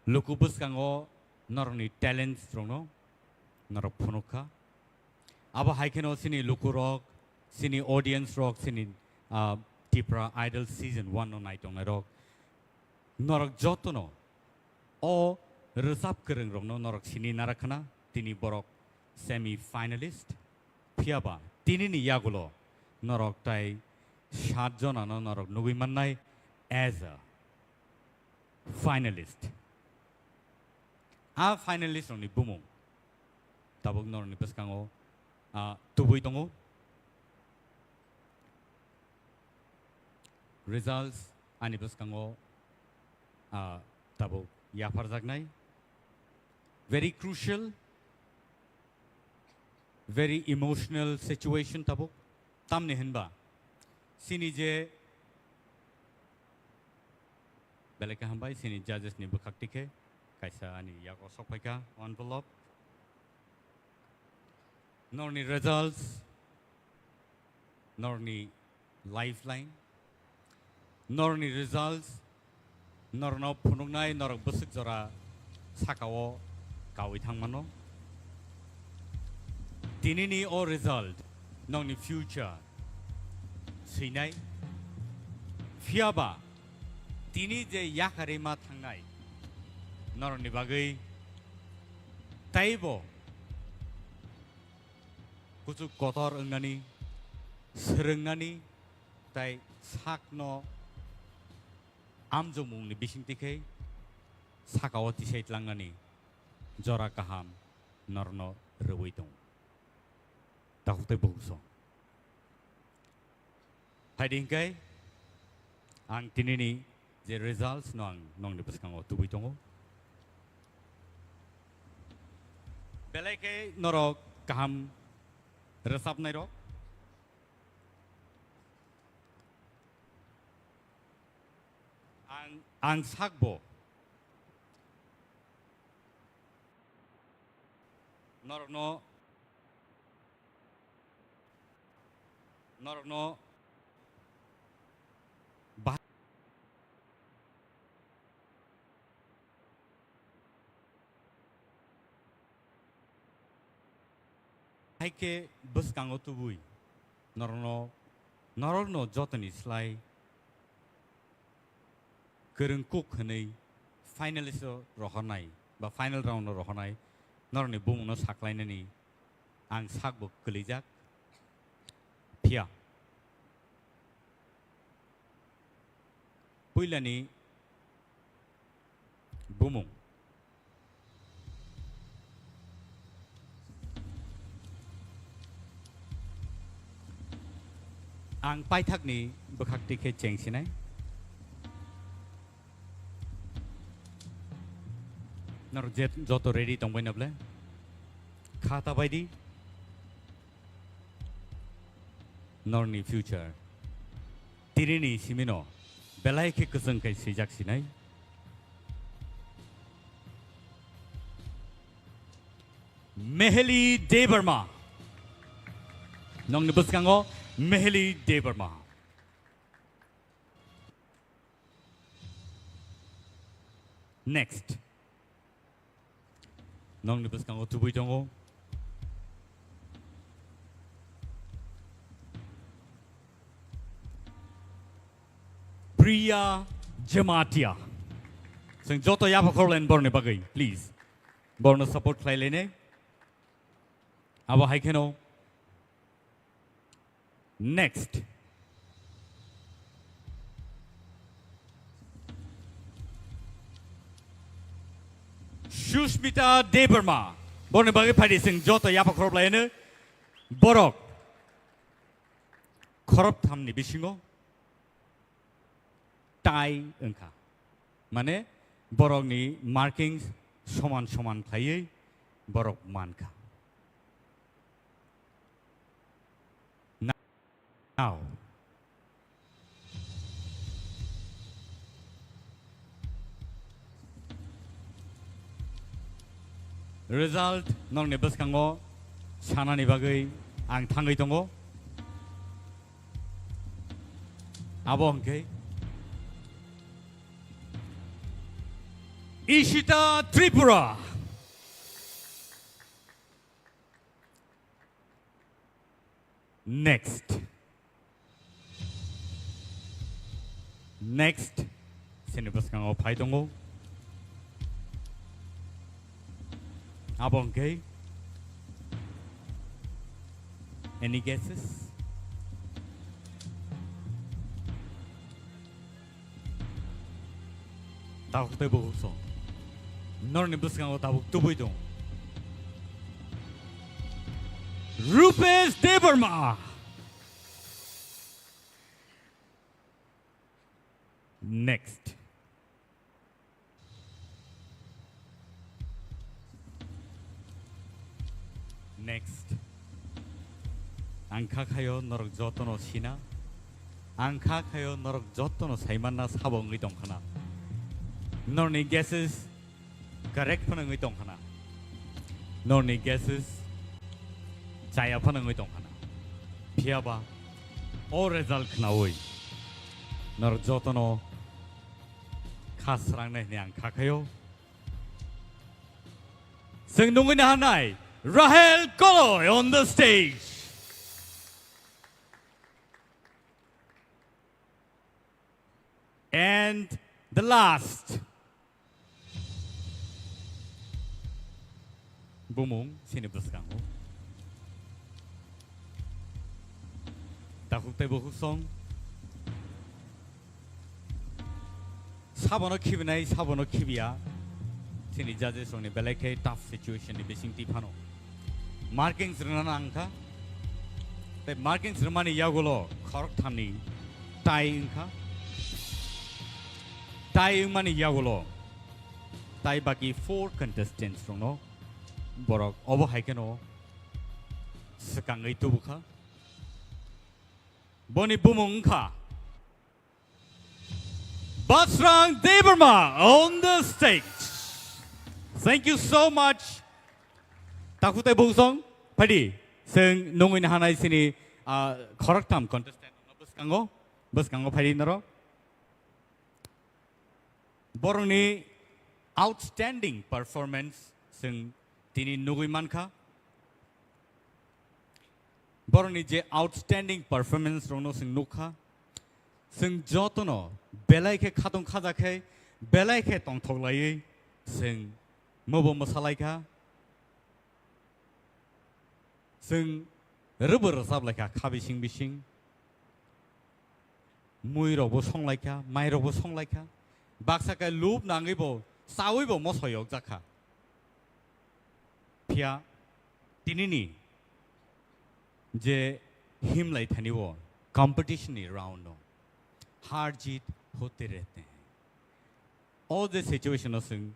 luku bwskango norokni talents rokno norok phunukha. Abo hai kheno chini lukurok, chini audience rok, chini, ah, Tipra Idol Season one no naitongnai rok, norok jotono o rwchap kwrwng rokno norok sini narakhana, tini borok semi finalist. Phiyaba tinini yagulo norok tai sat jonano norok nugwi mannai as a finalist. A finalist rokni bumung tabuk norokni bwskango, ah, tubui tongo. Results ani bwskango, ah, tabuk yapharjaknai. Very crucial, very emotional situation tabuk. Tamni hinba chini je belai khe hambai chini judges ni bwkhak tikhe kaisa ani yago sok phaikha envelope. Norni results, norni lifeline, norni results, norno phunuknai norok bwswk jora sakao kawi thangmano. Tinini o result nokni future swinai. Phiyaba tini je yakarwi ma thangnai norokni bagwi taibo kuchuk kotor wngnani, swrwngnani, tai sakno amjokmungni bisingtwi khe sakao tisai tlangnani jora kaham norokno rwui tongo. Takhuk tei bukhuk song. Phaidi hinkhai ang tinini je results no ang nokni bwskango tubui tongo. Belai khe norok kaham rwchapnai rok. Ang, ang sakbo norokno, norokno bah-, hai khe bwskango tubui norokno, norokno jotoni slai kwrwng kuk hwnwi finalist o rohornai ba final round o rohornai norokni bumungno saklainani ang sakbo kwlwijak. Phiya puilani bumung. Ang paithakni bwkhak tikhe chengsinai. Norok je joto ready tongbai na ble? Kha ta bai di. Norni future. Tinini simino belai khe kwchwng khai swijak sinai. Meheli Debbarma. Nongni bwskango Meheli Debbarma. Next. Nongni bwskango tubui tongo. Priya Jamatia. Chwng joto yapha khorlaini borni bagwi, please. Borno support khlai lainai. Abo hai kheno. Next. Sushmita Debbarma. Borni bagwi phaidi chwng joto yapha khorop laino. Borok khorop thamni bisingo tie wngkha. Mane borokni markings soman soman khlaiwi borok mankha. Now. Result nokni bwskango sanani bagwi ang thangwi tongo. Abo hwnkhe Ishita Tripura. Next. Next. Sini bwskango phai tongo. Abo hwnkhe. Any guesses? Tabuk tei bukhuk song. Norni bwskango tabuk tubui tong. Rupesh Debbarma. Next. Next. Ang kha khayo norok jotono sina. Ang kha khayo norok jotono saimanna sabo wngwi tongkhana. Norni guesses correct phano wngwi tongkhana. Norni guesses chaya phano wngwi tongkhana. Phiyaba o result khnaui norok jotono kha srangnai hwnwi ang kha khayo. Chwng nungwi naharnai Rahel Koloi on the stage. And the last. Bumung sini bwskango. Takhuk tei bukhuk song. Sabono khibinai, sabono khibiya. Chini judges rokni belai khe tough situation ni bising twi phano. Markings rwna nang kha. Tei markings rwmani yagulo khorok thamni tie wngkha. Tie wngmani yagulo tai baki four contestants rokno borok obo hai kheno swkangwi tubukha. Boni bumung wngkha Basrang Debbarma on the stage. Thank you so much. Takhuk tei bukhuk song, phaidi, chwng nungwi naharnai chini, ah, khoroktham contestant bwskango, bwskango phaidi norok. Borokni outstanding performance chwng tini nugwi mankha. Borokni je outstanding performance rokno chwng nukha. Chwng jotono belai khe khatung khaja khe, belai khe tongthok laiwi chwng mobo mwsalaikha. Chwng rwbo rwchap laikha kha bising bising. Mui rokbo song laikha, mai rokbo song laikha. Baksa khe lub nangwi bo chawi bo moso yok jakha. Phiya tinini je himlai thani o competition ni round no har jeet hote rehte hain. O je situation o chwng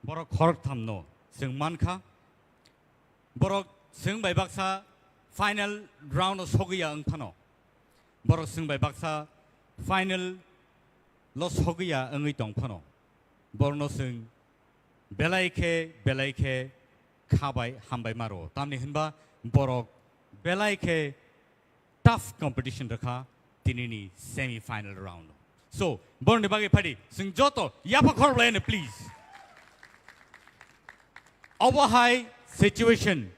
borok khoroktham no chwng mankha. Borok chwng bai baksa final round o sogwi ya wng phano. Borok chwng bai baksa final lo sogwi ya wngwi tong phano. Borokno chwng belai khe, belai khe kha bai hambai ma rwo. Tamni hinba borok belai khe tough competition rwkha tinini semi final round. So, borni bagwi phadi, chwng joto yapha khorlaino, please. Obo hai situation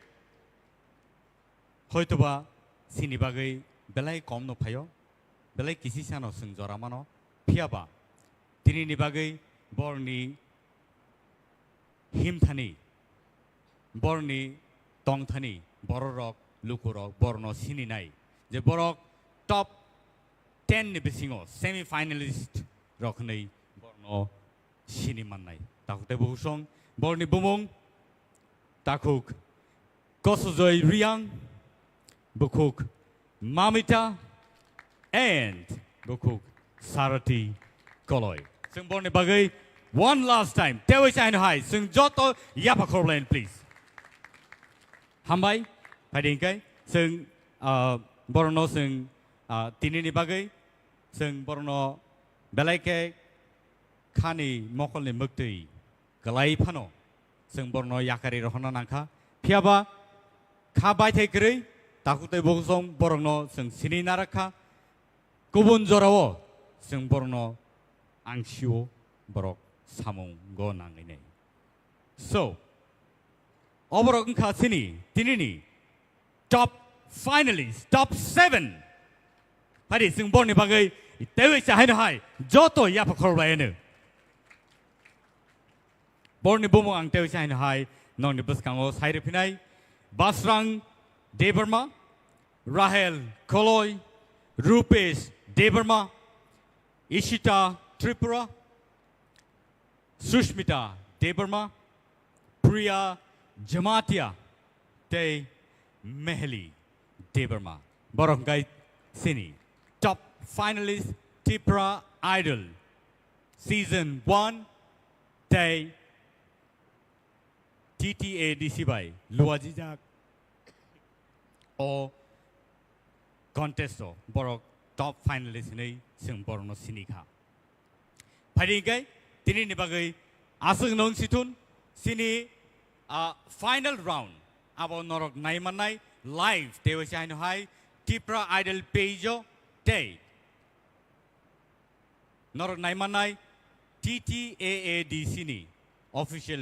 hoitoba sini bagwi belai kom no phaio, belai kisi sano chwng jora mano, phiyaba tinini bagwi borni himthani, borni tongthani, bororok, lukurok, borno sininai. Je borok top ten ni bisingo semi finalist rok hinwi borno sini mannai. Takhuk tei bukhuk song, borni bumung, takhuk Kosojoi Riang, bukhuk Mamita, and bukhuk Sarati Koloi. Chwng borni bagwi one last time, tewi chaino hai, chwng joto yapha khorlain, please. Hambai, phaidi hinkai, chwng, ah, borno chwng, ah, tinini bagwi, chwng borno belai khe khani mokolni mwktwi kwlai phano chwng borokno yakari rohorna nangkha. Phiyaba kha baithai kwrwi takhuk tei bukhuk song borokno chwng sini narakha. Kubun jorao chwng borokno angsio borok samungo nangwi nai. So, oborok wngkha chini tinini top finalist, top seven. Phadi chwng borni bagwi tewi chahaino hai joto yapha khorbai ano. Borni bumung ang tewi chahaino hai nongni bwskango sai rwphinai Basrang Debbarma, Rahel Koloi, Rupesh Debbarma, Ishita Tripura, Sushmita Debbarma, Priya Jamatia, tei Meheli Debbarma. Borok hwnkhe sini top finalist Tipra Idol season one tei T T A D C bai luajijak o contest o borok top finalist hinwi chwng borokno sini kha. Phaidi hwnkhe tinini bagwi aswk nung sithun sini, ah, final round abo norok naimannai live tewi se haino hai Tipra Idol page o tei norok naimannai T T A A D C ni official